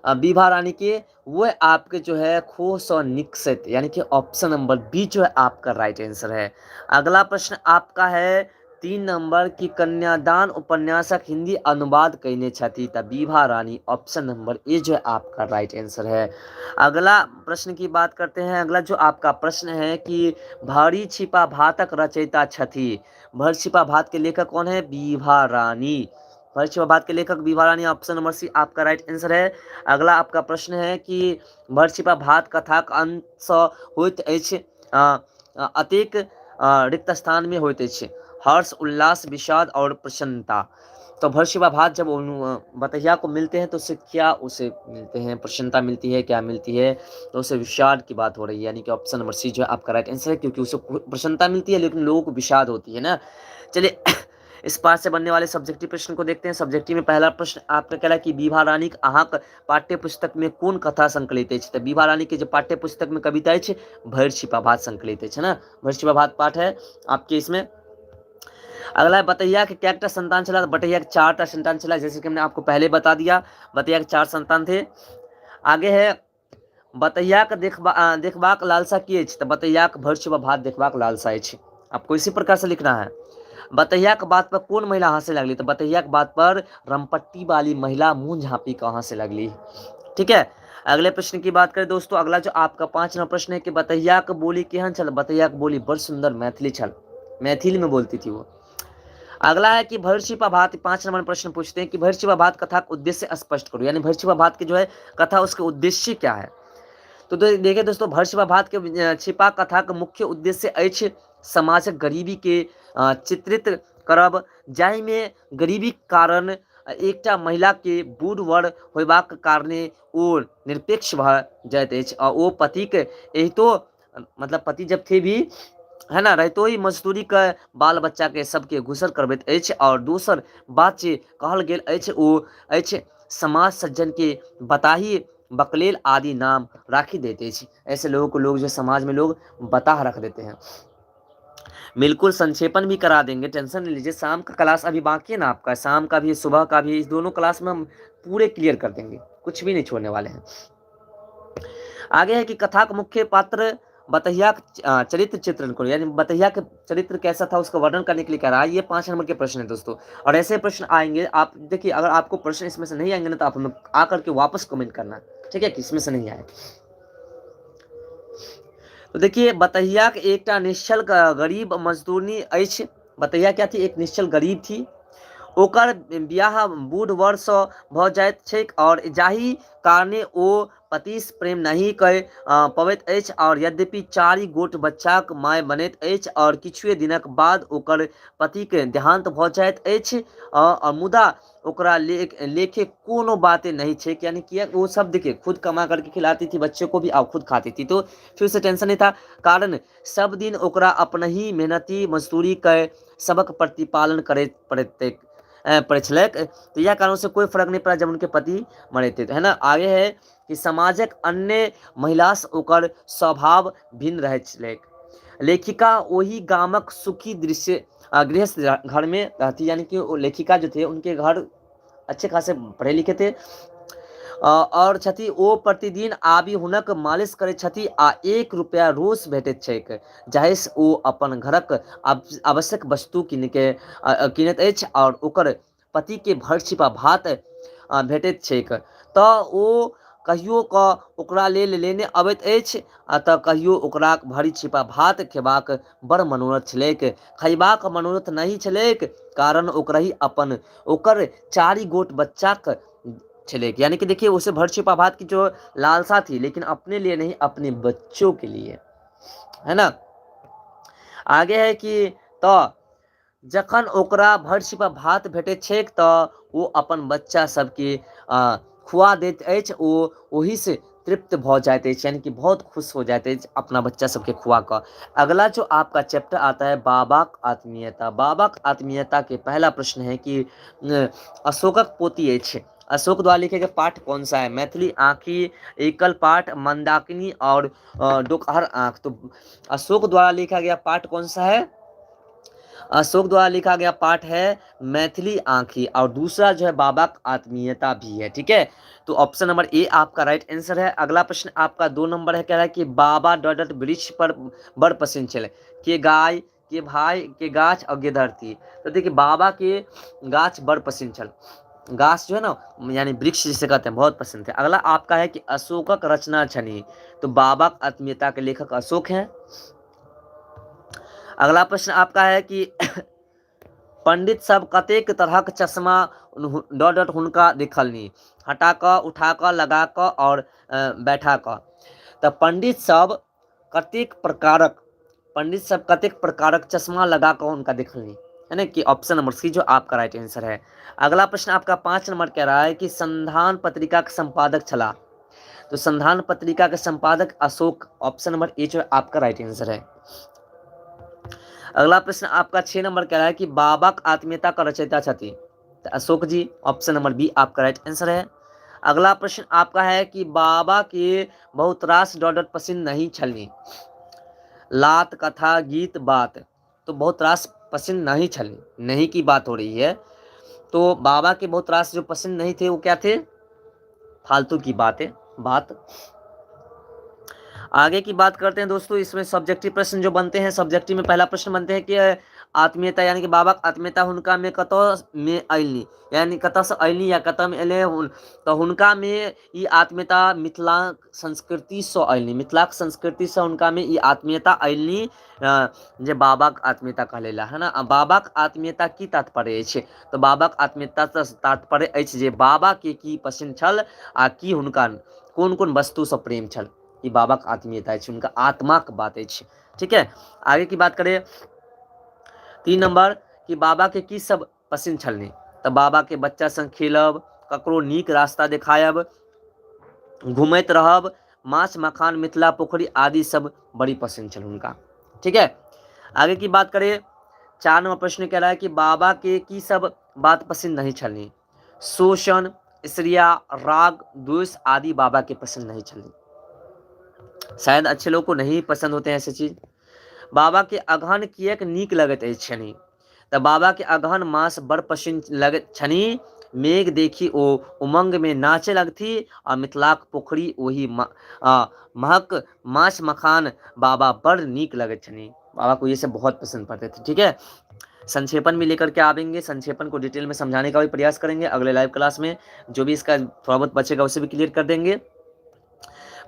विभा रानी के, वो आपके जो है खो सँ निकसैत, यानी कि ऑप्शन नंबर बी जो है आपका राइट आंसर है। अगला प्रश्न आपका है 3 नंबर की कन्यादान उपन्यासक हिंदी अनुवाद कयने छथि, त विभा रानी, ऑप्शन नंबर ए जो है आपका राइट आंसर है। अगला प्रश्न की बात करते हैं। अगला जो आपका प्रश्न है कि भरी छिपा भातक रचयिता छथि, भरी छिपा भात के लेखक कौन है? विभा रानी। भरी छिपा भात के लेखक विभा रानी, ऑप्शन नंबर सी आपका राइट आंसर है। अगला आपका प्रश्न है कि भरी छिपा भात कथाक अंत सँ होइत अछि, अतेक रिक्त स्थान में होइत अछि, हर्ष, उल्लास, विषाद और प्रसन्नता। तो भरी छिपा भात जब बतहिया को मिलते हैं तो उसे क्या उसे मिलते हैं, प्रसन्नता मिलती है, क्या मिलती है? तो उसे विषाद की बात हो रही है, यानी कि ऑप्शन नंबर सी जो है आपका राइट आंसर है, क्योंकि उसे प्रसन्नता मिलती है लेकिन लोगों को विषाद होती है ना। चलिए इस पाठ से बनने वाले सब्जेक्टिव प्रश्न को देखते हैं। सब्जेक्टिव में पहला प्रश्न आपका कहला कि विभा रानी के अहाँक पाठ्य पुस्तक में कोन कथा संकलित अछि, तो विभा रानी के जो पाठ्य पुस्तक में कविता अछि भरि छिपा भात संकलित अछि, है ना, भरि छिपा भात पाठ है आपके इसमें। अगला है बतैया के कएटा संतान छला, तो बतैया के 4टा संतान छला, जैसे कि हमने आपको पहले बता दिया, बतैया के 4 संतान थे। आगे है बतैया के देखबाक लालसा की अछि, तो बतैया के भरि छिपा भात देखबाक लालसा अछि, आपको इसी प्रकार से लिखना है। बतैया के बात पर कौन महिला हंसे लगली, तो बतैया के बात पर रमपट्टी वाली महिला मुंह झाँपी के हंसे लगली, ठीक है। अगले प्रश्न की बात करें दोस्तों, अगला जो आपका 5 नंबर प्रश्न है कि बतैया के बोली केहन छल, बतैया के बोली बड़ सुंदर मैथिली छल, मैथिली में बोलती थी वो। अगला है कि भरि छिपा भात, 5 नंबर प्रश्न पूछते हैं कि भरि छिपा भात कथा का उद्देश्य स्पष्ट करो, यानी भरि छिपा भात की जो है कथा उसके उद्देश्य क्या है। तो देखिए दोस्तों, भरि छिपा भात के छिपा कथा का मुख्य उद्देश्य अछि समाजक गरीबी के चित्रित करब जाहिमे गरीबीक कारण एकटा महिलाके बूढ़ वर होयबाक कारणे ओ निरपेक्ष भऽ जाइत अछि आ ओ पतिक एहितो मतलब पति जब थे भी है ना रहितो ही मजदूरी कऽ बाल बच्चाके सबके गुजर करबैत अछि आओर दोसर बात जे कहल गेल अछि ओ अछि समाज सज्जनके बताही बकलेल आदि नाम राखि दैत अछि। ऐसे लोगों को लोग जो समाज में लोग बताह रख देते हैं। बिल्कुल संक्षेपण भी करा देंगे, टेंशन नहीं लीजिए। शाम का क्लास अभी बाकी है ना आपका, शाम का भी सुबह का भी, इस दोनों क्लास में हम पूरे क्लियर कर देंगे, कुछ भी नहीं छोड़ने वाले हैं। आगे है कि कथा का मुख्य पात्र बतहिया चरित्र चित्रण करो, यानी बतहिया के चरित्र कैसा था उसका वर्णन करने के लिए कह रहा है। ये 5 नंबर के प्रश्न है दोस्तों, और ऐसे प्रश्न आएंगे। आप देखिए, अगर आपको प्रश्न इसमें से नहीं आएंगे ना तो आप हमें आकर के वापस कमेंट करना, ठीक है, कि इसमें से नहीं आए। तो देखिए, बतहिया के एकटा निश्चल गरीब मजदूरनी अछि। बतहिया क्या थी? एक निश्चल गरीब थी। ओकर बियाह बूढ़ वर सँ भऽ जाइत छैक और जाहि कारणे ओ पतिसँ प्रेम नहि कय पबैत अछि और यद्यपि 4 गोट बच्चाक माय बनैत अछि और किछुए दिनक बाद ओकर पतिक देहान्त भऽ जाइत अछि, मुदा ओकरा लेखे कोनो बाते नहीं छैक, यानी कि वो सब देखिए खुद कमा करके खिलाती थी बच्चे को भी और खुद खाती थी, तो फिर उसे टेंशन नहीं था, कारण सब दिन ओकरा अपनहि मेहनती मजदूरी कय सबक प्रतिपालन करे पड़तैक पड़ै छलैक, तो यह कारण से कोई फर्क नहीं पड़ा जब उनके पति मरे थे, है ना। आगे है कि समाजक अन्य महिलासँ ओकर स्वभाव भिन्न रहैत छलैक। लेखिका ओहि गामक सुखी दृश्य गृहस्थ घर में रहती, यानी कि वो लेखिका जो थे उनके घर अच्छे खासे पढ़े लिखे थे और छथि। ओ प्रतिदिन आबि हुनक मालिश करैत छथि आ 1 रुपया रोज भेटैत छैक, जाहिसँ ओ अपन घरक आवश्यक वस्तु कीनिके कीनैत अछि और ओकर पतिके भरि छिपा भात भेटैत छैक, तऽ ओ कहियो कऽ ओकरा लेल लेने अबैत अछि आ तऽ कहियो ओकरा भरि छिपा भात खेबाक बड़ मनोरथ छलैक। खयबाक मनोरथ नहि छलैक, कारण ओकरहि अपन ओकर 4 गोट बच्चाक छलैक। यानी कि देखिए, उसे भर छिपा भात की जो लालसा थी, लेकिन अपने लिए नहीं, अपने बच्चों के लिए, है ना। आगे है कि तो जखन ओकरा भरि छिपा भात भेटैत छैक तऽ ओ अपन बच्चा सबके खुआ दैत अछि, ओ ओहिसँ तृप्त भऽ जाइत अछि, यानी कि बहुत खुश हो जाइत अछि अपना बच्चा सबके खुआ कऽ। अगला जो आपका चैप्टर आता है बाबाक आत्मीयता। बाबाक आत्मीयता के पहला प्रश्न है कि अशोकक पोती अछि, अशोक द्वारा लिखे गए पाठ कौन सा है? मैथिली आँखि, एकल पाठ, मंदाकिनी और डोकहर आँख। तो अशोक द्वारा लिखा गया पाठ कौन सा है? अशोक द्वारा लिखा गया पाठ है मैथिली आँखि, और दूसरा जो है बाबा का आत्मीयता भी है, ठीक है। तो ऑप्शन नंबर ए आपका राइट आंसर है। अगला प्रश्न आपका 2 नंबर है, कह रहा है कि बाबा डॉट डॉट वृक्ष पर बड़ पसंद छले, के गाय, के भाई, के गाछ और के धरती। तो देखिए, बाबा के गाछ बड़ पसंद छल, गाछ जो है ना यानी वृक्ष जिसे कहते हैं, बहुत पसंद थे। अगला आपका है कि अशोकक रचना छनी, तो बाबा आत्मीयता के लेखक अशोक हैं। अगला प्रश्न आपका है कि पंडित सब कतेक तरहक चश्मा डॉट डॉट हुनका देखलनि, हटा कऽ, उठा कऽ, लगा कऽ और बैठा कऽ। तऽ पंडित सब कतेक प्रकारक, पंडित सब कतेक प्रकारक चश्मा लगा कऽ हुनका देखलनि, है ना, कि ऑप्शन नंबर सी जो आपका राइट आंसर है। अगला प्रश्न आपका 5 नंबर कह रहा है कि संधान पत्रिका के संपादक छला, तो संधान पत्रिका के संपादक अशोक, ऑप्शन नंबर ए जो आपका राइट आंसर है। अगला प्रश्न आपका 6 नंबर कह रहा है कि बाबा आत्मीयता का रचयिता छथि, तो अशोक जी, ऑप्शन नंबर बी आपका राइट आंसर है। अगला प्रश्न आपका है कि बाबा के बहुत रास डॉट डॉट पसंद नहीं छलनी, लात, कथा, गीत, बात, तो बहुत रास पसंद नहीं छलनी, नहीं की बात हो रही है, तो बाबा के बहुत रास जो पसंद नहीं थे वो क्या थे? फालतू की बातें, बात। आगे की बात करते हैं दोस्तों, इसमें सब्जेक्टिव प्रश्न जो बनते हैं, सब्जेक्टिव में पहला प्रश्न बनते हैं कि आत्मीयता यानी कि बाबा आत्मीयता हुनका में कतऽ में अयलनी, यानी कतऽ से अयलनी या कतऽ में एलै, तऽ हुनका में ई आत्मीयता मिथिला संस्कृति से अयलनी, मिथिलाक संस्कृति से हुनका में ई आत्मीयता अयलनी जे बाबाक आत्मीयता कहलेला, है ना। आ बाबाक आत्मीयता की तात्पर्य अछि? तऽ बाबाक आत्मीयता से तात्पर्य अछि जे बाबा के की पसंद छल आ की हुनका कोन कोन वस्तु से प्रेम छल, ई बाबाक आत्मीयता अछि, हुनका आत्माक बात अछि, ठीक है। आगे की बात करें 3 नंबर कि बाबा के की सब पसिन छलनि। तऽ बाबा के बच्चा संग खेलब, ककरो नीक रास्ता देखायब, घुमैत रहब, माछ मखान, मिथिला पोखरि आदि सब बड़ी पसंद छल हुनका। ठीक है, आगे की बात करें, 4 नंबर प्रश्न कह रहा है कि बाबा के की सब बात पसंद नहीं छलनी। शोषण, स्त्रिया, राग, द्वेष आदि बाबा के पसंद नहीं छलनी। शायद अच्छे लोग को नहीं पसंद होते हैं ऐसे चीज। बाबा के अगहन किएक नीक लगैत अछि छनि? तऽ बाबा के अगहन मास बड़ पसिन लगैत छनि। मेघ देखि ओ उमंग में नाचे लगथि आ मिथिलाक पोखरि ओहि महक माछ मखान बाबा बड़ नीक लगैत छनि। बाबा को ये सब बहुत पसंद पड़ते थे। ठीक है, संक्षेपण भी लेकर के आवेंगे, संक्षेपण को डिटेल में समझाने का भी प्रयास करेंगे अगले लाइव क्लास में। जो भी इसका थोड़ा बहुत बचेगा उसे भी क्लियर कर देंगे।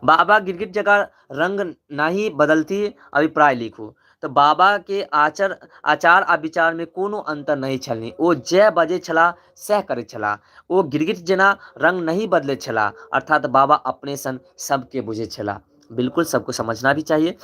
बाबा गिरगिट जगह रंग नहीं बदलती, अभिप्राय लिखू। तो बाबा के आचार आ विचार में कोनो अंतर नहीं छलनि। ओ जे बजै छला सएह करै छला। ओ गिरगिट जेना रंग नहीं बदलै छला, अर्थात बाबा अपने सन सबके बुझै छला। बिल्कुल सबको समझना भी चाहिए।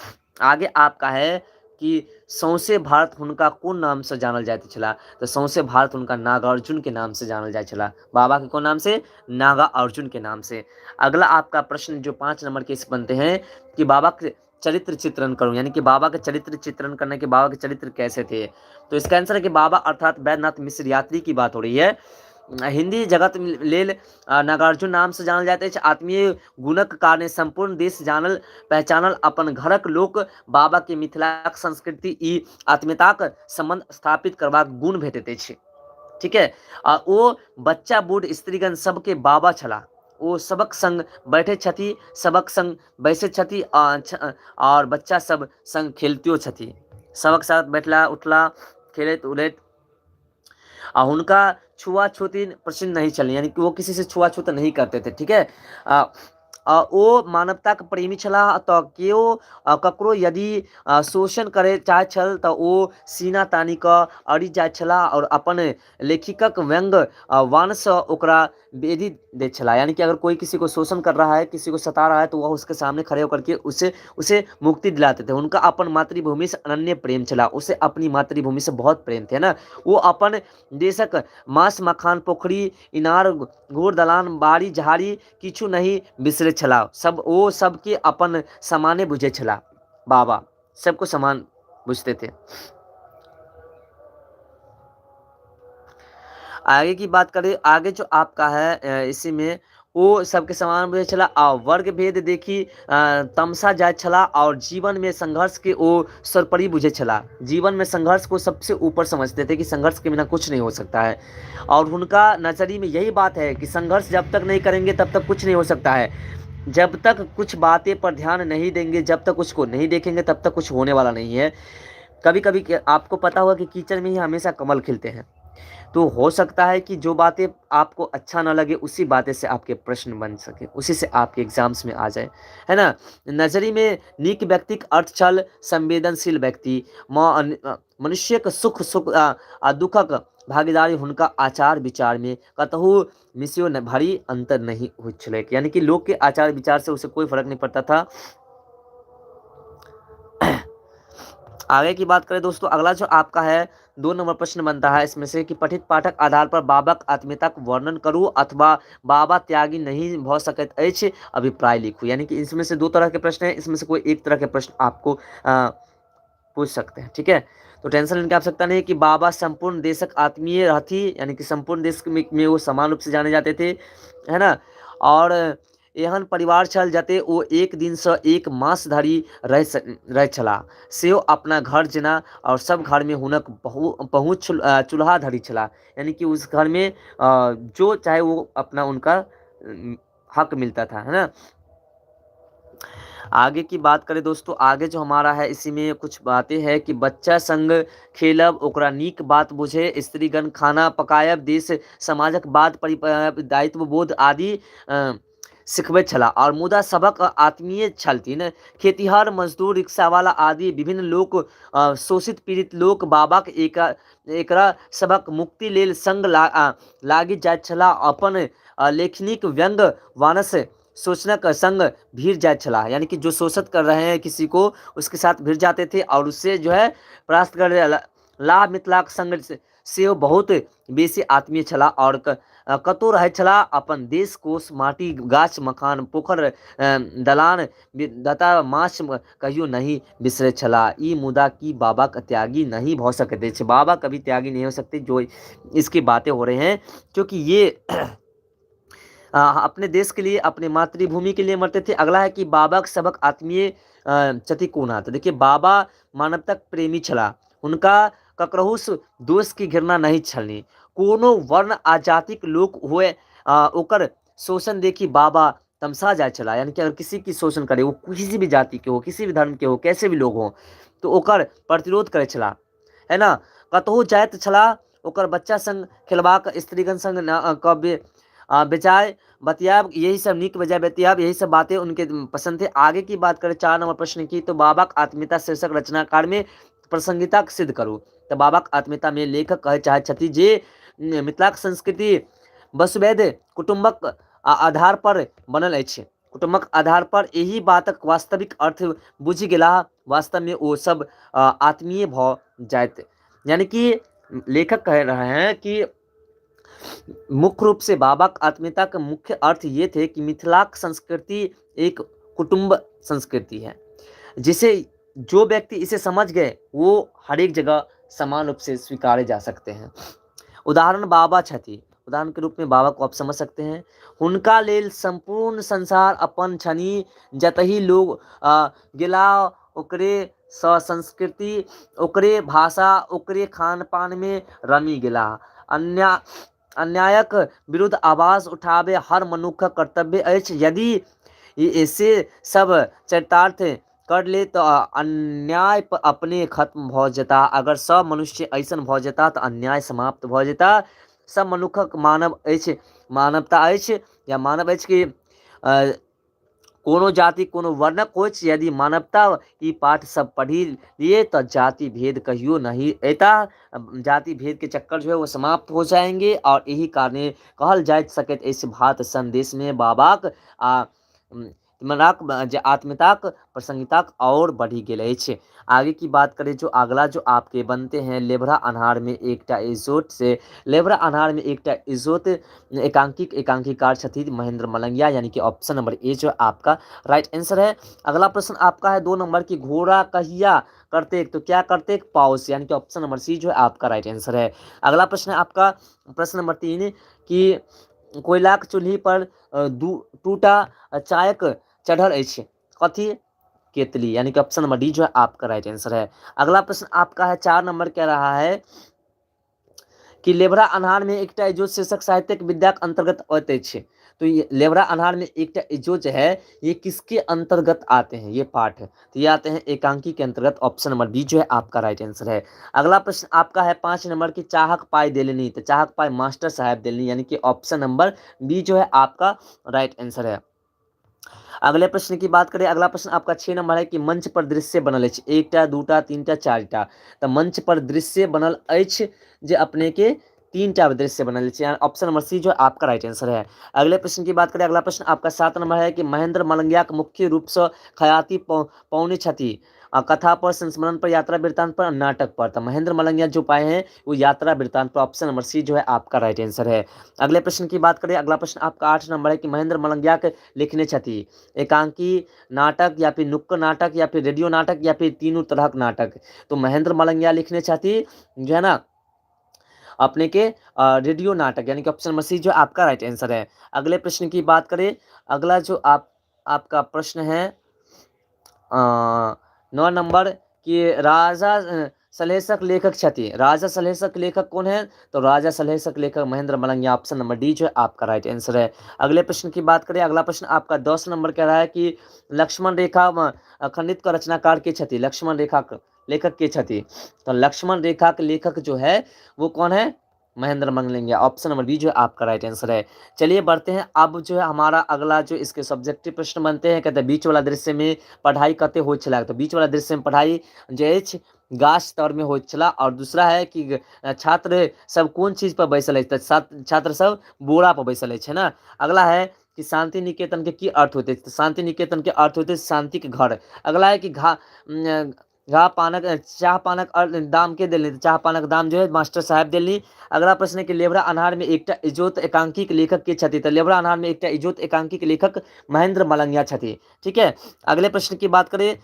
आगे आपका है कि सौंसे भारत हुनका कोन नाम से जानल जाइत छला? तो सौंसे भारत हुनका नागार्जुन के नाम से जानल जाइत छला। बाबा के कोन नाम से? नागार्जुन के नाम से। अगला आपका प्रश्न जो 5 नंबर के बनते हैं कि बाबा के चरित्र चित्रण करूं, यानी कि बाबा के चरित्र चित्रण करने के बाबा के चरित्र कैसे थे। तो इसका आंसर है कि बाबा अर्थात वैद्यनाथ मिश्र यात्री की बात हो रही है। हिंदी जगत लेल नागार्जुन नाम से जानल जाइत अछि। आत्मीय गुणक कारणे संपूर्ण देश जानल पहचानल अपन घरक लोक बाबा के मिथिलाक संस्कृति ई आत्मीयताक संबंध स्थापित करबाक गुण भेटैत अछि। ठीक है, आ ओ बच्चा बूढ़ स्त्रीगण सबके बाबा छलाह। ओ सबक संग बैठे छथि, सबक संग बैसै छथि और बच्चा सब संग खेलतियो छथि। सबक साथ बैठला उठला खेलैत उलैत। आ हुनका छुआछूती पसंद नहीं छलनि, यानी कि वो किसी से छुआछूत नहीं करते थे। ठीक है, ओ मानवताक प्रेमी छलाह। तऽ केओ ककरो यदि शोषण करे चाहैत छल तऽ ओ सीना तानि कऽ अड़ि जाइत छलाह और अपन लेखिकक व्यंग वाणसँ ओकरा बेधी दैत छलाह। यानी कि अगर कोई किसी को शोषण कर रहा है, किसी को सता रहा है, तो वह उसके सामने खड़े होकर के उसे उसे मुक्ति दिलाते थे। उनका अपन मातृभूमि से अनन्य प्रेम छला, उसे अपनी मातृभूमि से बहुत प्रेम थे ना। वो अपन देशक माछ मखान पोखरि इनार घोर दलान बाड़ी झाड़ी किछु नहीं बिसरै छलाह। सब ओ सबके अपन समाने बुझै छलाह। बाबा सबको समान बुझते थे। आगे की बात करें, आगे जो आपका है इसी में ओ सबके समान बुझै छलाह आ वर्ग भेद देखी तमसा जाइत छलाह और जीवन में संघर्ष के ओ सर्वोपरि बुझै छलाह। जीवन में संघर्ष को सबसे ऊपर समझते थे कि संघर्ष के बिना कुछ नहीं हो सकता है। और उनका नजरी में यही बात है कि संघर्ष जब तक नहीं करेंगे तब तक कुछ नहीं हो सकता है। जब तक कुछ बातें पर ध्यान नहीं देंगे, जब तक उसको नहीं देखेंगे, तब तक कुछ होने वाला नहीं है। कभी-कभी आपको पता होगा कि कीचड़ में ही हमेशा कमल खिलते हैं। तो हो सकता है कि जो बातें आपको अच्छा ना लगे उसी बातें से आपके प्रश्न बन सके, उसी से आपके एग्जाम्स में आ जाए, है ना। नजरी में नीक व्यक्तिक अर्थ छल संवेदनशील व्यक्ति, मनुष्यक सुख सुख आ दुखक भागीदारी हुनका आचार विचार में कतहु मिसियो भारी अंतर नहीं होइत छलैक। यानी कि लोग के आचार विचार से उसे कोई फर्क नहीं पड़ता था। आगे की बात करें दोस्तों, अगला जो आपका है 2 नंबर प्रश्न बनता है इसमें से कि पठित पाठक आधार पर बाबाक आत्मीयताक वर्णन करू अथवा बाबा त्यागी नहीं भ सकैत अछि अभिप्राय लिखू। यानी कि इसमें से 2 तरह के प्रश्न हैं, इसमें से कोई एक तरह के प्रश्न आपको पूछ सकते हैं। ठीक है, तो टेंशन लेने की आवश्यकता नहीं है कि बाबा संपूर्ण देशक आत्मीय रहथि, यानी कि संपूर्ण देश में वो समान रूप से जाने जाते थे, है ना। और एहन परिवार छल जते ओ एक दिनसँ एक मास धरि रहै छलाह, सेहो अपना घर जेना, और सब घर में हुनक पहुँच चूल्हा धरि छलाह। यानी कि उस घर में जो चाहे वो अपना उनका हक मिलता था, है ना। आगे की बात करें दोस्तों, आगे जो हमारा है इसी में कुछ बातें हैं कि बच्चा संग खेलब, ओकरा नीक बात बुझे, स्त्रीगण खाना पकायब, देश समाजक बात दायित्व बोध आदि सिखबैत छलाह। और मुदा सबक आत्मीय छलथिन। खेतिहर, मजदूर, रिक्शावाला आदि विभिन्न लोक, शोषित पीड़ित लोक बाबाक एकरा सबक मुक्ति लेल संग लागि जाइत छलाह। अपन लेखनीक व्यंग वानस शोषणक संग भीड़ जाइत छलाह। यानी कि जो शोषित कर रहे हैं किसी को, उसके साथ भिड़ जाते थे और उससे जो है परास्त कर लाभ मिथिलाक संग सेहो बहुत बेसी आत्मीय छलाह आओर कतहु रहैत छलाह अपन देश कोश माटि गाछ मखान पोखरि दलान दाता माछ कहियो नहि बिसरैत छलाह। ई मुदा की बाबाक त्यागी नहि भऽ सकैत अछि? बाबा कभी त्यागी नहीं हो सकते, जो इसकी बातें हो रहे हैं, क्योंकि ये अपने देश के लिए, अपने मातृभूमि के लिए मरते थे। अगला है कि बाबाक सबक आत्मीय छथि कोना? तो देखिए, बाबा मानवताक प्रेमी छलाह, हुनका ककरहु दोष की घृणा नहि छलनि। कोनो वर्ण आ जातिक लोक हुए, ओकर शोषण देखी बाबा तमसा जाए छलाह। यानी कि अगर किसी की शोषण करे, वो किसी भी जाति के हो, किसी भी धर्म के हो, कैसे भी लोग हो, तो ओकर प्रतिरोध करै छलाह, है ना। कतहु जाइत छलाह, ओकर बच्चा संग खेलबाक, स्त्रीगण संग बेजाय बतियाब, यही सब नीक बेजाय बतियाब, यही सब बातें उनके पसंद थे। आगे की बात करें 4 नंबर प्रश्न की, तो बाबाक आत्मीयता शीर्षक रचनाकार में प्रासंगिकता सिद्ध करू। तो बाबाक आत्मीयता में लेखक कहै चाहैत छथि जे मिथिलाक संस्कृति वसुवैध कुटुम्बक आधार पर बनल अछि। कुटुम्बक आधार पर एहि बातक वास्तविक अर्थ बुझि गेलाह, वास्तवमे ओ सब आत्मीय भऽ जाइत। यानी कि लेखक कह रहे हैं कि मुख्य रूप से बाबाक आत्मीयता का मुख्य अर्थ ये थे कि मिथिलाक संस्कृति एक कुटुंब संस्कृति है, जिसे जो व्यक्ति इसे समझ गए वो हर एक जगह समान रूप से स्वीकारे जा सकते हैं। उदाहरण बाबा छथि, उदाहरण के रूप में बाबा को आप समझ सकते हैं। हुनका लेल संपूर्ण संसार अपन छनि, जतहि लोग गेला ओकरे संस्कृति, ओकरे भाषा, ओकरे खान पान में रमि गेला। अन्यायक विरुद्ध आवाज उठाबे हर मनुखक कर्तव्य अछि। यदि से सब चरितार्थ कर ले तो अन्याय अपने खत्म भऽ जेता। अगर सब मनुष्य ऐसन भऽ जेता तऽ अन्याय समाप्त भऽ जेता। सब मनुखक मानव अछि, मानवता अछि या मानव अछि कि कोनो जाति कोनो वर्णक होइछ, यदि मानवता ई पाठ सब पढ़ि लिए तऽ जाति भेद कहियो नहीं एता, जाति भेद के चक्कर जो है वो समाप्त हो जाएंगे। और एही कारणे कहल जाइत सकैत अछि भारत संदेश में बाबाक आ मनाक जे आत्मीयताक प्रसंगिताक और बढ़ि गेल अछि। आगे की बात करें जो अगला जो आपके बनते हैं लेभरा अन्हार में एकटा इजोत से, लेभरा अन्हार में एकटा इजोत एकांकिक एकांकीकार छथि महेंद्र मलंगिया, यानी कि ऑप्शन नंबर ए जो आपका राइट आंसर है। अगला प्रश्न आपका है 2 नंबर की घोड़ा कहिया करते, तो क्या करते, पाउस, यानी कि ऑप्शन नंबर सी जो है आपका राइट आंसर है। अगला प्रश्न है आपका प्रश्न नंबर 3 कि कोयलाक चूल्ही पर टूटा चायक चढ़ल अछि, कथी, केतली, यानी कि ऑप्शन नंबर डी जो है आपका राइट आंसर है। अगला प्रश्न आपका है 4 नंबर कह रहा है कि लेभरा अन्हार में एकटा इजोत शीर्षक साहित्यिक विद्याक अंतर्गत अबैत अछि। तो ये लेभरा अन्हार में एकटा इजोत जो है ये किसके अंतर्गत आते हैं ये पाठ, तो ये आते हैं एकांकी के अंतर्गत, ऑप्शन नंबर बी जो है आपका राइट आंसर है। अगला प्रश्न आपका है 5 नंबर की चाहक पाई देलनी, तो चाहक पाई मास्टर साहब देलनी, यानी कि ऑप्शन नंबर बी जो है आपका राइट आंसर है। अगले प्रश्न की बात करें, अगला प्रश्न आपका 6 नंबर है कि मंच पर दृश्य बनल अछि, एकटा दूटा तीनटा चारिटा, तो मंच पर दृश्य बनल अछि जे अपने के 3टा दृश्य बनल अछि, यानी ऑप्शन नंबर सी जो आपका राइट आंसर है। अगले प्रश्न की बात करें, अगला प्रश्न आपका 7 नंबर है कि महेंद्र मलंगियाक मुख्य रूप से ख्याति पौने छथि, कथा पर, संस्मरण पर, यात्रा वृत्तांत पर, नाटक पर, तो महेंद्र मलंगिया जो पाए हैं वो यात्रा वृत्तांत पर, ऑप्शन नंबर सी जो है आपका राइट आंसर है। अगले प्रश्न की बात करें, अगला प्रश्न आपका 8 नंबर है कि महेंद्र मलंगिया के लिखने छथि एकांकी नाटक या फिर नुक्कड़ नाटक या फिर रेडियो नाटक या फिर तीनों तरह के नाटक, तो महेंद्र मलंगिया लिखने छथि जो है ना अपने के रेडियो नाटक, यानी कि ऑप्शन नंबर सी जो आपका राइट आंसर है। अगले प्रश्न की बात करें, अगला जो आपका प्रश्न है 9 नंबर कि राजा सलहेशक लेखक छथि, राजा सलहेशक लेखक कौन है, तो राजा सलहेशक लेखक Mahendra Malangiya, option number D जो है आपका राइट आंसर है। अगले प्रश्न की बात करें, अगला प्रश्न आपका 10 नंबर कह रहा है कि लक्ष्मण रेखा खंडित का रचनाकार के छथि, लक्ष्मण रेखा लेखक के छथि, तो लक्ष्मण रेखा के लेखक जो है वो कौन है, Mahendra Malangiya, option number B जो है आपका राइट आंसर है। चलिए बढ़ते हैं अब जो है हमारा अगला जो इसके सब्जेक्टिव प्रश्न बनते हैं, कहते हैं बीच वाला दृश्य में पढ़ाई कते होइत छला, तो बीच वाला दृश्य में पढ़ाई जे अछि गाछ तर में होइत छला। और दूसरा है कि छात्र सब कोन चीज पर बैसल अछि, तो छात्र सब बोरा पर बैसल अछि, है ना। अगला है कि शांति निकेतन के की अर्थ होते, तो शांति निकेतन के अर्थ होते शांति के घर। अगला है कि चाह पानक, चाह पानक दाम के देलनि? चाह पानक दाम जो है मास्टर साहेब देलनि। अगला प्रश्न है कि लेभरा अन्हार में एकटा इजोत एकांकी के लेखक के छथि? तो लेभरा अन्हार में एकटा इजोत एकांकी के लेखक महेंद्र मलंगिया छथि। ठीक है, अगले प्रश्न की बात करें,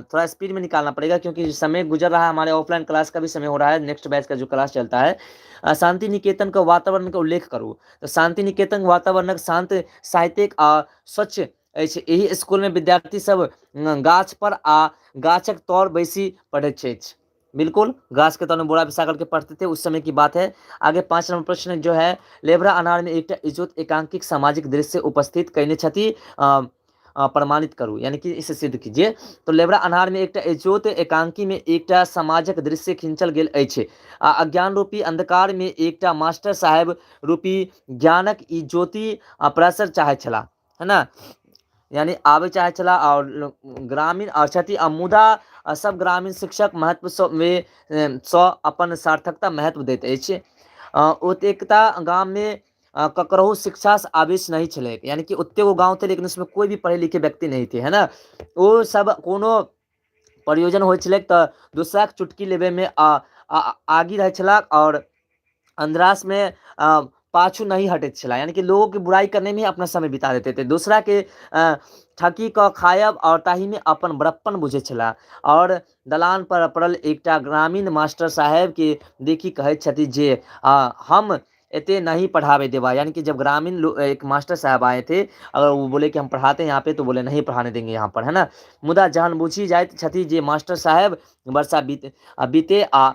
थोड़ा स्पीड में निकालना पड़ेगा क्योंकि समय गुजर रहा है, हमारे ऑफलाइन क्लास का भी समय हो रहा है, नेक्स्ट बैच का जो क्लास चलता है। शांति निकेतन का वातावरण का उल्लेख करू। तो शांति निकेतन वातावरणक शांत, साहित्यिक आ स्वच्छ अछि। एहि स्कूल में विद्यार्थी सब गाछ पर आ गाछक तर बैसी पढ़ैत छथि। बिल्कुल गाछ के तर में बोरा बिछा करके पढ़ते थे, उस समय की बात है। आगे 5 नंबर प्रश्न जो है, लेभरा अनार में एकटा इजोत एकांकिक सामाजिक दृश्य उपस्थित कयने छथि, प्रमाणित करू, यानी कि इसे सिद्ध कीजिए। तो लेभरा अन्हार में एकटा इजोत एकांकी में एकटा समाजक दृश्य खींचल गेल अछि आ अज्ञान रूपी अंधकार में एकटा मास्टर साहेब रूपी ज्ञानक ई ज्योति प्रसर चाहैत छलाह, है ना, यानी आबे चाहे छलाह और ग्रामीण और छथि, आ मुदा सब ग्रामीण शिक्षक महत्व सँ में सँ अपन सार्थकता महत्व दैत अछि। ओतेकता गाम में ककरहु शिक्षा से आवेश नहीं छलैक, यानी कि ओते गो गाँव थे लेकिन उसमें कोई भी पढ़े लिखे व्यक्ति नहीं थे, है ना। ओ सब कोनो प्रयोजन होइ छलैक तऽ दोसराके चुटकी लेबैमे आगी रहै छलाह और अंधरास में पाछू नहीं हटैत छलाह, यानी कि लोगों की बुराई करने में ही अपना समय बिता देते थे, दूसरा के ठकी कऽ खायब और ताही में अपन बड़प्पन बुझै छलाह। और दलान पर पड़ल एकटा ग्रामीण मास्टर साहेब के देखी कहैत छथि जे हम एते नहीं पढ़ावे देवा, यानी कि जब ग्रामीण एक मास्टर साहब आए थे, अगर वो बोले कि हम पढ़ाते हैं यहाँ पे, तो बोले नहीं पढ़ाने देंगे यहाँ पर, है ना। मुदा जहन बुझी जाइत छथि जे मास्टर साहेब वर्षा बीते आ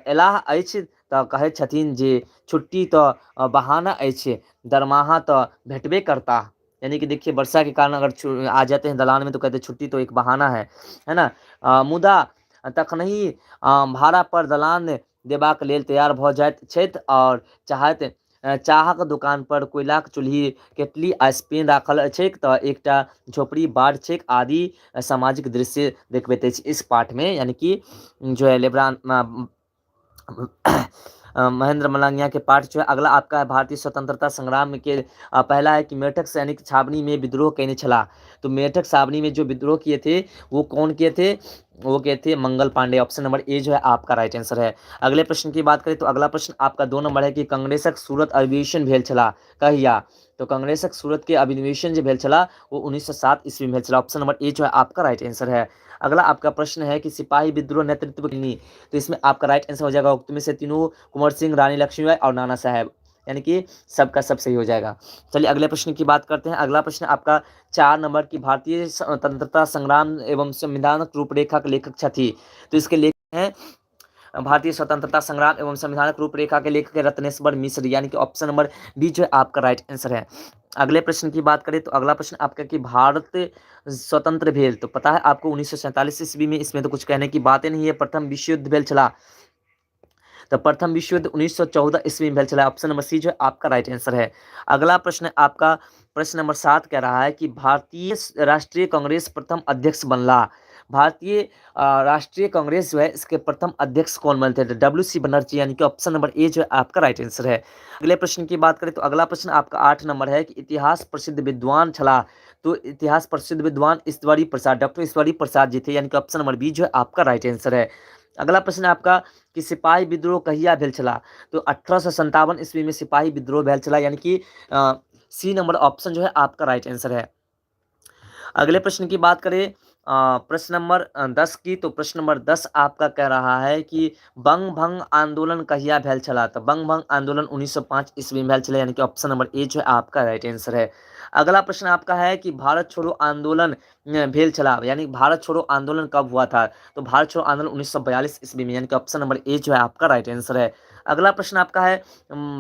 एलाह अछि तऽ कहैत छथिन जे छुट्टी तऽ बहाना अछि, दरमाहा तऽ भेटबे करता। यानी कि देखिए वर्षा के कारण अगर आ जाते हैं दलान में तो कहते हैं छुट्टी तो एक बहाना है, है ना। मुदा तखनहि भाड़ा पर दलान देबाक लेल तैयार भऽ जाइत छथि और चाहैत चाहक दुकान पर कोयलाक चूल्ही, केटली आ स्पिन राखल छैक तऽ एकटा झोपड़ी बाढ़ छैक आदि सामाजिक दृश्य देखबैत अछि इस पाठ में, यानी कि जो है लेबरान महेंद्र मलांगिया के पाठ जो है। अगला आपका है भारतीय स्वतंत्रता संग्राम के पहला है कि मेरठक सैनिक छावनी में विद्रोह कयने छलाह। तो मेरठक छावनी में जो विद्रोह किए थे वो कौन किए थे? वो किए थे Mangal Pandey. Option number A जो है आपका राइट आंसर है। अगले प्रश्न की बात करें तो अगला प्रश्न आपका 2 नंबर है कि कांग्रेसक सूरत अधिवेशन भेल छलाह कहिया? तो कांग्रेसक सूरत के अधिवेशन जो भेल छलाह वो 1907 ईस्वी में भेल छलाह। ऑप्शन नंबर ए जो है आपका राइट आंसर है। अगला आपका प्रश्न है कि सिपाही विद्रोह नेतृत्व केलनि, तो इसमें आपका राइट आंसर हो जाएगा उक्त में से तीनों, कुंवर सिंह, रानी लक्ष्मीबाई और नाना साहेब, यानी कि सबका सब सही हो जाएगा। चलिए अगले प्रश्न की बात करते हैं। अगला प्रश्न आपका 4 नंबर की भारतीय स्वतंत्रता संग्राम एवं संविधानक रूपरेखा के लेखक छथि। तो इसके लेखक हैं भारतीय स्वतंत्रता संग्राम एवं संविधानक रूपरेखा के लेखक रत्नेश्वर मिश्र, यानी कि ऑप्शन नंबर बी जो है आपका राइट आंसर है। अगले प्रश्न की बात करें तो अगला प्रश्न आपका कि भारत स्वतंत्र भेल, तो पता है आपको 1947 ईस्वी में, इसमें तो कुछ कहने की बातें नहीं है। प्रथम विश्व युद्ध भेल छला, तो प्रथम विश्व युद्ध 1914 ईस्वी में भेल छला। ऑप्शन नंबर सी जो है आपका राइट आंसर है। अगला प्रश्न आपका प्रश्न नंबर 7 कह रहा है कि भारतीय राष्ट्रीय कांग्रेस प्रथम अध्यक्ष बनला। भारतीय राष्ट्रीय कांग्रेस जो है इसके प्रथम अध्यक्ष कौन बनते थे? डब्ल्यू सी बनर्जी, यानी कि ऑप्शन नंबर ए जो है आपका राइट आंसर है। अगले प्रश्न की बात करें तो अगला प्रश्न आपका 8 नंबर है कि इतिहास प्रसिद्ध विद्वान छला। तो इतिहास प्रसिद्ध विद्वान ईश्वरी प्रसाद, डॉक्टर ईश्वरी प्रसाद जी थे, यानी कि ऑप्शन नंबर बी जो है आपका राइट आंसर है। अगला प्रश्न आपका कि सिपाही विद्रोह कहिया भेल छला? तो 1857 ईस्वी में सिपाही विद्रोह भेल छला, यानी कि सी नंबर ऑप्शन जो है आपका राइट आंसर है। अगले प्रश्न की बात करें प्रश्न नंबर 10 की, तो प्रश्न नंबर 10 आपका कह रहा है कि बंग भंग आंदोलन कहिया भेल छला? तो बंग भंग आंदोलन 1905 ईस्वी में भेल छला, यानी कि ऑप्शन नंबर ए जो है आपका राइट आंसर है। अगला प्रश्न आपका है कि भारत छोड़ो आंदोलन भेल छला, यानी भारत छोड़ो आंदोलन कब हुआ था? तो भारत छोड़ो आंदोलन 1942 ईस्वी में, यानी कि ऑप्शन नंबर ए जो है आपका राइट आंसर है। अगला प्रश्न आपका है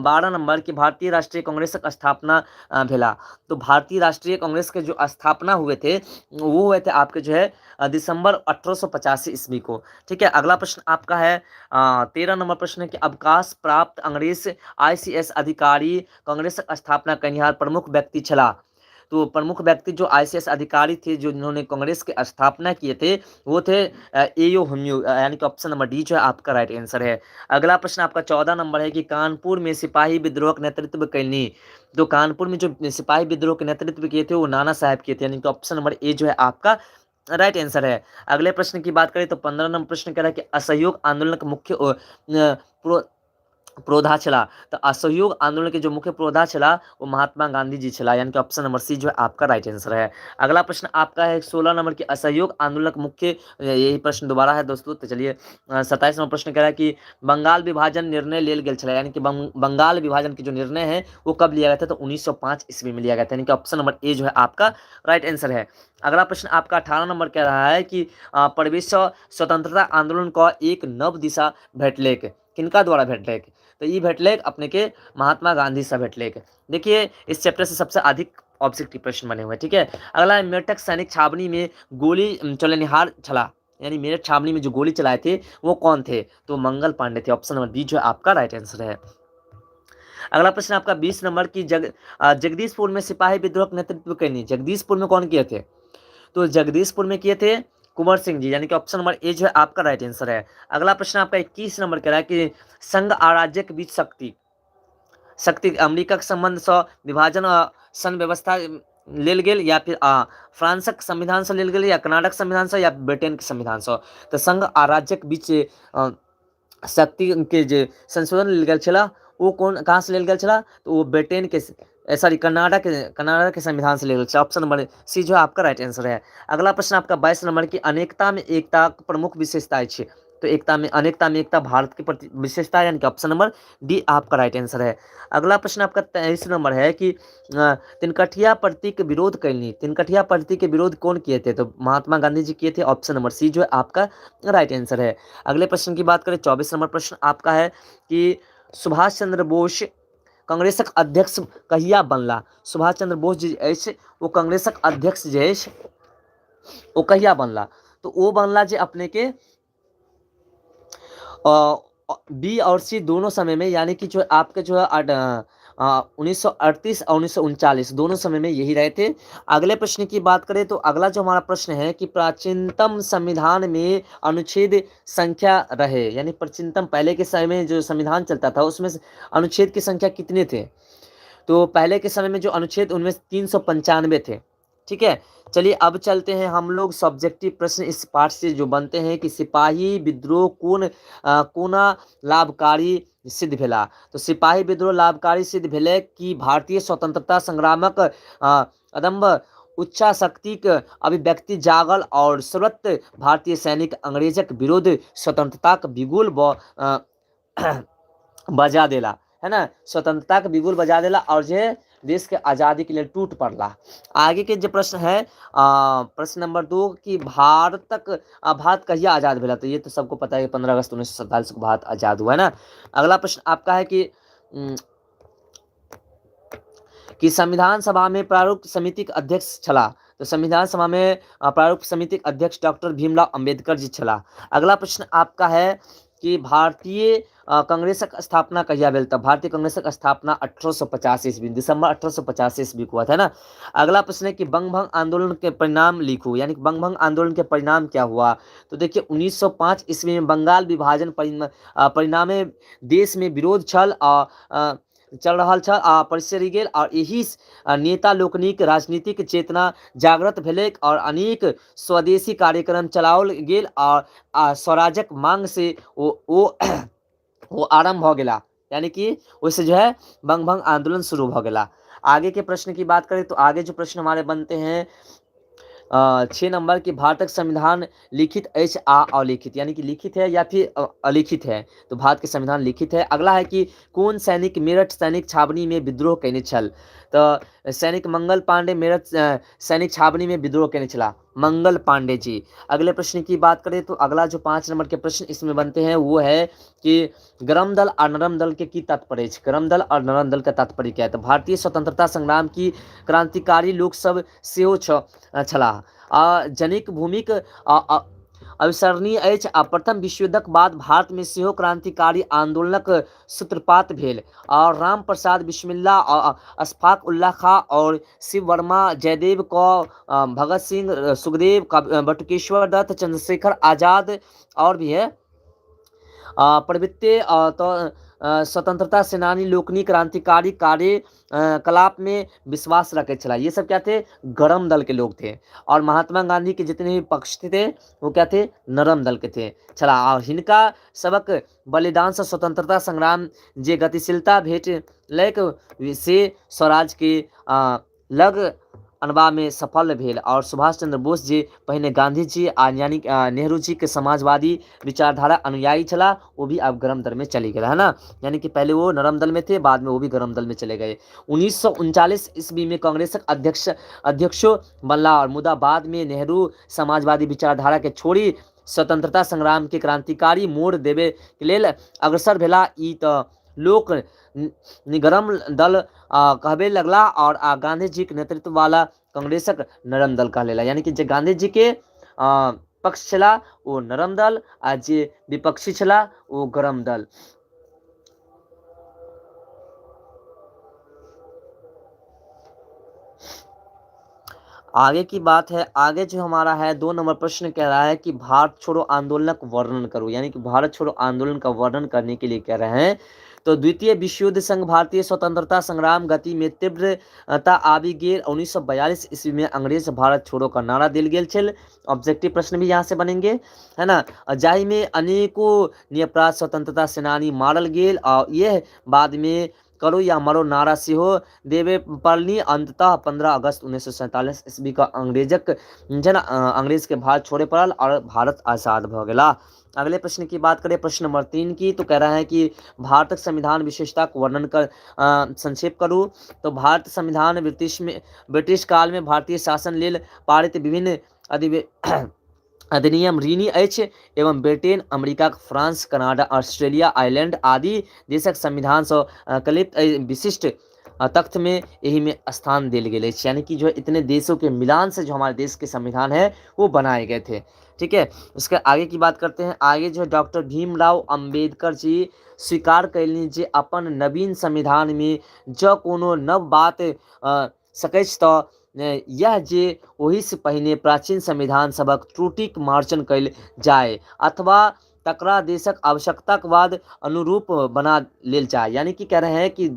12 नंबर की भारतीय राष्ट्रीय कांग्रेस की स्थापना भेला। तो भारतीय राष्ट्रीय कांग्रेस के जो स्थापना हुए थे वो हुए थे आपके जो है दिसंबर 1885 ईस्वी को। ठीक है, अगला प्रश्न आपका है 13 नंबर प्रश्न है कि अवकाश प्राप्त अंग्रेज आईसीएस अधिकारी कांग्रेस स्थापना कनिहार प्रमुख व्यक्ति छला। तो प्रमुख व्यक्ति जो आईसीएस अधिकारी थे जो जिन्होंने कांग्रेस के स्थापना किए थे वो थे एओ होम्यो, यानी कि ऑप्शन नंबर डी जो है आपका राइट आंसर है। अगला प्रश्न आपका 14 नंबर है कि कानपुर में सिपाही विद्रोह के नेतृत्व कैलनी। तो कानपुर में जो सिपाही विद्रोह के नेतृत्व किए थे वो नाना साहब किए थे, यानी कि ऑप्शन नंबर ए जो है आपका राइट आंसर है। अगले प्रश्न की बात करें तो 15 नंबर प्रश्न कह रहा है कि असहयोग आंदोलन का मुख्य पुरोधा छला। तो असहयोग आंदोलन के जो मुख्य पुरोधा छला वो महात्मा गांधी जी छला, यानी कि ऑप्शन नंबर सी जो है आपका राइट आंसर है। अगला प्रश्न आपका है 16 नंबर के असहयोग आंदोलन का मुख्य, यही प्रश्न दोबारा है दोस्तों। तो चलिए 27 नंबर प्रश्न कह रहा है कि बंगाल विभाजन निर्णय लेल गेल छला, यानी कि बंगाल विभाजन के जो निर्णय है वो कब लिया गया था, तो 1905 ईस्वी में लिया गया था, यानी कि ऑप्शन नंबर ए जो है आपका राइट आंसर है। अगला प्रश्न आपका 18 नंबर कह रहा है कि प्रवेश स्वतंत्रता आंदोलन का एक नव दिशा भेटलेक, किनका द्वारा भेटलेक, तो ये भेटलेक अपने के महात्मा गांधी से भेटलेक। देखिए इस चैप्टर से सबसे अधिक ऑब्जेक्टिव प्रश्न बने हुए हैं, ठीक है। अगला है मेरठक सैनिक छावनी में गोली चलनिहार छला, यानी मेरठ छावनी में जो गोली चलाए थे वो कौन थे, तो मंगल पांडे थे। ऑप्शन नंबर बी जो है आपका राइट आंसर है। अगला प्रश्न आपका 20 नंबर की जगदीशपुर में सिपाही विद्रोह का नेतृत्व करनी, जगदीशपुर में कौन किए थे, तो जगदीशपुर में किए थे कुंवर सिंह जी, यानी कि ऑप्शन नंबर ए जो है आपका राइट आंसर है। अगला प्रश्न आपका 21 नंबर कह रहा है कि संघ और राज्य के बीच शक्ति, शक्ति अमेरिका के संबंध से विभाजन सन व्यवस्था लेल गेल या फिर फ्रांसक संविधान से लेल गेल या कनाडाक संविधान से या ब्रिटेन के संविधान से, तो संघ आ राज्य के बीच शक्ति के जे संशोधन लेल गेल छला वो कौन कहाँ से लेल गेल छला, तो वो ब्रिटेन के सॉरी कनाडा के संविधान से लेल गेल छला। ऑप्शन नंबर सी जो आपका राइट आंसर है। अगला प्रश्न आपका 22 नंबर की अनेकता में एकता प्रमुख विशेषता अछि, तो एकता में अनेकता में एकता भारत के प्रति विशेषता है, यानी कि ऑप्शन नंबर डी आपका राइट आंसर है। अगला प्रश्न आपका 23 नंबर है कि तिनकठिया पद्धति के विरोध कैलनी, तिनकठिया पद्धति के विरोध कौन किए थे, तो महात्मा गांधी जी किए थे। ऑप्शन नंबर सी जो है आपका राइट आंसर है। अगले प्रश्न की बात करें 24 नंबर प्रश्न आपका है कि सुभाष चंद्र बोस कांग्रेसक अध्यक्ष कहिया बनला, सुभाष चंद्र बोस जे अछि वो कांग्रेसक अध्यक्ष जे अछि वो कहिया बनला, तो वो बनला जे अपने के बी और सी दोनों समय में, यानी कि जो आपके जो है 1938 और 1939 दोनों समय में यही रहे थे। अगले प्रश्न की बात करें तो अगला जो हमारा प्रश्न है कि प्राचीनतम संविधान में अनुच्छेद संख्या रहे, यानी प्राचीनतम पहले के समय में जो संविधान चलता था उसमें अनुच्छेद की संख्या कितने थे, तो पहले के समय में जो अनुच्छेद उनमें 395 थे, ठीक है। चलिए अब चलते हैं हम लोग सब्जेक्टिव प्रश्न इस पाठ से जो बनते हैं कि सिपाही विद्रोह कोना लाभकारी सिद्ध भेला, तो सिपाही विद्रोह लाभकारी सिद्ध भेलै कि भारतीय स्वतंत्रता संग्रामक अदम्य उच्छा शक्तिक अभिव्यक्ति जागल और सर्वत्र भारतीय सैनिक अंग्रेजक विरुद्ध स्वतंत्रताक बिगुल बजा देला, है ना, स्वतंत्रताक बिगुल बजा देला और जे देश के आज़ादी के लिए टूट पड़ला। आगे के जो प्रश्न है प्रश्न नंबर 2 कि भारत कहिया आज़ाद भेला, तो ये तो सबको पता है कि 15 अगस्त 1947 को भारत आज़ाद हुआ है ना। अगला प्रश्न आपका है कि संविधान सभा में प्रारूप समिति के अध्यक्ष छला, तो संविधान सभा में प्रारूप समिति के अध्यक्ष डॉक्टर भीमराव अम्बेडकर जी छला। अगला प्रश्न आपका है कि भारतीय कांग्रेसक स्थापना कहिया भेल, तो भारतीय कांग्रेसक स्थापना 1850 ईस्वी, दिसंबर 1850 ईस्वी को हुआ था ना। अगला प्रश्न है कि बंगभंग आंदोलन के परिणाम लिखो, यानी कि बंगभंग आंदोलन के परिणाम क्या हुआ, तो देखिए 1905 ईस्वी में बंगाल विभाजन परिणामे देश में विरोध छल चल रहा छल आ पसरि गेल और एही नेता लोकनिक राजनीतिक चेतना जागृत भेलैक और अनेक स्वदेशी कार्यक्रम चलाओल गेल आ स्वराजक मांग से वो आरंभ भ गेला, यानी कि ओहिसे जो है बंगभंग आंदोलन शुरू भ गेला। आगे के प्रश्न की बात करें तो आगे जो प्रश्न हमारे बनते हैं 6 नंबर की भारतक संविधान लिखित अछि आ अलिखित, यानी कि लिखित है या फिर अलिखित है, तो भारत के संविधान लिखित है। अगला है कि कौन सैनिक मेरठ सैनिक छावनी में विद्रोह केने छल, तो सैनिक मंगल पांडे मेरठ सैनिक छावनी में विद्रोह केने छला, मंगल पांडे जी। अगले प्रश्न की बात करें तो अगला जो 5 नंबर के प्रश्न इसमें बनते हैं वो है कि गरम दल और नरम दल के की तात्पर्य अछि, गरम दल और नरम दल का तात्पर्य क्या है, तो भारतीय स्वतंत्रता संग्राम की क्रांतिकारी लोक सब सेहो छलाह आ जनिक भूमिक अविस्मरणीय अछि आ प्रथम विश्वयुद्धक बाद भारत में सेहो क्रांतिकारी आंदोलनक सूत्रपात भेल और राम प्रसाद बिस्मिल्ला, अशफाक उल्लाह खां और शिव वर्मा, जयदेव कौ, भगत सिंह, सुखदेव, बटुकेश्वर दत्त, चंद्रशेखर आजाद और भी है प्रवृत्ति तो स्वतंत्रता सेनानी लोकनि क्रांतिकारी कार्य कलाप में विश्वास रखै छलाह। ये सब क्या थे? गरम दल के लोग थे। और महात्मा गांधी के जितने भी पक्ष थे वो क्या थे? नरम दल के थे छलाह। और हिनका सबक बलिदान से स्वतंत्रता संग्राम जे गतिशीलता भेटलैक से स्वराज के लग अनबा में सफल भेल। और सुभाष चंद्र बोस जे पहिने गांधी जी आ यानी नेहरू जी के समाजवादी विचारधारा अनुयायी छलाह, वो भी अब गरम दल में चले गए, है ना। यानी कि पहले वो नरम दल में थे, बाद में वो भी गरम दल में चले गए। 1939 ईस्वी में कांग्रेसक अध्यक्षो बनला और मुदा बाद में नेहरू समाजवादी विचारधारा के छोड़ी स्वतंत्रता संग्राम के क्रांतिकारी मोड़ देवे के लेल अग्रसर भेला। ई तऽ लोक निगरम दल कहबे लगला और गांधी जी के नेतृत्व वाला कांग्रेसक नरम दल कहलेला। यानी कि जे गांधी जी के पक्ष छला ओ नरम दल आ जे विपक्षी छला ओ गरम दल। आगे की बात है, आगे जो हमारा है 2 नंबर प्रश्न कह रहा है कि भारत छोड़ो आंदोलन का वर्णन करो। यानी कि भारत छोड़ो आंदोलन का वर्णन करने के लिए कह रहे हैं। तो द्वितीय विश्व युद्ध संग भारतीय स्वतंत्रता संग्राम गति में तीव्रता आबि गेल। 1942 ईस्वी में अंग्रेज भारत छोड़ो का नारा देल गेल छल। ऑब्जेक्टिव प्रश्न भी यहाँ से बनेंगे, है ना। जाहि में अनेकों निरपराध स्वतंत्रता सेनानी मारल गेल और यह बाद में करो या मरो नारा सेहो देबे पड़लनि। अंततः 15 अगस्त 1947 ईस्वी का अंग्रेजक जेना अंग्रेज के भारत छोड़े पड़ल और भारत आजाद भ गेला। अगले प्रश्न की बात करें प्रश्न नंबर 3 की, तो कह रहा है कि भारतक संविधान विशेषता को वर्णन कर संक्षेप करू। तो भारत संविधान ब्रिटिश काल में भारतीय शासन लेल पारित विभिन्न अधिनियम ऋणी अछि एवं Britain, America, France, Canada, Australia, Ireland आदि देशक संविधान सँ कलित विशिष्ट तख्त में एही में स्थान देल गेल अछि। यानी कि जो इतने देशों के मिलान से जो हमारे देश के संविधान है वो बनाए गए थे। ठीक है, उसके आगे की बात करते हैं। आगे जो है डॉक्टर भीमराव अम्बेडकर जी स्वीकार कयलनि जे अपन नवीन संविधान में जँ कोनो नव बात सकैछ तऽ यह जे ओहिसँ पहिने प्राचीन संविधान सभक त्रुटिक मार्जन कयल जाय अथवा तकरा देशक आवश्यकताक बाद अनुरूप बना लेल जाए। यानी कि कह रहे हैं कि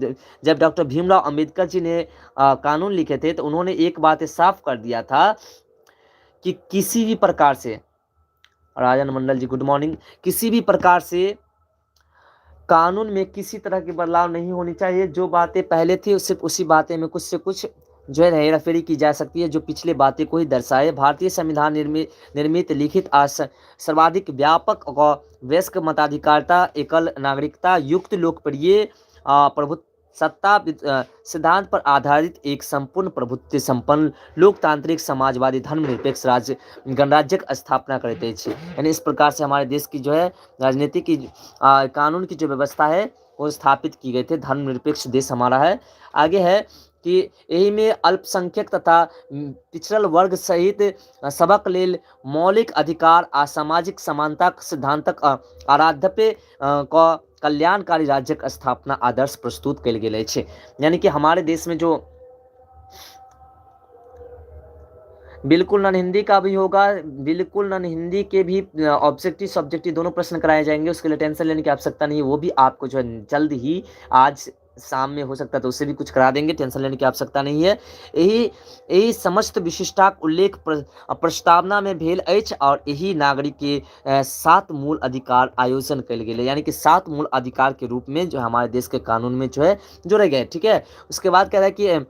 जब डॉक्टर भीमराव अंबेडकर जी ने कानून लिखे थे तो उन्होंने एक बात साफ कर दिया था कि किसी भी प्रकार से, राजन मंडल जी गुड मॉर्निंग, किसी भी प्रकार से कानून में किसी तरह के बदलाव नहीं होनी चाहिए। जो बातें पहले थी सिर्फ उसी बातें में कुछ से कुछ जो है हेराफेरी की जा सकती है, जो पिछले बातें को ही दर्शाए। भारतीय संविधान निर्मित लिखित सर्वाधिक व्यापक और वयस्क मताधिकारिता, एकल नागरिकता युक्त लोकप्रिय प्रभुत्व सत्ता सिद्धांत पर आधारित एक संपूर्ण प्रभुत्व संपन्न लोकतांत्रिक समाजवादी धर्मनिरपेक्ष राज्य गणराज्यक स्थापना करैत अछि। यानी इस प्रकार से हमारे देश की जो है राजनीति की कानून की जो व्यवस्था है वो स्थापित की गई थी। धर्मनिरपेक्ष देश हमारा है। आगे है कि एहि में अल्पसंख्यक तथा पिछड़ल वर्ग सहित सबक लेल मौलिक अधिकार आ सामाजिक समानताक सिद्धांतक आराध्य क कल्याणकारी राज्यक स्थापना आदर्श प्रस्तुत कयल गेल अछि। यानी कि हमारे देश में जो बिल्कुल नन हिंदी का भी होगा, बिल्कुल नन हिंदी के भी ऑब्जेक्टिव सब्जेक्टिव दोनों प्रश्न कराए जाएंगे, उसके लिए टेंशन लेने की आवश्यकता नहीं है। वो भी आपको जो है जल्द ही आज शाम में हो सकता है तो उससे भी कुछ करा देंगे, टेंशन लेने की आवश्यकता नहीं है। यही समस्त विशिष्टाक उल्लेख प्रस्तावना में भेल अछि और यही नागरिक के 7 मूल अधिकार आयोजन कयल गेलै। यानी कि 7 मूल अधिकार के रूप में जो हमारे देश के कानून में जो है जोड़े गए। ठीक है, उसके बाद कह रहा है कि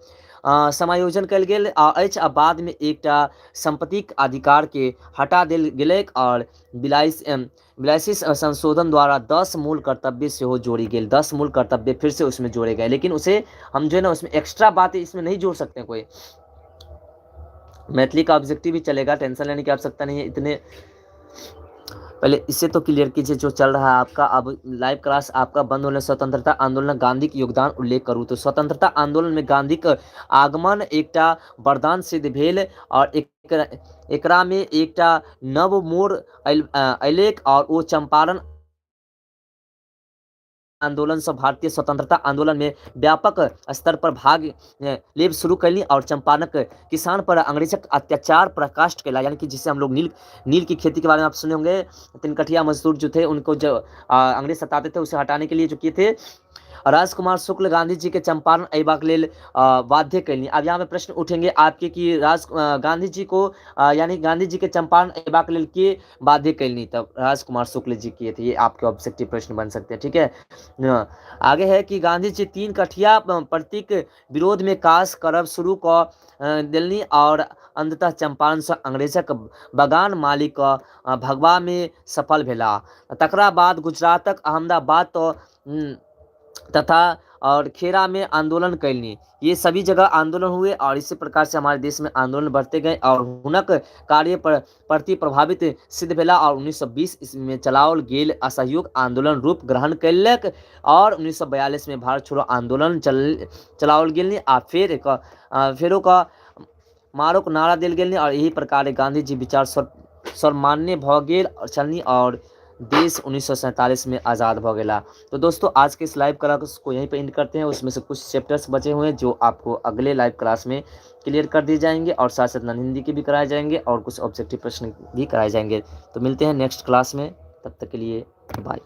समायोजन कयल गेल अछि आ बाद में एकटा संपत्तिक अधिकार के हटा देल गेलैक और बिलाइसिस संशोधन द्वारा 10 मूल कर्तव्य सेहो जोड़ी गेल। 10 मूल कर्तव्य फिर से उसमें जोड़े गए, लेकिन उसे हम जो है ना उसमें एक्स्ट्रा बातें इसमें नहीं जोड़ सकते कोई। मैथिली का ऑब्जेक्टिव भी चलेगा, टेंशन लेने की आवश्यकता नहीं है। इतने पहले इसे तो क्लियर कीजिए जो चल रहा है आपका। अब लाइव क्लास आपका बंद होने। स्वतंत्रता आंदोलन गांधी के योगदान उल्लेख करू। तो स्वतंत्रता आंदोलन में गांधी के आगमन एकटा वरदान सिद्ध भेल और एकरा में एकटा नव मोड़ अयलैक और ओ चंपारण आंदोलन से भारतीय स्वतंत्रता आंदोलन में व्यापक स्तर पर भाग लेब शुरू कैली और चंपारणक किसान पर अंग्रेजक अत्याचार प्रकाष्ठ कैला, यानी कि जिसे हम लोग नील नील की खेती के बारे में आप सुने होंगे। तिनकठिया मजदूर जो थे उनको जो अंग्रेज सताते थे उसे हटाने के लिए जो किए थे। राजकुमार शुक्ल गांधी जी के चंपारण अयबाक लेल बाध्य कैलनि। अब यहाँ पे प्रश्न उठेंगे आपके कि राज गांधी जी को यानी गांधी जी के चंपारण अयबाक लेल के बाध्य कैलनि, तब राजकुमार शुक्ल जी किए थे। ये आपके ऑब्जेक्टिव प्रश्न बन सकते हैं, ठीक है। आगे है कि गांधी जी तीन कठिया प्रतीक विरोध में काज करब शुरू क देलनि और अंततः चंपारण से अंग्रेजक बगान मालिक भगवा में सफल भेला। तकरा बाद गुजरातक अहमदाबाद तो तथा और खेड़ा में आंदोलन कैलनी। ये सभी जगह आंदोलन हुए और इसी प्रकार से हमारे देश में आंदोलन बढ़ते गए और हुनक कार्य पर प्रति प्रभावित सिद्ध भेला और 1920 ईस्वी में चलाओल गेल असहयोग आंदोलन रूप ग्रहण कयलक और 1942 में भारत छोड़ो आंदोलन चलाओल गेल आ फेर फेरो का मारोक नारा देल गेल और यही प्रकार गांधी जी विचार सर्वमान्य भ गेल छलनि और देश 1947 में आज़ाद भ गेला। तो दोस्तों आज के इस लाइव क्लास को यहीं पे एंड करते हैं। उसमें से कुछ चैप्टर्स बचे हुए हैं जो आपको अगले लाइव क्लास में क्लियर कर दिए जाएंगे और साथ साथ नॉन हिंदी के भी कराए जाएंगे और कुछ ऑब्जेक्टिव प्रश्न भी कराए जाएंगे। तो मिलते हैं नेक्स्ट क्लास में, तब तक के लिए बाय।